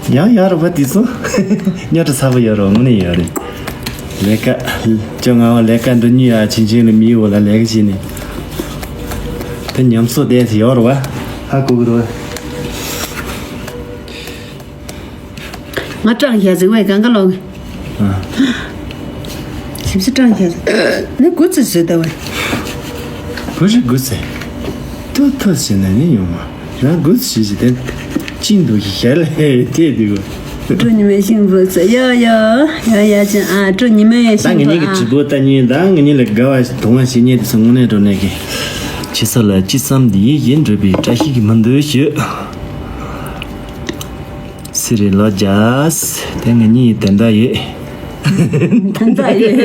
ཡང་ཡག་རུ་བ་དེ་ཚོ་སྨྱོ་དྲི་ཚ་པོ་ཡོད་རུ་དངོས་གནས་ཡོད་རེད། ལས་ཀ་ཅོ་ང་བ་ལས་ཀ་འགྲོ་ཉུལ་ཡ་ཆིན་ཆིན་ལ་མིའི་འོག་ལ་ལས་ཀ་བྱས་ནས། དེ་ཉམས་གསོ་དེ་ཡོད་རེད་བ། ཧ་གོ་གི་རེད་བ། ང་སྐྲག་ཡ་ཟིག་བས་གང་ག་ལོག་ཨ། ཞིབ་ས་སྐྲག་ཡ་ཟིག་ནི་དགུ་ཙི་ཟོས་ད་བས། བུ་རི་དགུ་ཙི། ཐུ་ཐུ་ཟེར་ན་ནི་ཡོང་བ། རང་དགུ་ཙི་ཟེར་དེ། ཅི་འདུག་གི་ཞལ་ལས་དེ་འདུག་ཀྲུ་ཉི་མའི་ཤིང་བུ་ཚ་ཡ་ཡ་ཡ་ཡ་ཅན་ཨ་ཀྲུ་ཉི་མའི་ད་ཤིང་ངེད་བུ་གཉིས་ཀྱི་ཨ། དྲི་བོ་ལྟ་ཉན་ད་ངེད་གཉིས་ལ་དགའ་བ་དུང་བ་བྱེད་ཉན་དུ་སོང་དངོས་གནས་འགྲོ་ནས་ཀྱི། ཁྱེད་ཚོ་ལ་ཅི་བསམ་འདི་ཡིད་ཡིད་འགྲུབ་པའི་བཀྲ་ཤིས་ཀྱི་སྨོན་འདུན་ཞུ། སི་རི་ལོ་རྒྱས། དེ་ངེད་གཉིས་དོན་དག་ཡོད། དོན་དག་ཡོད།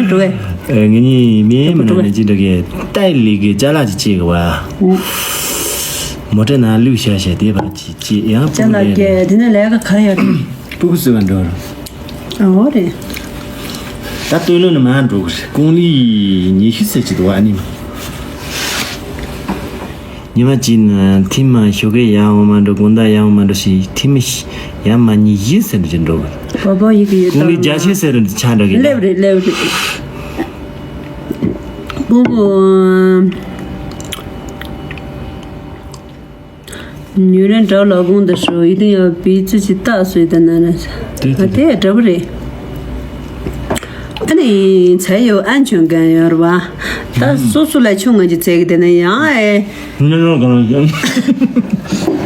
འགྲོ་བས། ངེད་གཉིས་མེད་མི་ན་ནས་ཅི་འདྲ་གི་ཏའི་ལི་གི་ཅ་ལག་ཅིག་བྱེད་གི་བ། མོ་ཊའི་ནང་བླུགས་བཞག་བཞག་དེ་བ་ཅིག་ཅིག་ཡང་ཅ་ལག་གི་དེ་ནས་ལས་ཀ་ག་རེ་ཡོད་རེད། སྤུ་གུ་བཟོས་པ་འགྲོ་རུ། ཨ་འོ་རེད། ད་སྟོད་ལུང་ནས་མར་འགྲོ་གི་རེད། ཀུང་ལི་ཉི་ཤུ་ཟེར་གྱི་འདུག་ཨ་ནི། ཉི་མ་གཅིག་ན་ཐིམ་མ་ཞོགས་ཀས་ཡར་འོང་མ་འགྲོ། དགོང་དག་ཡར་འོང་མ་འགྲོ་ཞེས་ཐིམ་མི་ཡར་མ་ཉི་བཞི་ཟེར་འགྲོ་གི་འགྲོ་གི་རེད། བ་བ་ཡི་གེ་ཡོད། ཀུང་ལི་རྒྱ་ཆེ་ཟེར་འགྲོ་ཆགས་འགྲོ་གི་རེད། སླེབས་རེད་སླེབས་རེད། སྤུ་གུ། ཉུ་རེན་འདྲ་ལ་གུང་དུ་ཧྲུ་ཡི་དུ་ཡང་བི་ཙི་ཅི་ཏག་སུའི་དུ་ན་རེ། དེ་དེ་དེ་འདྲ་པོ་རེད། ཨ་ནི་ཚེ་ཡོད་ཨན་ཆོན་གན་ཡོད་རེད་བ། ད་སོ་སོ་ལ་ཆུང་ངུ་ཅིག་བཙལ་གི་དེ་ན་ཡང་ཨེ། ཉོ་ཉོ་གང་ཡང་།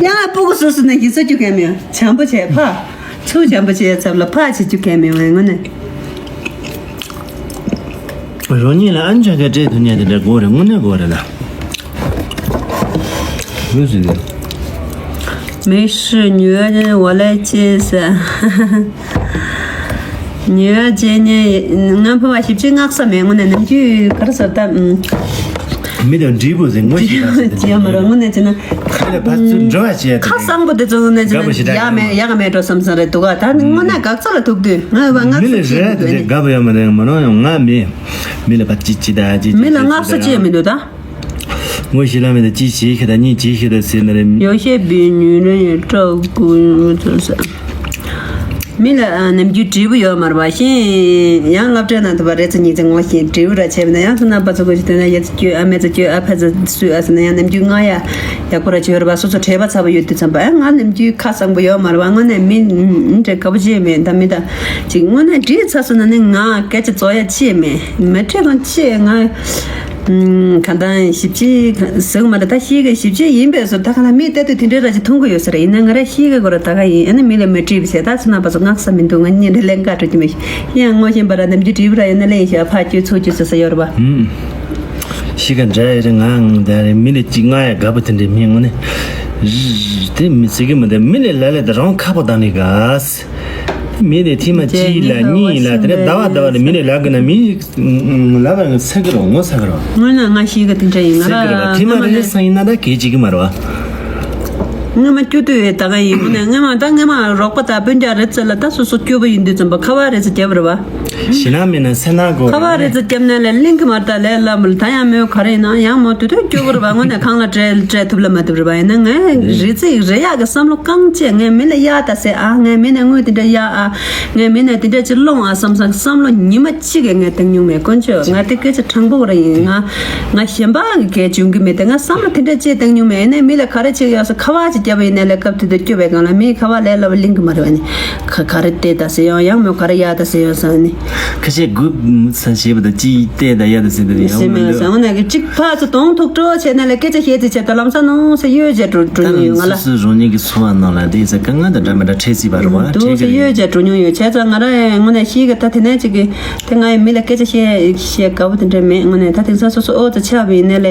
ཡང་ཨ་སྤུ་གུ་སོ་སོ་ནས་ཀྱི་ས་རྒྱུ་གན་མེད་བྱམས་པོ་བྱས་ཕ། ཚུར་བྱམས་པོ་བྱས་ཚབ་ལ་ཕ་བྱེད་རྒྱུ་གན་མེད་བ་ངོ་ནས། རང་ཉིད་ལ་ཨན་ཆོན་གན་སྤྲད་ཐུབ་ཉན་དེ་འདྲ་དགོས་རེད་དངོས་གནས་དགོས་རེད་ལ། ལུས་ཟིན་ནས། 没事，女儿我来接噻。女儿接你，俺婆婆是真爱啥没？我那能去可是的，嗯。མི་དང་འབྲས་བུ་ཟེར་ངོ་ཤེས་ད་ཟེར། ཅི་ཡང་མ་རུང་ངོ་ནས་ཅི་ན། ཁ་ལ་ཕར་ཚུར་འགྲོ་བ་བྱས་ཏེ། ཁ་གསང་པོ་དེ་ཚོ་ནས་ཅི་ན་ཡ་མེ་ཡ་ག་མེ་འགྲོ་བསམ་བསམ་རེད་འདུག་ག་ད་ངོ་ན་དགག་ཚོ་ལ་ཐུག་དུས་ང་བ་ང་མི་ལ་ཚོ་ཅི་རེད་དུ་དེ་དགག་པ་ཡང་མ་རེད། མ་རུང་ཡང་ང་མི་མི་ལ་ཕར་ཅི་ཅི་ད་ཅི་ཅི་མི་ལ་ཅི་ངག་ས་ཅི་ཅི་ད་ཅི་མི་འདུག་ད། ངོ་ཤེས་ལ་མེད་ད་ཅི་བྱེད་ཤེས་ད་གཉིས་བྱེད་ཤེས་ད་ཟེར་ན་རེད། 有些比女人也照顾，就是 མི་ལ་ནམ་རྒྱུན་འབྲས་བུ་ཡོད་མ་རེད་པ། གཞན་ཡང་སློབ་གྲྭའི་ནང་དུ་བ་རེ་ཚོ་གཉིས་ཚེ་ངོ་ཤེས་འབྲས་བུ་ར་བྱས་པ་ན་ཡང་སུ་ན་པ་ཚོ་གོ་ཞིག་དོན་ན་ཡ་ཚོ་སྐྱོད་ཨ་མེ་ཚོ་སྐྱོད་ཨ་ཕ་ཚོ་སུས་ཨ་སུ་ན་ཡང་ནམ་རྒྱུན་ང་ཡ་ཡག་པོ་ར་བྱོས་ར་པ། སོ་སོ་བྲེལ་བ་ཚ་པོ་ཡོད་དུས་ཙམ་པ་ཨ་ང་ནམ་རྒྱུན་ཁ་གསང་པོ་ཡོད་མ་རེད་པ། ངོ་ནས་མི་འདྲ་དགའ་པོ་བྱས་མེད་ད་མི་ད་ཅིག་ངོ་ནས་འདྲིས་ཚ་སོ་ན་ནི་ང་སྐད་ཆ་རྩོ་ཡ་ཅི་མེད་མི་ཁྲེལ་གང་ཅི་ང་། ཨུམ། གང་ལྟར་ཞིབ་ཕྱི་ཟེར་གི་མ་རེད། ད་ཤེས་གི་ཞིབ་ཕྱི་ཡིན་པས་སོ། ད་ག་ལ་མི་ལྟ་དུས་དེ་འདྲའི་ར་ཅིག་མཐོང་གི་ཡོད་ས་རེད། ཡིན་ན་ང་ར་ཤེས་གི་གོ་ར་ད་ག་ཡིན། ཨ་ནི་མི་ལ་མི་དྲིས་པ་བྱས་ད་ཚོ་ན་པ་ཚོ་སྔགས་ས་མི་འདུག་ང་གཉིས་འདྲ་ལན་བཀའ་འགྲོ་གི་མི་ཤེས་ཡང་ངོ་ཤེས་པ་ར་ནམ་རྒྱུན་དྲིས་པ་ར་ཡོད་ན་ལན་ཤེས་ཕ་ཁྱོད་ཚོ་ཁྱོད་ཟེར་ས་ཡོད་ར་པ། ཨུམ། ཤེས་གི་འདྲ་ཡི་རེད། ང་ང་ད་རེད་མི་ལ་ཅིག་ང་ཡ་དགའ་པོ་དེ་འདྲའི་མི་ངོ་ནས་རི་རི་དེ་མི་ཟེར་གི་མི་འདུག་མི་ལ་ལ་ལ་ད་རང་ཁ་པོ་དང་ནི་ག་ས། མི་དེ་ཐེངས་མ་གཅིག་ལ་གཉིས་ལ་དེ་ནས་ཟླ་བ་ཟླ་བ་ལ་མི་ལ་ལབ་གི་ན་མི་ལབ་པ་ཚེ་གི་རོ་ངོ་ཚ་གི་རོ། ངོ་ན་ང་ཤེས་གི་དེ་འདྲ་ཡིན་ང་ཚེ་གི་རོ་ར་ཐེངས་མ་ངོ་མ་རེ་ལས་སང་ཡིན་ན་ད་གལ་ཆེ་གི་མ་རོ། ངོ་མ་སྐྱོ་དུས་ད་ག་ཡིན་ངོ་ནས་ངོ་མ་ད་ངོ་མ་རོགས་པ་དང་སྤུན་ཀྱག་རེ་ཚེ་ལ་ད་སོ་སོ་སྐྱོ་པོ་ཡིན་དུས་ཙམ་པ་ཁ་བ་རེ་ཚེ་རྒྱབ་རེ་བ། ཞེ་ན་མེད་ན་སེ་ན་གོ་ཁ་བ་རེ་ཚེ་རྒྱབ་ན་ལས་གླིང་གི་མར་ད་ལས་ལ་མུལ་ད་ཡང་མོས་ག་རེ་ཡིན་ན་ཡང་མོ་དུས་དུས་སྐྱོ་པོ་རེ་བ་ངོ་ནས་གང་ལ་སྤྲད་སྤྲད་ཐུབ་ལ་མ་ཐུབ་རེ་བ་ཡིན་ན་ངས་རེ་ཚེ་རེ་ཡག་གི་བསམ་བློ་གང་བྱས་ངས་མི་ལ་ཡག་ད་ཟེར་ཨ་ངས་མི་ནས་དངུལ་དེ་འདྲ་ཡག་ཨ། ངས་མི་ནས་དེ་འདྲ་ཅིག་སློང་ཨ་བསམ་བསམ་བསམ་བློ་ཉི་མ་གཅིག་གི་ངས་བཏང་མྱོང་མེད་དཀོན་མཆོག་ང་དེ་སྐད་ཆ་དྲང་པོ་ར་ཡིན་ང་ང་གཞན་པ་གི་གལ་འཇོན་གི་མེད་དེ་ང་བསམ་བློ་དེ་འདྲ་ཅིག་བཏང་མྱོང་མེད་ཡིན་ནའི་མི་ལ་ག་རེ་བྱེད་ཡོད་ས་ཁ་བ་ཅིག་བརྒྱབ་པ་ཡིན་ནའི་ལས་སྐབས་དེ་དུས་སྐྱོ་བའི་སྒང་ལ་མིའི་ཁ་བ་ལས་སླ་བ་ལིང་གི་མ་རེད་བ་ནི་ཁ་ག་རེ་བལྟས་ད་ཟེར་ཡང་ཡང་མོ་ག་རེ་ཡག་ད་ཟེར་ཡང་ས་ནི་ཁ་ཤས་དགུ་ས་ཞེས་པ་དང་ཅི་བལྟས་ད་ཡག་ད་ཟེར་ད་ཡང་ཟེར་མི་མི་འདུག་ཟེར་འོ་ན་གི་གཅིག་ཕར་ཚུར་གདོང་ཐུག་སྤྲོ་བྱས་ནས་ལས་སྐད་ཆ་བཤད་ཚེ་བྱས་ད་ལམ་སང་ནང་ས་གཡོལ་བྱས་འགྲོ་འགྲོ་མྱོང་ཡོད་ང་ལ། སོ་སོའི་རང་ཉིད་ཀྱི་འཚོ་བ་ནང་ལ་དེ་ས་དཀའ་ངལ་དང་འདྲ་མི་འདྲ་འཕྲད་སྲིད་པ་རེད་བ། འདུག་འཕྲད་ས་ཀྱི་རེད། གཡོལ་བྱས་འགྲོ་མྱོང་ཡོད་བྱས་ཙང་ང་ར་དངོས་གནས་ཤེས་གི་ད་དེ་ནས་ཅིག་གི་དེ་ང་ཡི་མི་ལ་སྐད་ཆ་བཤད་བཤད་དགའ་བོ་དེ་འདྲ་མེད་དངོས་གནས་ད་དེང་སང་སོ་སོ་ཨོ་ཙི་ཆགས་པ་ཡིན་ནའི་ལས་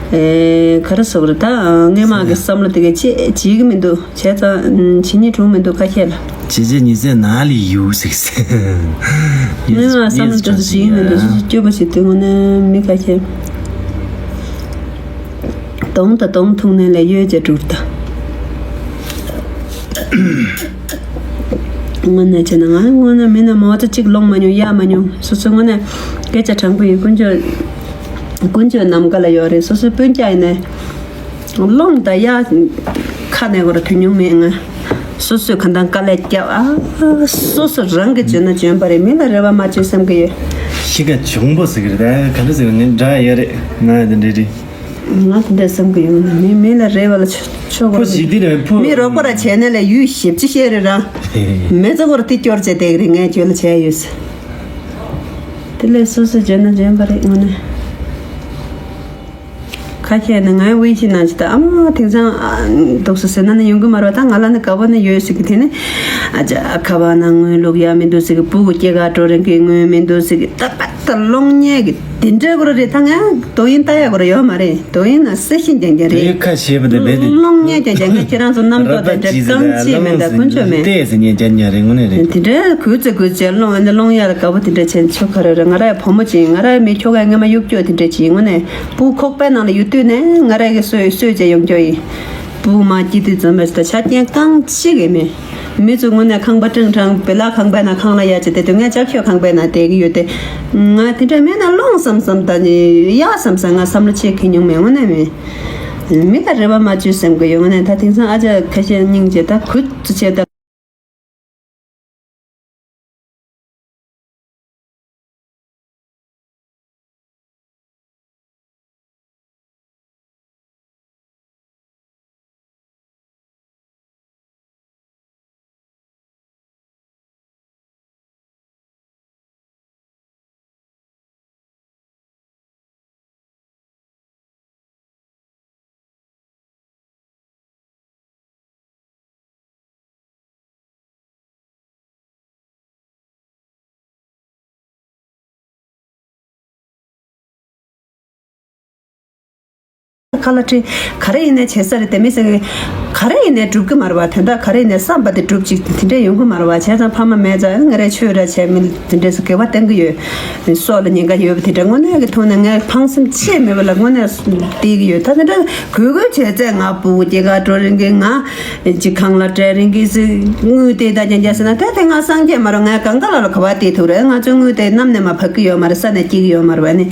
ཨེ་ག་རེ་ཟེར་དགོས་རེད་ད་སྔས་མ་གི་བསམ་བློ་དེ་གས་ཅི་བྱེད་གི་མི་འདུག་བྱས་ཙང་བྱེད་སྙིང་བྲོ་མི་འདུག་ཁ་ཤས་ལ། ཇེ་ཇེ་ཉི་ཟེར་ན་ལི་ཡུ་ཟེར་ཟེར། སྔས་མ་བསམ་བློ་དེ་ཚོ་བྱེད་གི་མི་འདུག་སོ་སོ་སྐྱོ་པོ་ཞིག་དུས་དངོས་གནས་མི་ཁ་ཤས། གདོང་དང་གདོང་ཐུག་ནས་ལས་གཡོལ་བྱས་འགྲོ་རུ་ད། དངོས་གནས་བྱས་ན་ང་དངོས་གནས་མི་ན་མོ་ཚོ་གཅིག་ལོང་མ་མྱོང་གཡག་མ་མྱོང་སོ་སོ་དངོས་གནས་སྐད་ཆ་དྲང་པོ་ཡིན་དཀོན་མཆོག་དཀོན་མཆོག་ནམ་མཁའ་ལ་ཡོད་རེད་སོ་སོའི་སྤུན་ཀྱག་ཡིན་ནས་ལོང་ད་གཡག་ཁ་ནས་གོ་ར་ཐོན་མྱོང་མེད་ང་། སོ་སོས་གང་ལྟར་དཀའ་ལས་བརྒྱབ་ཨ། སོ་སོ་རང་གིས་འཇོན་ན་འཇོན་པ་རེད་མི་ལ་རེ་བ་མ་བཅོལ་བསམ་གི་ཡོད། ཤི་ཁ་གྱོང་པོ་ཟེར་གི་རེད་ད་ག་འདྲ་ཟེར་ནི་འདྲ་ཡོད་རེད་ང་ཡང་དེ་འདྲ་རེད། ང་དེ་འདྲ་བསམ་གི་ཡོད་ན་མི་མི་ལ་རེ་བ་ལ་ཆོ་ཆོ་གོ་ཕོ་ཞིག་འདི་རེད་ཕོ། མི་རོགས་པ་ར་བྱས་ནས་ལ་ཡུལ་ཞེབ་ཅི་བཤད་རེད་ར། མི་ཚོ་གོ་ར་ཏི་སྐྱོར་བྱས་བསྡད་གི་རེད་ངས་ཁྱོད་ལ་བྱས་ཡོད་ཟེར། དེ་ལས་སོ་སོ་འཇོན་ན་འཇོན་པ་རེད་དངོས་གནས། ཁ་ཤས་ནི་ངའི་ཝེ་ཆི་ནང་ཅི་ད་ཨ་མ་དེང་སང་ཨ་འདུག་སེ་ཟེར་ན་ནི་ཡོང་གི་མ་རེད་པ། ད་ང་ལ་ནི་དགའ་པོ་ནི་ཡོད་ཟེར་གི་དེ་ནི་ཨ་ཅག་ཁ་པར་ནང་དངུལ་བླུག་ཡ་མི་འདུག་ཟེར་གི་སྤུ་གུ་སྐྱེ་ག་འགྲོ་རན་གི་དངུལ་མི་འདུག་ཟེར་གི་ད་པ་ད་སློང་ཉེས་གི་དེ་འདྲའི་སྐོར་རེད། ད་ང་དོ་ཡིན་ལྟ་ཡ་སྐོར་ཡོད་མ་རེད། དོ་ཡིན་ན་གསལ་ཤིང་རྒྱང་རྒྱང་རེད། དེ་ཁ་ཤས་པ་དེ་བས་དེ་སློང་ཉེས་རྒྱང་རྒྱང་ང་ཁྱེད་རང་ཚོ་རྣམ་རྟོག་དེ་འདྲ་རྐང་གཅིག་མེད་ད་དཀོན་མཆོག་མེད། ལྟས་ཟེར་ཉེས་རྒྱང་རྒྱང་རེད་དངོས་གནས་རེད། དེ་འདྲའི་གུས་ཚེ་གུས་ཚེ་སློང་ཨ་ནི་སློང་ཡ་ལ་དགའ་པོ་དེ་འདྲ་བྱས་ཆོ་ག་རེ་རེད། ང་ར་ཡ་བུ་མོ་ཅིག་ཡིན། ང་ར་ཡ་མི་ཁྱོ་ག་ངས་མ་གཡུག་སྐྱོ་དེ་འདྲ་ཅིག་ཡིན། དངོས་གནས་སྤུ་ཁོག་པའི་ནང་ལ་ཡོད་དུས་ནས་ང་ར་ཡ་གི་སོས་སོས་བྱས་ཡོང་སྐྱོ་ཡིན། སྤུ་མ་སྐྱིད་དུས་འཛོམས་པའི་ད་ཆ་རྐྱེན་རྐང་གཅིག་གི་མེད། མི་ཚོ་དངོས་གནས་ཁང་པ་ཀྲང་ཀྲང་བེ་ལ་ཁང་པའི་ནང་ཁང་ལ་ཡ་ཅི་དེ་དུས་ངས་ཅག་ཤོད་ཁང་པའི་ནང་བསྡད་ཀྱི་ཡོད་དེ། ང་དེ་འདྲ་མེད་ན་སློང་བསམ་བསམ་ད་ནི་ཡ་བསམ་བསམ་ང་བསམ་བློ་ཆེ་ཁེ་མྱོང་མེད་དངོས་གནས་མེད། མི་ལ་རེ་བ་མ་བཅོལ་སེམས་ཀྱི་ཡོད་དངོས་གནས། ད་དེང་སང་ཨ་ཅག་ཁ་ཤས་སྙིང་རྗེ་ད་གུས་ཚུལ་ཆེ་ད། ཁ་ལག་ཁྲིད། ག་རེ་ཡིན་ནའི་བྱེད་ས་རེད་དེ། མི་ཟེར་གི་ག་རེ་ཡིན་ནའི་སྒྲུབ་གི་མ་རེད་བ། དེ་འདྲ་ག་རེ་ཡིན་ནའི་བསམ་པ་དེ་སྒྲུབ་ཅིག་དེ་འདྲ་ཡོང་གི་མ་རེད་བ། བྱས་ཙང་ཕ་མ་མེད་ཙང་ང་རས་ཆོས་ར་བྱས། མི་དེ་འདྲས་སུ་དགེ་བ་བསྟེན་གི་ཡོད། སྲོག་ལ་ཉེན་ཁ་ཡོད་པ་དེ་འདྲ་དངོས་གནས་ཀྱི་ཐོག་ནས་ངས་ཕངས་སེམས་ཆེ་མེད་པ་ལ་དངོས་གནས་བལྟས་ཀྱི་ཡོད། ད་དེ་འདྲ་གུས་གུས་བྱས་ཚེ་ང་ཕྲུ་གུ་སྐྱེ་གར་འགྲོ་རན་གི། ང་ཅིག་ཁང་གླ་སྤྲད་རན་གི་ཟེར། དངུལ་དེ་ད་རྒྱ་རྒྱ་ཟེར་ན་ད་དེ་ང་སངས་རྒྱས་མ་རེད། ང་གང་ག་ལ་ལ་ག་བ་བལྟས་ཐུབ་རེད། ང་ཚོའི་དངུལ་དེ་གནམ་ནས་མར་བབས་ཀྱི་ཡོད་མ་རེད། ས་ནས་སྐྱེ་གི་ཡོད་མ་རེད་བ། ནི་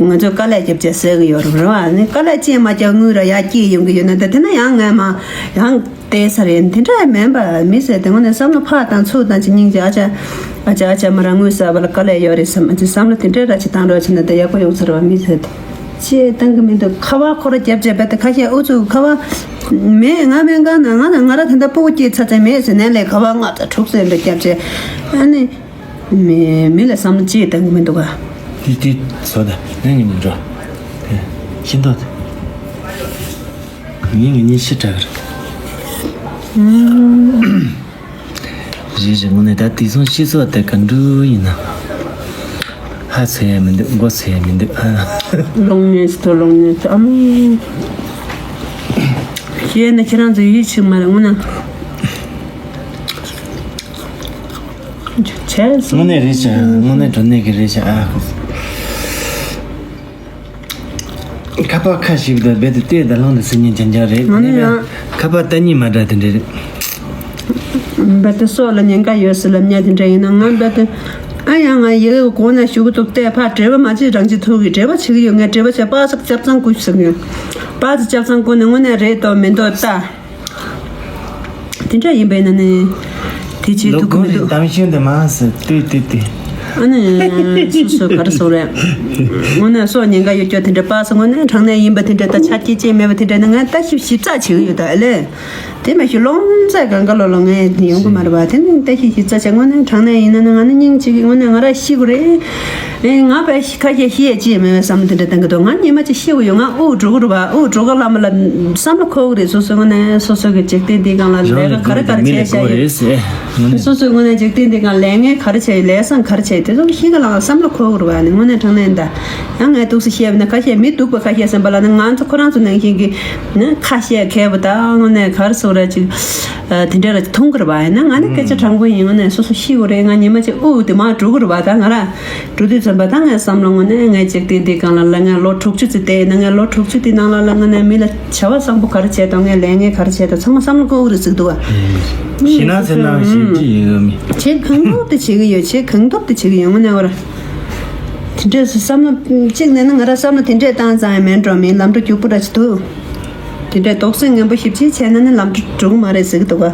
ང་ཚོས་དཀའ་ལས་རྒྱབ་བྱས་ཟས་གི་ཡོད་རེད་བ། ནི་དཀའ་ལས་ཅི་མ་རྒྱབ་དངུལ་ར་ཡར་སྐྱེས་ཡོང་གི་ཡོད་ན་ད་དེ་ན་ཡང་ངས་མ་ཡང་བལྟས་ས་རེད། དེ་འདྲ་མིན་པ་མི་ཟེར་དེ་ངོ་ནས་བསམ་བློ་ཕར་བཏང་ཚུར་བཏང་ཅིག་སྙིང་རྗེ། ཨ་ཅག་ཨ་ཅག་ཨ་ཅག་མ་རང་དངུལ་བསགས་པ་ལ་དཀའ་ལས་ཡོད་རེད་བསམ། ཨ་ཅག་བསམ་བློ་དེ་འདྲ་ར་ཅིག་བཏང་རོགས་བྱས་ན་ད་ཡག་པོ་ཡོང་ས་རེད་བ། མི་ཟེར་དེ་ཅེས་བཏང་གི་མི་འདུག་ཁ་པར་ཁོ་ར་རྒྱབ་བྱས་པ་དེ་ཁ་ཤས་ཨུ་ཚུགས་ཁ་པར་མེད། ང་མེད་གང་ན་ང་ན་ང་ར་ད་ལྟ་སྤུ་གུ་སྐྱེས་ཚར་ཚར་མེད་ཟེར་ནས་ལས་ཁ་པར་ལྔ་དང་དྲུག་ཙམ་འདྲ་རྒྱབ་བྱས། ཨ་ནི། མི་མི་ལ་བསམ་བློ་ཅི་བཏང་གི་མི་འདུག་ག་དེ་དེ་བཟོ་ད་ནི་ངས་མི་འགྲོ། དེ་ཤིན་ཏུ་ངས་ངས་ཉིན་ཤི་དྲག་གི་རེད། རེད་རེད། དངོས་གནས་ད་དེང་སང་སྤྱི་ཚོགས་དེ་ག་འདྲ་ཡིན་ན། ཧ་ཚོད་ཡ་མི་འདུག་མགོ་ཚོད་ཡ་མི་འདུག་ཨ། ལོང་ཉེས་སུ་ལོང་ཉེས་སུ་ཨམ། ཤེས་ན་ཁྱེད་རང་ཚོ་ཡིད་ཆེས་མ་རེད་དངོས་གནས། བྱས་སོང་། དངོས་གནས་རེད་ཤག་དངོས་གནས་དྲང་གནས་ཀྱི་རེད་ཤག་ཨ། ཁ་པར་ཁ་ཞིག་དང་རྦད་དེ་ལྟོས་དང་ལྷང་དུ་སེམས་ཉིད་འཇམ་འཇམ་རེད། ང་ནི་ཡང་། ཁ་པར་ལྟ་ཉིད་མ་འདྲ་དེ་འདྲ་རེད། རྦད་དེ་སྲོག་ལ་ཉེན་ཁ་ཡོད་ཟེར་ལབ་ཉག་དེ་འདྲ་ཡིན་ན་ང་རྦད་དེ། ཨ་ཡང་ང་ཡི་གེ་གོང་ནས་ཞུ་གི་འདུག་སྟེ་ཕར་འབྲེལ་བ་མ་བྱེད་རང་གཅིག་ཐུག་གི་འབྲེལ་བ་བྱེད་ཀྱི་ཡོད། ངས་འབྲེལ་བ་བྱས་པ་སག་ཅབ་ཚང་ཀུ་ཟེར་གི་ཡོད། པ་ཚོ་ཅབ་ཚང་ཀུ་ནི་དངོས་གནས་རེད་དོ་མིན་དོ་ལྟ། དེ་འདྲ་ཡིན་པས་ན་ནི། དེ་བྱེད་ལོ་ཐུབ་ཀྱི་མི་འདུག་གཏམ་ཤོད་འདི་མ་ཟེར་ལྟོས་ལྟོས་ལྟོས། ཨ་ནི། སོ་སོ་ག་རེ་ཟེར་རེད། དངོས་གནས་སྲོག་ཉེན་ཁ་ཡོད་རྒྱུ་དེ་འདྲ་པ་སོ་དངོས་གནས་དྲང་གནས་ཡིན་པ་དེ་འདྲ་ད་ཆ་རྐྱེན་ཅན་མེད་པ་དེ་འདྲ་ནི་ངས་ལྟ་ཞིབ་ཞིབ་ཚགས་བྱེད་ཀྱི་ཡོད་ད་ཨེ་ལས། དེ་མ་གཞི་སློང་ཚད་གང་ག་ལོ་ལོ་ངས་ཡོང་གི་མ་རེད་པ། དེ་ནི་ལྟ་ཞིབ་ཞིབ་ཚགས་བྱས་དངོས་གནས་དྲང་གནས་ཡིན་ན་ནི་ང་ནི་སྙིང་རྗེ་གི་དངོས་གནས་ང་ར་ཤི་དགོས་རེད། ཨེ་ང་པས་ཁ་ཤས་ཤི་ཡས་ཅི་ཡས་མེད་པའི་བསམ་བློ་དེ་འདྲ་བཏང་གི་འདུག་ང་ཉི་མ་གཅིག་ཤི་དགོས་ཡོད། ང་དབུགས་འགྲོ་གི་རེད་པ། དབུགས་འགྲོ་གི་ལ་མ་ལ་བསམ་བློ་འཁོར་གི་རེད། སོ་སོའི་ངོས་ནས་སོ་སོ་གི་འཇིག་རྟེན་འདིའི་སྒང་ལ་ལས་ཀ་ག་རེ་ག་རེ་བྱས་བཞག་ཡོད། སོ་སོའི་ངོས་ནས་འཇིག་རྟེན་འདིའི་སྒང་ལས་ངན་ག་རེ་བྱས་ཡོད། ལས་བཟང་ག་རེ་བྱས་ཡོད། དེ་ཚོ་ཤི་གི་ལ་བསམ་བློ་འཁོར་གི་རེད་པ། ནི་དངོས་གནས་དྲང་གནས་ད་ཡང་ངས་འདུག་སེ་བཤད་པ་ན་ཁ་ཤས་མི་སྡུག་པ་ཁ་ཤས་སེམས་པ་ལ་ནི་ང་ཚོ་ཁོ་རང་ཚོ་ནང་བཞིན་གི་ནི་ཁ་ཤས་མཁས་པ་ད་དངོས་གནས་ག་རེ་ཟེར་ར་ཅིག་དེ་འདྲ་ར་ཅིག་མཐོང་གི་རེད་པ། ཡིན་ན་ང་ནི་སྐད་ཆ་དྲང་པོ་ཡིན། དངོས་གནས་སོ་སོ་ཤི་དགོས་རེད། ང་ཉི་མ་གཅིག་དབུགས་དེ་མར་འགྲོ་གི་རེད་པ། ད་ང་ར། འགྲོ་དུས་ཙམ་པ་ད་ངའི་བསམ་བློ་དངོས་གནས་ངའི་འཇིག་རྟེན་འདིའི་སྒང་ལ་ལ་ངས་ལོ་དྲུག་ཅུ་ཙམ་བསྡད་ཡིན་ན་ངས་ལོ་དྲུག་ཅུ་དེའི་ནང་ལ་ལ་དངོས་གནས་མི་ལ་བྱ་བ་བཟང་པོ་ག་རེ་བྱས་དང་ངས་ལས་ངན་ག་རེ་བྱས་དང་ཚང་མ་བསམ་བློ་འཁོར་གི་རེད་ཟེར་འདུག་བ། ཤི་ན་ཚེ་ན་ཞིག་ཅི་ཡོད་མི། བྱེད་གང་ཐུབ་དེ་བྱེད་ཀྱི་ཡོད། བྱེད་གང་ཐུབ་དེ་བྱེད་ཀྱི་ཡོད། དངོས་གནས་བར། དེ་འདྲས་སུ་བསམ་བློ་གཅིག་ནས་ན་ང་ར་བསམ་བློ་དེ་འདྲས་བཏང་ཙང་ཡང་མེད་འགྲོ། མི་ལམ་འགྲོ་རྒྱུག་པོ་ར་ཅིག་འདུག་དེ་འདྲའི་དོགས་སེལ་ངན་པ་ཞིབ་ཅིག་བྱས་ན་ནི་ལམ་འགྲོ་འགྲོ་གི་མ་རེད་ཟེར་གི་འདུག་ག་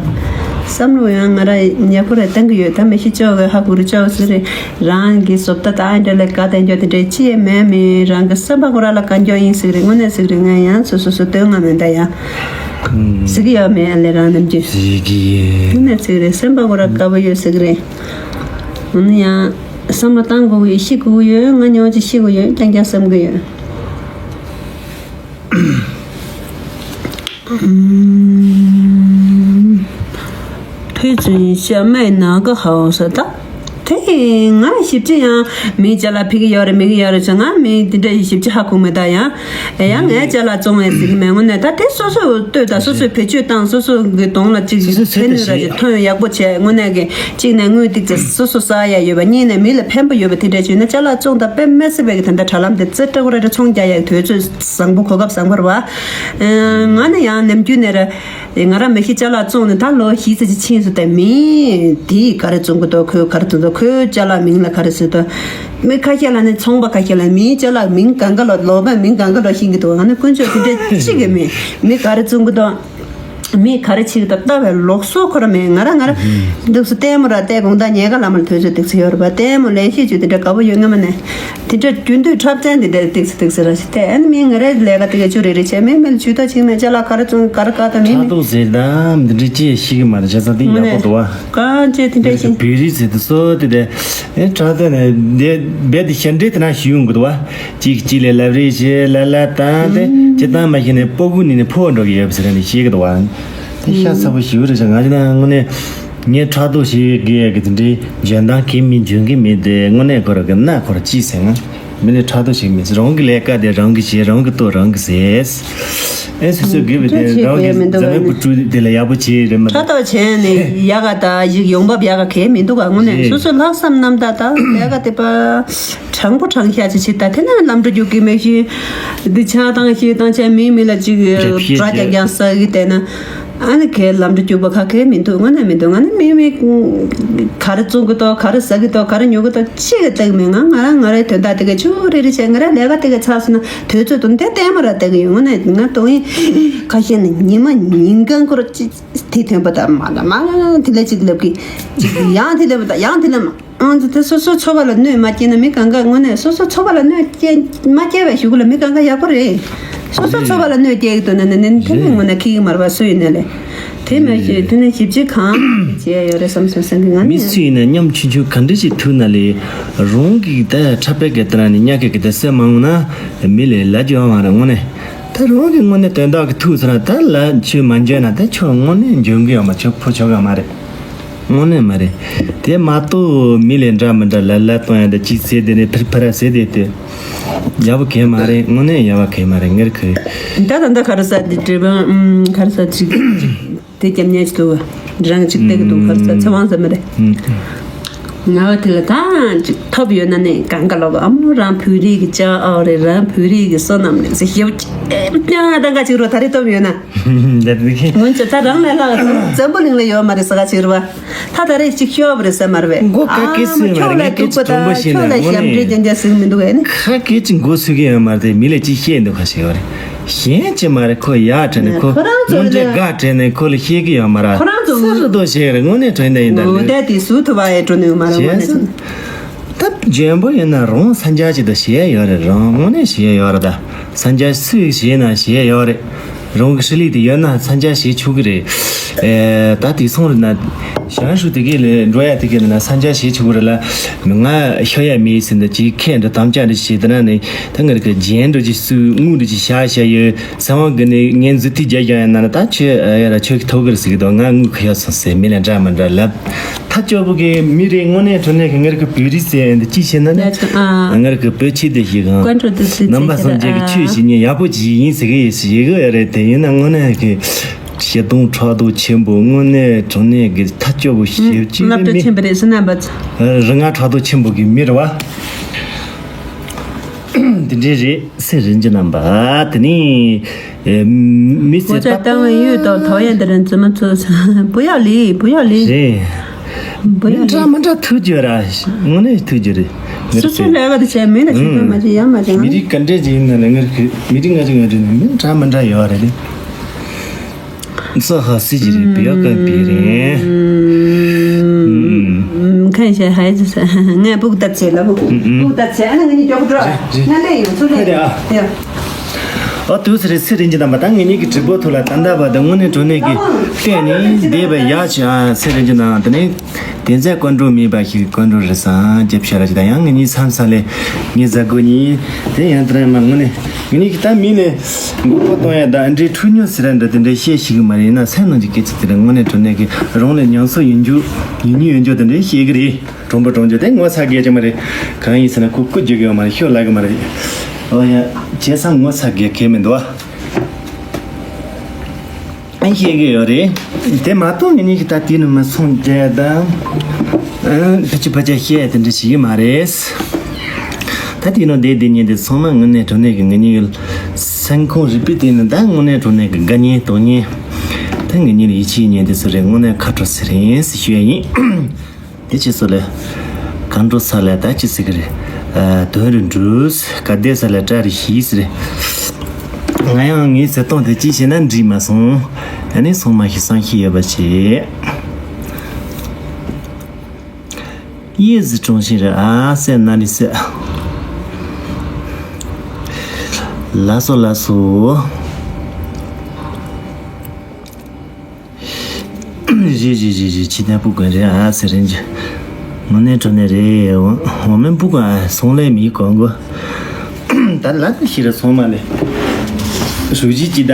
བསམ་བློ་ཡང་ང་ར་ཉེ་པོ་རེ་བཏང་གི་ཡོད། ད་མི་ཤི་ཅོག་གི་ཧ་གོ་རུ་ཅོག་ཟེར་རེད། རང་གི་བཟོ་ལྟ་དང་འདྲ་ལས་དགའ་དང་འཇོག་དེ་འདྲའི་ཅི་ཡང་མེད། མི་རང་གི་སེམས་པ་ཁོ་ར་ལ་དཀའ་འཇོག་ཡིན་ཟེར་རེད། དངོས་གནས་ཟེར་རེད། ང་ཡང་སོ་སོ་སོ་དོན་ང་མེད་ད་ཡང་ཟེར་གི་ཡོད་མེད་ཨ་ལས་རང་རྣམས་ཀྱི་ཟེར་གི་ཡོད། དངོས་གནས་ཟེར་རེད། སེམས་པ་ཁོ་ར་དགའ་པོ་ཡོད་ཟེར་གི་རེད། འོ་ན་ཡང་བསམ་བློ་བཏང་དགོས་ཀྱི་ཡོད། ཤི་དགོས་ཀྱི་ཡོད། ང་ཉོ་ཅི་ཤི་དགོས་ཡོད་རྐྱང་རྐྱང་བསམ་གི་ཡོད། ཕུ་ཙུན་ཤ་མའི་ནག་ག་ཧའོ་ས་ད། དེ་ང་ཞིབ་ཅི་ཡང་མིའི་ཅ་ལག་ཕུད་ཀྱི་ཡོད་རེད་མེད་ཀྱི་ཡོད་རེད་ཟེར། ང་མི་དེ་འདྲ་ཞིབ་ཅི་ཧ་གོ་མེད་ད་ཡང་། ཡང་ངའི་ཅ་ལག་བཙོང་བའི་ཟིག་མེད། དངོས་གནས་ད་དེ་སོ་སོས་ལྟོས་དང་སོ་སོས་བེད་སྤྱོད་བཏང་སོ་སོ་གི་གདོང་ལ་ཅིག་ཕན་ནུས་ར་ཅིག་ཐོན་ཡག་པོ་བྱས། དངོས་གནས་ཀྱི་གཅིག་ནས་དངུལ་ཏིག་ཙེ་སོ་སོ་བསགས་ཡ་ཡོད་པ། གཉིས་ནས་མི་ལ་ཕན་པ་ཡོད་པ་དེ་འདྲ་བྱུང་ན་ཅ་ལག་བཙོང་དང་དཔེ་མི་སྲིད་པའི་གི་ད་ལྟ་དྲ་ལམ་དེ་རྩེ་སྤྲ་བོ་ར་ར་ཚོང་རྒྱག་ཡག་དུས་ཚོད་བཟང་པོ་གོ་སྐབས་བཟང་པོ་རེད་བ། ང་ནི་ཡང་ནམ་རྒྱུན་ནས་ར་ང་རང་མི་ཤི་ཅ་ལག་བཙོང་ནས་ད་ལོ་བཞི་ཙམ་ཅིག་ཕྱིན་སོང་། དེ་མི་དེས་ག་རེ་བཙོང་གི་འདུག་ཁོས་ག་རེ་བཙོང་འདུག་ཁོའི་ཅ་ལག་མིང་ལ་ག་རེ་ཟེར་འདུག་མི་ཁ་ཤས་ལ་ནི་ཚོང་པ་ཁ་ཤས་ལ་མིའི་ཅ་ལག་མིང་གང་ག་ལོ་ལོ་པའི་མིང་གང་ག་ལོ་ཤེས་ཀྱི་འདུག་ང་ནི་དཀོན་མཆོག་དེ་འདྲ་གཅིག་གི་མི་མི་ག་རེ་བཙོང་གི་འདུག་མི་ག་རེ་བྱེད་ཀྱི་འདུག་ལྟ་བའི་ལུགས་སྲོལ་ཁོ་ར་མེད། ང་རང་ང་རང་འདུག་སེ་ལྟད་མོ་ར་ལྟད་དགོང་དག་ཉལ་ཁ་ལ་མར་དུས་ཚོད་ཏིག་ཙེ་ཡོད་རེད་པ། ལྟད་མོ་ལེན་ཤེས་རྒྱུ་དེ་འདྲ་དགའ་པོ་ཡོད་ངེས་མ་ནས་དེ་འདྲ་རྒྱུན་དུ་འཁྲབ་ཚན་དེ་འདྲ་ཏིག་ཙེ་ཏིག་ཙེ་ར་ཞིག་ལྟད། ཨ་ནི་མི་ང་རའི་ལས་ཀ་དེ་ག་ཅུ་རེ་རེ་བྱས་མི་མི་ལ་ཇུས་ཏ་ཅིག་མེད། ཅ་ལག་ག་རེ་བཙོང་ག་རེ་བཀག་ད་མི་ཕྲག་མི་དོག་ཟེར་ད་འདི་འདྲ་ཅི་ཡང་ཤེས་ཀྱི་མ་རེད། བྱས་ཙང་དེ་ཡག་པོ་འདུག་བ། གང་ཅི་དེ་འདྲ་ཞིག་བེ་རི་ཟེར་དུ་སོ་དེ་དེ་ཨེ་ཕྲག་དོག་ནས་དེ་རྦད་དེ་ཞེ་འདྲེ་དེ་ན་ཞུ་ཡོང་གི་འདུག་བ། གཅིག་གཅིག་ལས་ལབ་རེས་བྱེད་ལ་ལ་དང་དེ་སྤྱི་བཏང་མ་ཤེས་ནས་སྤོ་གུ་ནི་ནས་ཕོ་བ་འགྲོ་གི་ཡོད་པ་ཟེར་ནས་ཤེས་གི་འདུག་བ། དེ་ཤ་ཚ་པོ་ཞིག་རེད་ཤག་ང་ཅི་ན་དངོས་གནས་ངས་ཕྲག་དོག་བྱེད་དགོས་ཡ་གི་དེ་འདྲའི་འཇོན་ཐང་གི་མི་འཇོན་གི་མི་དེ་དངོས་གནས་ཁོ་ར་གི་ན་ཁོ་ར་ཅི་ཟེར་ང་ མི་ལས་ཕྲག་དོག་ཞིག་མི་སྲིད། རང་གི་ལས་ཀ་དེ་རང་གིས་བྱེད། རང་གིས་ལྟོས། རང་གིས་ཟས། ཨེ་སོ་སོ་དགེ་བའི་དེ་རང་གི་འཛམ་བུ་དཀྲུག་དེ་ལས་ཡག་པོ་བྱེད་རེད་མ་ཕྲག་དོག་བྱས་ནས་ཡག་ག་ད་ཞིག་ཡོང་འབབ་ཡག་ག་གལ་མི་འདུག་ག་དངོས་གནས་རེད། སོ་སོའི་ལྷག་བསམ་རྣམ་དག་ད་ལས་ཀ་དེ་པ་དྲང་པོ་དྲང་བཞག་ཅིག་བྱེད། ད་དེ་ན་ལམ་འགྲོ་རྒྱུག་གི་མེད་ཤི་འདི་ཆགས་སྡང་ཤི་སྡང་ཆ་མི་མི་ལ་ཅིག་རྒྱབ་ཤེས་དགྲ་རྒྱག་རྒྱག་ས་གི་དེ་ན། ཨ་ནི་ཁའི་ལམ་འགྲོ་རྒྱུག་པ་ཁ་ཁའི་མི་འདུག་དངོས་གནས་མི་འདུག་ང་ནི་མི་མི་ག་རེ་བཙོང་གི་འདུག་ག་རེ་ཟ་གི་འདུག་ག་རེ་ཉོ་གི་འདུག་ཅི་གི་སྟེགས་མེད། ང་ང་རང་ང་རའི་དོན་དག་དེ་ག་ཆུ་རེ་རེ་བྱས། ང་རའི་ལས་ཀ་དེ་ག་ཚར་སོང་ན་དུས་ཚོད་དུ་འདི་ལྟད་མོ་ར་ལྟ་གི་ཡོད། དངོས་གནས་ང་དོན་ཡིན་ཁ་ཤས་ནི་ཉི་མ་ཉིན་གང་ཁོ་ར་ཅི་དེ་ཐོན་པ་དང་མ་ལ་མ་ལ་དེ་ལ་ཅིག་ལབ་གི་ཅིག་ཡང་དེ་ལབ་པ་དང་ཡང་དེ་ལབ་མ། ཨང་། དེ་སོ་སོ་འཚོ་བ་ལ་གནོད་མ་སྐྱེལ་ན་མི་གང་ག་དངོས་གནས་སོ་སོ་འཚོ་བ་ལ་གནོད་སྐྱེལ་མ་སྐྱེལ་བའི་གཞུག་ལ་མི་གང་ག་ཡག་པོ་རེད། སོ་སོ་འཚོ་བ་ལ་གནོད་སྐྱེལ་གི་འདུག་ན་ནི་ནི་དེ་ནི་དངོས་གནས་ཁེ་གི་མར་བ་སུ་ཡིན་ན་ལས། དེ་མ་ཤེས་དེ་ནི་ཞིབ་ཅིག་གང་བྱས་ཡོད་རེད་བསམ་སོང་སེམས་ཀྱི་ང་མི་ནི་སུ་ཡིན་ན་ཉམ་ཆུང་ཆུང་ག་འདྲ་ཞིག་ཐུག་ན་ལས་རང་གི་ད་འཁྲབ་པའི་གི་ལྟ་ན་ནི་ཉག་གི་གི་ད་སེམས་མ་འོང་ན་མི་ལས་ལ་རྒྱུ་མ་རེད་དངོས་གནས། ད་རང་གི་དངོས་གནས་དོན་དག་གི་ཐུག་ཚར་ན་ད་ལ་ཆོས་མ་འཇོན་ན་ད་ཆོས་དངོས་གནས་འཇོན་གི་ཡོད་མ། ཆོས་ཕོ་ཆོག་ག་མ་རེད། དངོས་གནས་མ་རེད། དེ་མ་གཏོགས་མི་ལས་འདྲ་མི་འདྲ་ལ་ལ་གཏོང་ཡ་འདི་ཅི་ཟེར་དེ་ནས་ཕིར་ཕིར་ཟེར་དེ་དེ་ཡག་པོ་གས་མ་རེད། དངོས་གནས་ཡག་པོ་གས་མ་རེད། ངེར་ཁུ། ད་ད་ད་ག་རེ་ཟ་དེ་དྲི་བ་ཨུམ་ག་རེ་ཟ་ཅིག་དེ་རྒྱབ་ཉེས་ཅིག་འདུག་ག་རང་ཅིག་བལྟ་གི་འདུག་ག་རེ་ཟ་ཚེ་དབང་ཟ་མ་རེད། ང་བ་དེ་ལ་ད་ཅིག་ཐོབ་ཡོད་ན་ནས་གང་ག་ལོག་ཨ་མོ་རང་བོད་རིགས་ཀྱི་ཅག་ཨའོ་རེད། རང་བོད་རིགས་ཀྱི་བསོད་ནམས་རེད་ཟེར་ཞེ་པོ་ཅིག་ད་ག་ཅིག་རོ་ད་རེ་ཐོབ་ཡོད་ན། འདི་འདི་སྔོན་ཆད་ད་རང་ལས་ལྷག་འཛམ་བུ་གླིང་ལ་ཡོད་མ་རེད་ཟེར་ག་ཅིག་རེད་བ། ད་ད་རེས་ཅིག་ཤོབ་རེད་ཟེར་མ་རེད་བས། མགོ་ཀ་ཀི་སུས་མ་རེད། ངས་སྐད་ཆ་དྲང་པོ་བཤད་ན་ཁྱོད་ལ་དངོས་ཞབས་འདྲེན་གནས་རྒྱན་རྒྱ་ཟིག་མི་འདུག་ཨེ་ནི། ཁ་སྐད་ཅིག་མགོ་སུས་གི་ཡོད་མ་རེད། མི་ལ་ཅིག་བཤད་འདུག་ཁ་ཤས་ཡོད་རེད། གཞན་ཅི་མ་རེད། ཁོ་ཡག་དྲན་ནས་ཁོ་ཁོ་རང་ཚོ་སྔོན་ཆད་ལ་དགའ་དྲན་ནས་ཁོ་ལ་བཤད་གི་ཡོད་མ་རེད། ཁོ་རང་ཚོ་སུ་རུ་དོ་བཤད་རེད། དངོས་གནས་དྲན་ནས་ཡིན་ད་ལོས། ད་དེ་སུ་ཐུ་བ་ཡེ་འགྲོ་ནི་ཡོད་མ་རེད། དངོས་གནས་སོང་། ད་འཇོན་པོ་ཡིན་ན་རང་ས་འཇགས་ཅིག་ད་བྱས་ཡོད་རེད། རང་དངོས་གནས་བྱས་ཡོད་རེད། ད་ས་འཇགས་སུས་བྱས་ན་བྱས་ཡོད་རེད། རང་གི་ཧྲི་ལི་དེ་ཡོད་ན་ས་འཇགས་བྱས་ཆོག་གི་རེད། ཨེ་ད་དེ་སོང་རེད་ན་ཞང་ཧྲུ་དེ་གས་ལས་འགྲོ་ཡ་དེ་གས་ན་ས་འཇགས་བྱས་ཆོག་གི་རེད་ལ། ང་ཤོ་ཡ་མེད་ཟིན་ད་ཅིག་ཁས་འདྲ་དམ་བཅའ་འདྲ་བྱས་དེ་ན་ནི་ད་ང་རེ་གི་རྒྱན་འདྲ་ཅིག་སུས་དངུལ་འདྲ་ཅིག་བཞག་བཞག་ཡོད། ས་བང་གི་ནི་ངན་འཛུལ་ཐིག་རྒྱག་རྒྱག་ཡ་ན་ད་ཁྱོད་ཡ་ར་ཁྱོད་ཀྱི་ཐོག་གི་རེད་ཟེར་གི་འདུག་ང་དངུལ་ཁ་ཡ་སོང་ཟེར་མི་ལ་འདྲ་མི་འདྲ་ལབ། ཐ་སྐྱོ་པོ་གི་མི་རེ་དངོས་གནས་དྲང་གནས་ཀྱི་ངར་གི་བོད་རིགས་ཟེར་འདི་ཅི་བྱེད་ན་ནི། ཡ་ཆུ་ཨ། ངར་གི་བོད་ཆས་དེ་ཞིག་གང་། ཀོན་ཀྲོ་དུ་སི་ནམ་པ་སངས་རྒྱས་ཀྱི་ཆོས་ཞིག་ཉན་ཡག་པོ་ཅིག་ཡིན་ཟེར་གི་ཡིན་ཟེར་གི་ཡ་རེད། དེ་ཡིན་ན་དངོས་གནས་ཀྱི་ཞེ་སྡང་ཕྲག་དོག་ཆེན་པོ་དངོས་གནས་དྲང་གནས་ཀྱི་ཐ་སྐྱོ་པོ་ཞེ་གཅིག་རླབས་ཆེན་པོ་རེད་ཟེར་ན་པ། རི་ང་ཕྲག་དོག་ཆེན་པོ་གི་མི་རེད་བ། འདི་འདྲའི་རེད། སེ་རིན་ཅི་རྣམ་པ་དེ་ནི་མི་ཚེ་ལྟ་བུ་ཡོད་དོ་ཐོ་ཡན་དེ་རིན་ཙི་མ་ཚོ་བུ་ཡག་ལི་བུ་ཡག་ལི་རེད། བུ་མི་ཡག་འདྲ་ལི་མི་འདྲ་ཐུག་རྒྱུ་ར་དངོས་གནས་ཐུག་རྒྱུ་རེད། སོ་སོའི་ལས་ཀ་དེ་བྱས་མི་ལ་ཞིག་པ་མ་བྱེད་ཡག་མ་བྱེད། མི་རིགས་ག་འདྲས་ཅིག་ཡིན་ན་ལས་ངར་གི་མི་རིགས་ང་ཅིག་ང་ཅིག་ནི་མི་འདྲ་མི་འདྲ་ཡོད་རེད། ས་ཧ་སི་ཅི་རི་བི་ཡ་ཀ་བི་རེ། ཁན་ཤ་ཧའི་ཙི་ས་ངས་སྤུག་ཏ་ཚེ་ལ་སྤུག་སྤུག་ཏ་ཚེ་ཨ་ན་ངས་ནི་ཀྱོག་འགྲོ། ང་ལས་ཡོང་ཚུལ་ལས་ཡོང་། ཨ་དུས་སི་རི་སི་རི་འཇི་དམ་པ་ད་ངས་ནི་གི་གྲི་པོ་ཐུ་ལ་ད་ད་པ་ད་དངོས་གནས་དྲང་གནས་ཀྱི་བལྟས་ནི་འདས་པའི་ཡ་ཆ་སི་རི་འཇི་དམ་ད་ནི། དེ་ཚེ་ཀོན་འགྲོ་མེད་པ་ཞིག་ཀོན་འགྲོ་རི་སང་རྒྱབ་ཤ་ར་ཅི་ད་ཡང་ངེད་གཉིས་མཚམས་ས་ལས་ངེད་ཟ་གོ་གཉིས་དེ་ཡང་དྲན་མ་དངོས་གནས་ངེད་གཉིས་ཀྱི་ད་མི་ལས་མགོ་སྐོར་གཏོང་ཡ་ད་འདྲའི་འཁྲུལ་ཉོ་ཟེར་ར་འདྲ་དེ་འདྲའི་བཤད་ཤིག་མ་རེད་ན་སེམས་ནང་གི་སྐད་ཆ་དེ་རེད། དངོས་གནས་དྲང་གནས་ཀྱི་རང་ལས་ཉམས་སུ་ཡོང་རྒྱུ་ཡིན་ཉོ་ཡོང་རྒྱུ་དེ་འདྲའི་བཤད་གི་རེད། གྲོང་པ་གྲོང་རྒྱུ་དེ་ངོ་ཚ་གས་ཀྱི་མ་རེད། གང་ཡིན་ཟེར་ན་ཁོ་སྐུ་རྒྱུ་གི་ཡོད་མ་རེད། ཤོ་ལ་གི་མ་རེད། ཨོ་ཡ་བྱས་ཙང་ངོ་ཚ་གས་གས་མི་འདུག་ཨ། ཨན་ཤེས་གི་ཡོད་རེད། དེ་མ་གཏོགས་ངེད་གཉིས་ཀྱི་ད་དེ་ནི་མ་སོང་རྒྱ་དང་། ཨན་ཕི་ཅི་ཕ་ཅ་ཤེས་དེ་འདྲ་ཞིག་གི་མ་རེད། ད་དེ་ནི་དེ་དེ་ཉིན་དེ་ཚང་མ་དངོས་གནས་དྲང་གནས་ཀྱི་ངེད་གཉིས་ཡུལ་སེམས་ཁོང་རིག་པའི་སྟེང་ནས་ད་དངོས་གནས་དྲང་གནས་ཀྱི་དགའ་ཉེ་དོགས་ཉེ། ད་ངེད་གཉིས་ལ་ཡིད་ཆེས་ཉེ་དེ་ཚོ་རེད། དངོས་གནས་ཁ་དྲོ་ཟེར་ཡིན་ཟེར་ཞུ་ཡ་ཡིན། དེ་ཅི་སོ་ལེ། གང་འགྲོ་ས་ལ་ད་ཅི་ཟེར་གི་རེད། ཨ་དོན་རུ་འགྲུས། ག་བསྡད་ས་ལ་བཀྲ་རུ་ཤིས་ཟེར། ང་ཡང་ངའི་བརྩེ་དུང་དེ་ཅི་བྱས་ན་འགྲིག་མ་སོང་། ཨ་ནི་སོང་མ་ཤི་སང་ཤི་ཡོད་པ་བྱེད། ཡིད་ཟི་གྲོང་ཤི་རེད་ཨ་སེ་ན་ལི་སེ། ལ་སོ་ལ་སོ། རེད་རེད་རེད་རེད། ཕྱི་ནས་སྤུ་གུ་རེད་ཨ་ཟེར་རེད་ཀྱི། དངོས་གནས་དྲང་གནས་རེད། འོ་མའི་སྤུ་གུ་ཨ་སོང་ལས་མི་གོ་གོ། ད་ལ་ད་ཤི་ར་སོང་མ་ལེ། ཧྲུའུ་ཅི་ཅི་ད།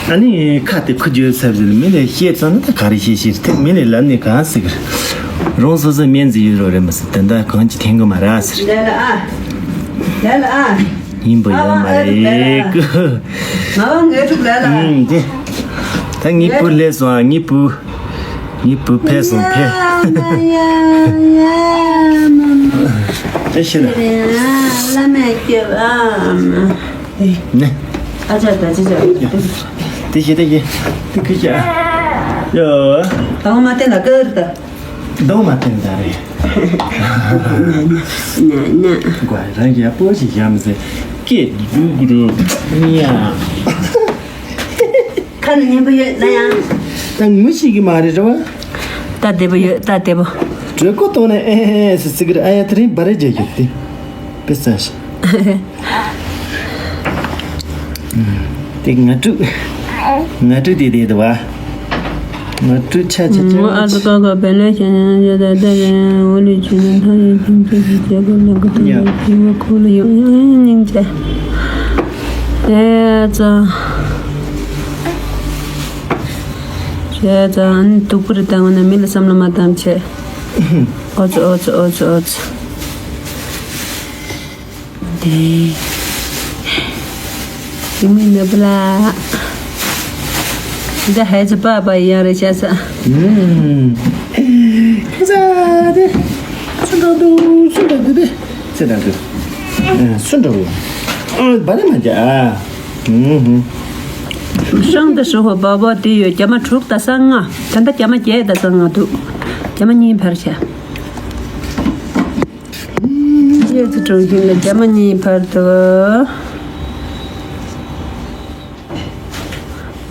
ཨ་ནི་ཁ་དེ་ཁུ་རྒྱུ་ཚབ་ཟེར་མི་ལས་བཤད་ཙང་ན་ད་ག་རེ་བཤད་ཤེས་ཐེ་མི་ལས་ལབ་ནས་གང་ཟེར་གི། རང་སོ་སོ་སྨན་རྩིས་ཡོད་རོགས་རེད་མ་ཟེར་དེ་འདྲ་གང་ཅི་འཐེན་གི་མ་ར་ཟེར། ལ་ཨ། ཡིན་པ་ཡོད་མ་རེད། ང་བ་ངའི་ཕྲུག་ལ་ལ། ཨུམ་དེ། ད་ངའི་བུ་སླེབས་སོང་ཨ། ངའི་བུ། ངའི་བུ་ཕེབས་སོང་ཕེབས། ཡ་ཡ་ཡ་མ་མ། ཨེ་ཤི་ལ། བླ་མས་སྐྱོབ་ཨ་མ། ནེ། ཨ་ཅག་ད་ཅི་ཅག་དེ་ཤི་དེ་ཤི། དེ་ཁུ་ཤ། ཡ། ད་འོ་མ་དེ་ན་ཀར་ད། ལྡོག་མ་བསྟན་ད་རེད། ན་ན། ཀོ་རང་ཡག་པོ་ཞིག་བཞག་མི་ཟེར། སྐད་འགྲོ་གི་རོ། ཉ། ཁ་ནས་སྙན་པོ་ཡོད་ན་ཡང་། ད་ངུ་ཤེས་ཀྱི་མ་རེད་ར་བ། ད་བདེ་པོ་ཡོད་ད་བདེ་པོ། གྲོད་ཁོག་ལྟོགས་ན་ཨེ་ཨེ་ཟེར་ཟེར་གི་རེད། ཨ་ཡ་དེ་རིང་བ་རེ་རྒྱག་གི་རེད། དེ་དཔེ་ས་ཞིག་དེ་ང་དྲུག་ང་དྲུག་དེ་དེ་དུ་བ། ང་དྲུག་ཆ་ཆ་ཆ། ཨ་ཙི་ཀ་ཀ་བེ་ལེ་ཤ་ཉན་ཡོད་ད་ད་རེ་འོ་ལི་ཆུ་ནན་ཐང་ཡོད་ཐུང་ཆུ་ཆུ་ཆ་ག་ལ་ག་ཐུང་ཡོད་ཐུང་བ་ཁུ་ལ་ཡོད་ཡོད་ཡོད་སྙིང་རྗེ། ཨེ་ཙ། ཨེ་ཙ་ཨ་ནི་སྡུག་པོ་རེད་ད། འོ་ན་མི་ལ་བསམ་བློ་མ་བཏང་བྱས། ཨོ་ཙི་ཨོ་ཙི་ཨོ་ཙི་ཨོ་ཙི། དེ། དེ་མིན་ནི་བུ་ལ། འདི་ཧའི་ཙི་པ་པ་ཡང་རེ་བྱ་ས། ཨུམ། ཧེ་ཙ་དེ། སུ་འགྲོ་འདུག་སུ་འགྲོ་འདུག་དེ། སུ་འགྲོ་འདུག་ཨ། སུ་འགྲོ་འདུག་ཨ། བ་ནི་མ་རྒྱ་ཨ། ཨུམ་ཧུམ། ཧྲང་དེ་ཧྲི་ཧོ་བ་བ་དེ་ཡོད། རྒྱ་མ་དྲུག་ད་ས་ལྔ། ད་ལྟ་རྒྱ་མ་བརྒྱད་ད་ས་ལྔ་འདུག་རྒྱ་མ་གཉིས་འཕར་བྱ། ཡོད་ཚོ་གྲོང་ཁྱེར་ལ་རྒྱ་མ་གཉིས་བར་དུ།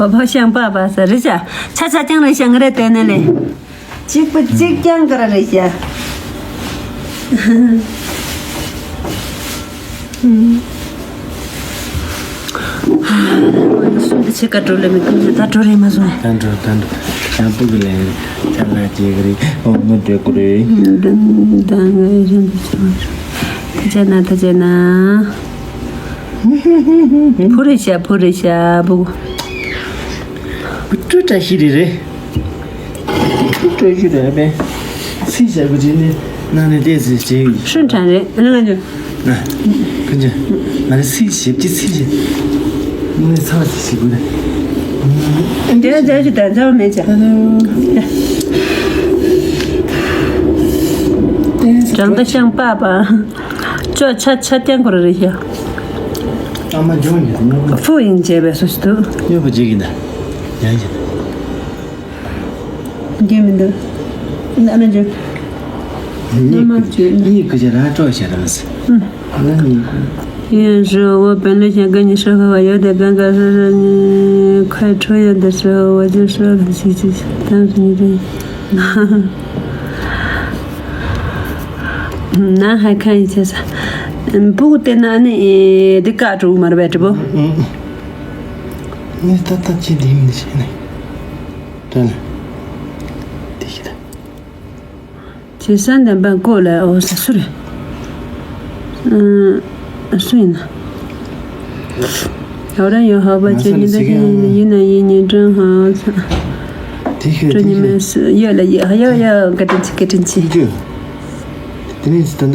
བ་ཕ་ཤང་པ་པ་ས་རེ་བྱ། ཆ་ཆ་ཀྱང་རེ་བྱ་ང་རེ་བལྟས་ནས་ལེ། གཅིག་པ་གཅིག་ཀྱང་ག་ར་རེ་བྱ། ཤིན་ཏུ་ཆེ་ཀ་འགྲོ་ལེ་མི་ཀུན་ད་འགྲོ་རེ་མ་སོང་། ད་འགྲོ་ད་འགྲོ། ཤམ་པུ་གི་ལན་ཅ་ལག་ཅིག་རེད། ཨོ་མོ་འདྲེ་ཀུ་རེད། ད་ང་ཤིན་ཏུ་ཆེ་མ་རེད། ད་ཅེ་ན་ད་ཅེ་ན། ཕུ་རེ་ཤ་ཕུ་རེ་ཤ་བུ། བུ་ཀྲུ་བཀྲ་ཤིས་རེད་རེད། བཀྲ་ཤིས་རེད་པས། སི་ཞག་གི་རྗེས་ནས་ནང་ནས་བལྟས་ཟེར་བྱས་ཡིན། ཧྲུན་ཁྲང་རེད་ཨ་ལ་ང་ཚོ། ན། ཁོང་ཚོ། ང་ལ་སི་ཞེབ་ཀྱི་སི་ཞེ། ངས་ཚ་བ་ཞིག་ཞིག་དགོས་ན། དེ་ལ་མཛའ་བཤེས་དང་མཛའ་བ་མེད་ཅག་ཀྲང་ཏ་ཤང་པ་པ། ཅོ་ཆ་ཆ་ཀྱང་གོ་ར་རེད་ཤག་ཨ་མ་ཇོ་ཡིན་ནོ། ཧྥུ་ཡིན་བྱས་པའི་སུ་ཞིག་འདུག་སྨྱོ་པོ་བྱེད་ཀྱི་ན། ཡང་ཡིན། རྒྱན་མི་འདུག་ཨ་མ་ཇོ། མ་མ་ཇོ། གཉིས་ཀྱི་ཅི་ར་སྤྲོ་བྱེད་ར་མི་སྲིད། ཨ་ལ་གཉིས་ཀྱི། ཡིན་ཧྲི་བོ་བན་ལི་ཞང་ཀ་ཉི་ཧྲི་ཧ་བ་ཡོད་དེ་བན་ག་ཧྲི་ཧྲི་ཉི་ཁའི་ཁྲོ་ཡོད་དེ་ཧྲི་བོ་ཇི་ཧྲི་ལ་ཞིག་ཅིག་དང་ཞིག་ཉི་རེ། ན་ཧ་ཁ་ཡི་ཆེ་ས། སྤུ་གུ་དེ་ན་ནི་འདི་ཀ་འགྲོ་མ་རེད་པས་དྲི་བོ། ངས་ཏག་ཏག་ཅི་འདི་མི་ཤེས་ནས། དྲན། དེ་ཤི་ད། ཇེ་སན་དམ་པ་མགོ་ལ་འོ་ས་སུ་རེད། ཨ་སུ་ཡིན་ན། ཡོ་ར་ཡོ་ཧ་བ་ཅེ་ཉི་ད་ཅེ་ཡིན་ན་ཡིན་ཉི་ཀྲང་ཧ་ས། དེ་ཤི་ཀྲང་ཉི་མ་སུ་ཡོད་ལ་ཡོད་ཡོད་ཡོད་བཀའ་དྲིན་ཆེ་བཀའ་དྲིན་ཆེ། དེ་ནས་ད།